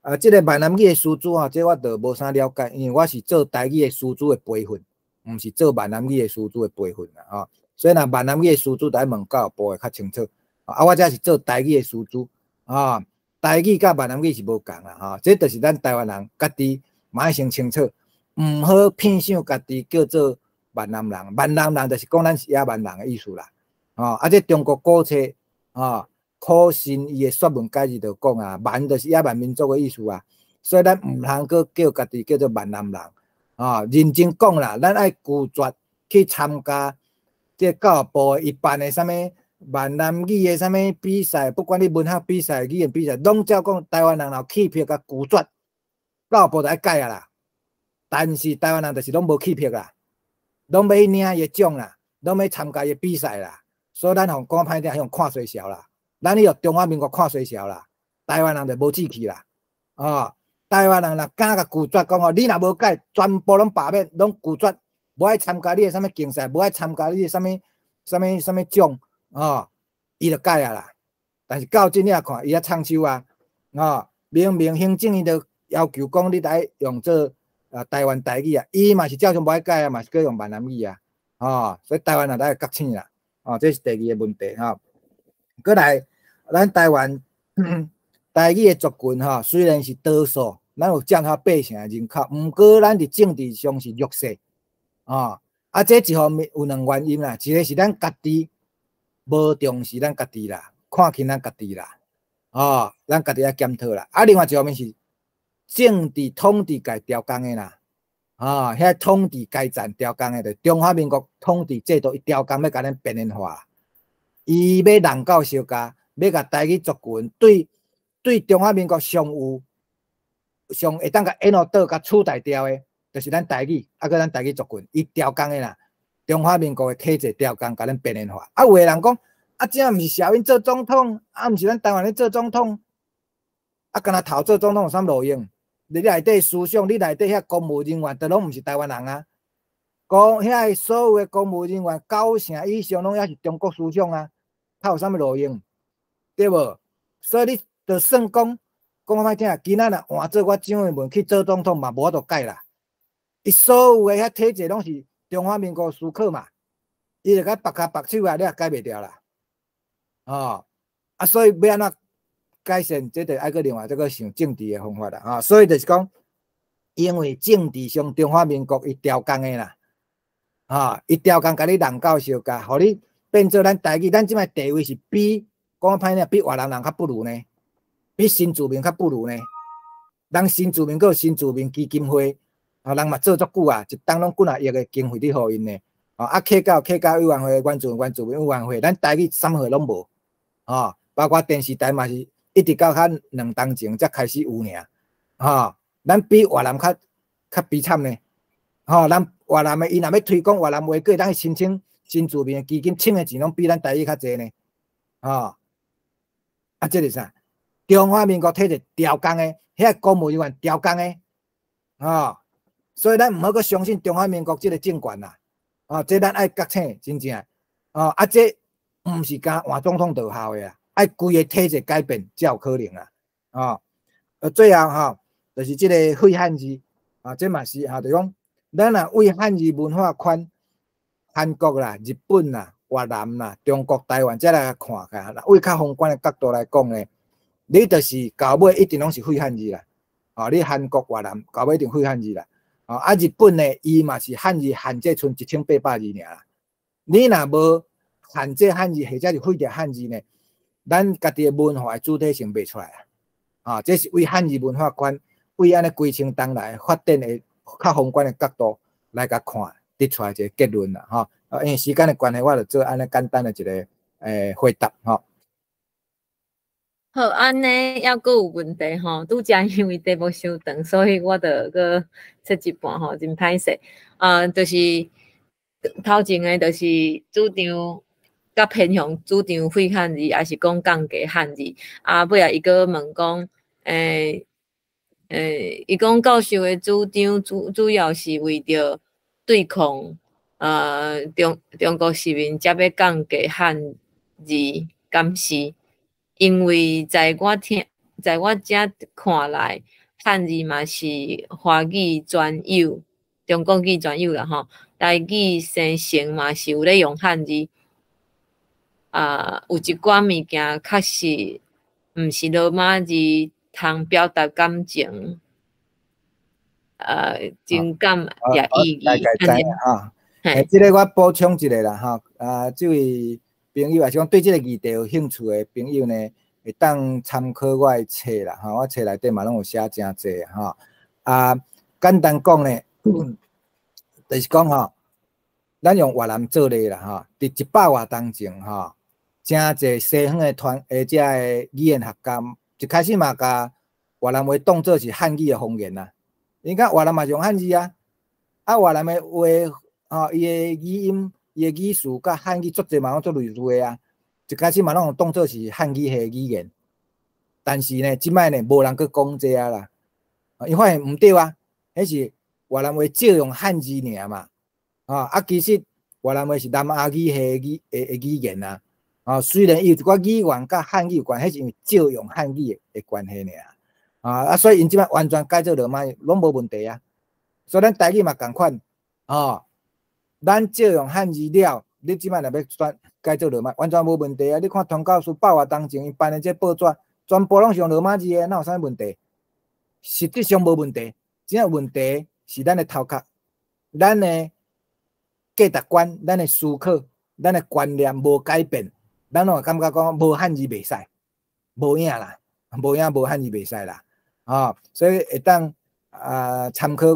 啊，這個閩南語的師資吼，這我就無啥了解，因為我是做台語的師資的培訓，毋是做閩南語的師資的培訓啦，吼。所以若閩南語的師資，就愛問教育部會較清楚。啊，我這是做台語的師資，啊，台語佮閩南語是無仝啦，吼，這就是咱台灣人家己嘛愛先清楚，毋好偏想家己叫做閩南人，閩南人就是講咱是野蠻人的意思啦，吼，啊，這中國古冊，吼，苦心伊的說文解字就講啊，蠻就是野蠻民族的意思啊，所以咱毋通閣叫家己叫做閩南人，啊，認真講啦，咱愛拒絕去參加。這個教育部伊辦的啥物閩南語的啥物比賽，不管你文學比賽、語言比賽，攏照講台灣人若有氣魄共拒絕，教育部就愛改啊啦。但是台灣人就是攏無氣魄啦，攏欲去領伊的獎啦，攏欲參加伊的比賽啦，所以咱予講歹聽，予看衰小啦。咱予中華民國看衰小啦，台灣人就無志氣啦。哦，台灣人若敢共拒絕講吼，你若無改，全部攏罷免，攏拒絕，無愛參加你的啥物競賽，無愛參加你的啥物啥物啥物獎，哦，伊就改啊啦。但是到這爾看，伊猶藏手啊，哦，明明行政院就要求講你愛用做啊台灣台語啊，伊嘛是照常無愛改啊，嘛是閣用閩南語啊，哦，所以台灣人愛覺醒啦，哦，這是第二个問題吼。閣來，咱台灣台語的族群吼，雖然是多數，咱有佔較八成的人口，毋過咱佇政治上是弱勢，哦，啊，這一方面有兩原因啦，一個是咱家己無重視咱家己啦，看輕咱家己啦，哦，咱家己愛檢討啦。啊，另外一方面是政治統治界調工的啦，哦，遐統治階層調工的，就中華民國統治制度伊調工欲共咱邊緣化，伊欲人教相加，欲共台語族群對中華民國上有上會當共引導共取代掉的，就是咱台語，啊，閣咱台語族群，伊調工的啦。中華民國的體制調工，共咱邊緣化。啊，有的人講，啊，這毋是小英做總統，啊，毋是咱台灣咧做總統，啊，敢若頭做總統有啥路用？你內底思想，你內底遐公務人員，都攏毋是台灣人啊。講遐個所有的公務人員九成以上攏猶是中國思想啊，較有啥物路用？對無？所以你就算講講較歹聽，今仔若換做我蔣麗文去做總統嘛，無法度改啦。伊所有的遐體制攏是中華民國思考嘛，伊就共縛跤縛手啊，你也改袂掉啦。哦，啊，所以欲按怎改善，這就愛閣另外再閣想政治的方法啦。啊，所以就是講，因為政治上中華民國伊調工的啦，啊，伊調工共你人教相共，予你變做咱台語，咱這擺地位是比講歹聽，比越南人較不如呢，比新住民較不如呢。人新住民閣有新住民基金會，啊，人嘛做足久啊，一冬攏幾若億的經費佇予𪜶呢。啊，客家委員會、原住民委員會，咱台語啥物貨攏無，啊，包括電視台嘛是一直到較兩冬前才開始有爾，吼，咱比越南較悲慘呢，吼，咱越南的伊若欲推廣越南話，閣會當去申請新住民的基金，請的錢攏比咱台語較濟呢，吼，啊，這是啥？中華民國體制調工的，遐公務人員調工的，吼，所以咱毋好閣相信中華民國這个政權啦，哦，這咱愛覺醒，真正，哦，啊，這毋是干換總統就有效的啊，愛規个體制改變才有可能啊，哦，最後吼，就是這個廢漢字，啊，這嘛是吼，就是講，咱若為漢字文化圈，韓國啦、日本啦、越南啦、中國台灣，這來看下，為較宏觀的角度來講呢，你就是到尾一定攏是廢漢字啦，哦，你韓國、越南到尾一定廢漢字啦，哦，啊，日本呢，伊嘛是漢字限制賰1800字爾啦，你若無限制漢字，或者是廢掉漢字呢，咱家己的文化的主體性袂出來啊！啊，這是為漢字文化圈，為按呢幾千冬來發展的較宏觀的角度來共看，得出來一个結論啦，吼。啊，因為時間的關係，我就做按呢簡單的一个回答，吼。好，按呢猶閣有問題吼，拄才因為題目傷長，所以我就閣切一半吼，真歹勢。啊，就是頭前的，就是主張較偏向主張廢漢字，抑是講降低漢字。啊，尾仔伊閣問講，伊講教授的主張主要是為著對抗中國殖民，才欲降低漢字，敢是？因為在我遮看來，漢字嘛是華語專有，中國語專有啦吼。台語生成嘛是有咧用漢字，啊，有一寡物件確實毋是羅馬字通表達感情，情感也意義。大概知影哈。這个我補充一下啦吼，啊，這位朋友，抑是講對這个議題有興趣的朋友呢，會當參考我的冊啦，吼，我冊內底嘛攏有寫誠濟吼。啊，簡單講呢，就是講吼，咱用越南做例啦吼，佇100外冬前吼，誠濟西方的傳的遮个語言學家，一開始嘛共越南話當做是漢語的方言啊。𪜶講越南嘛用漢字啊，啊越南的話吼，伊的語音、伊的語序佮漢語足濟嘛攏足類似的啊。一開始嘛攏當做是漢語系語言，但是呢，這擺呢無人閣講這啊啦，𪜶發現毋對啊，彼是越南話借用漢字爾嘛，啊其實越南話是南亞語系的語言啊，啊雖然伊有一寡語源佮漢語有關，彼是因為借用漢語的關係爾，啊所以𪜶這擺完全改做羅馬攏無問題啊，所以咱台語嘛仝款，哦，咱借用漢字了，你這擺若欲轉改做羅馬，完全無問題啊！你看傳教士百外冬前𪜶辦的這報紙，全部攏是用羅馬字的，哪有啥物問題？實質上無問題，只有問題是咱的頭殼，咱的價值觀、咱的思考、咱的觀念無改變，咱攏會感覺講無漢字袂使，無影啦，無影無漢字袂使啦，哦，所以會當啊參考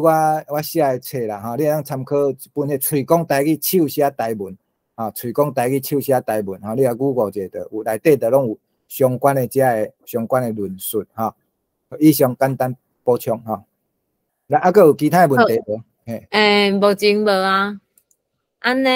我寫的冊啦，吼，你會當參考一本彼喙講台語手寫台文，啊，喙講台語手寫台文，吼，你若 Google 者就有內底就攏有相關的遮个相關的論述，吼。以上簡單補充，吼。來，啊，閣有其他的問題無？嘿。欸，目前無啊。按呢，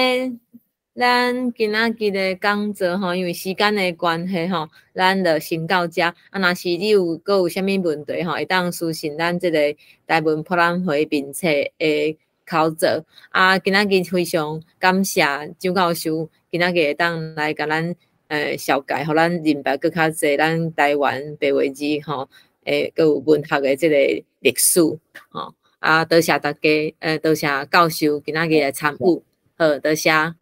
咱今仔日的講座吼，因為時間的關係吼，咱就先到遮。啊，若是你有閣有啥物問題吼，會當私訊咱這個台文博覽會面冊的口座。啊，今仔日非常感謝蔣教授，今仔日會當來共咱紹介，予咱認白閣較濟咱台灣白話字吼，閣有文學的這個歷史吼。啊，多謝大家，多謝教授今仔日來參與，好，多謝。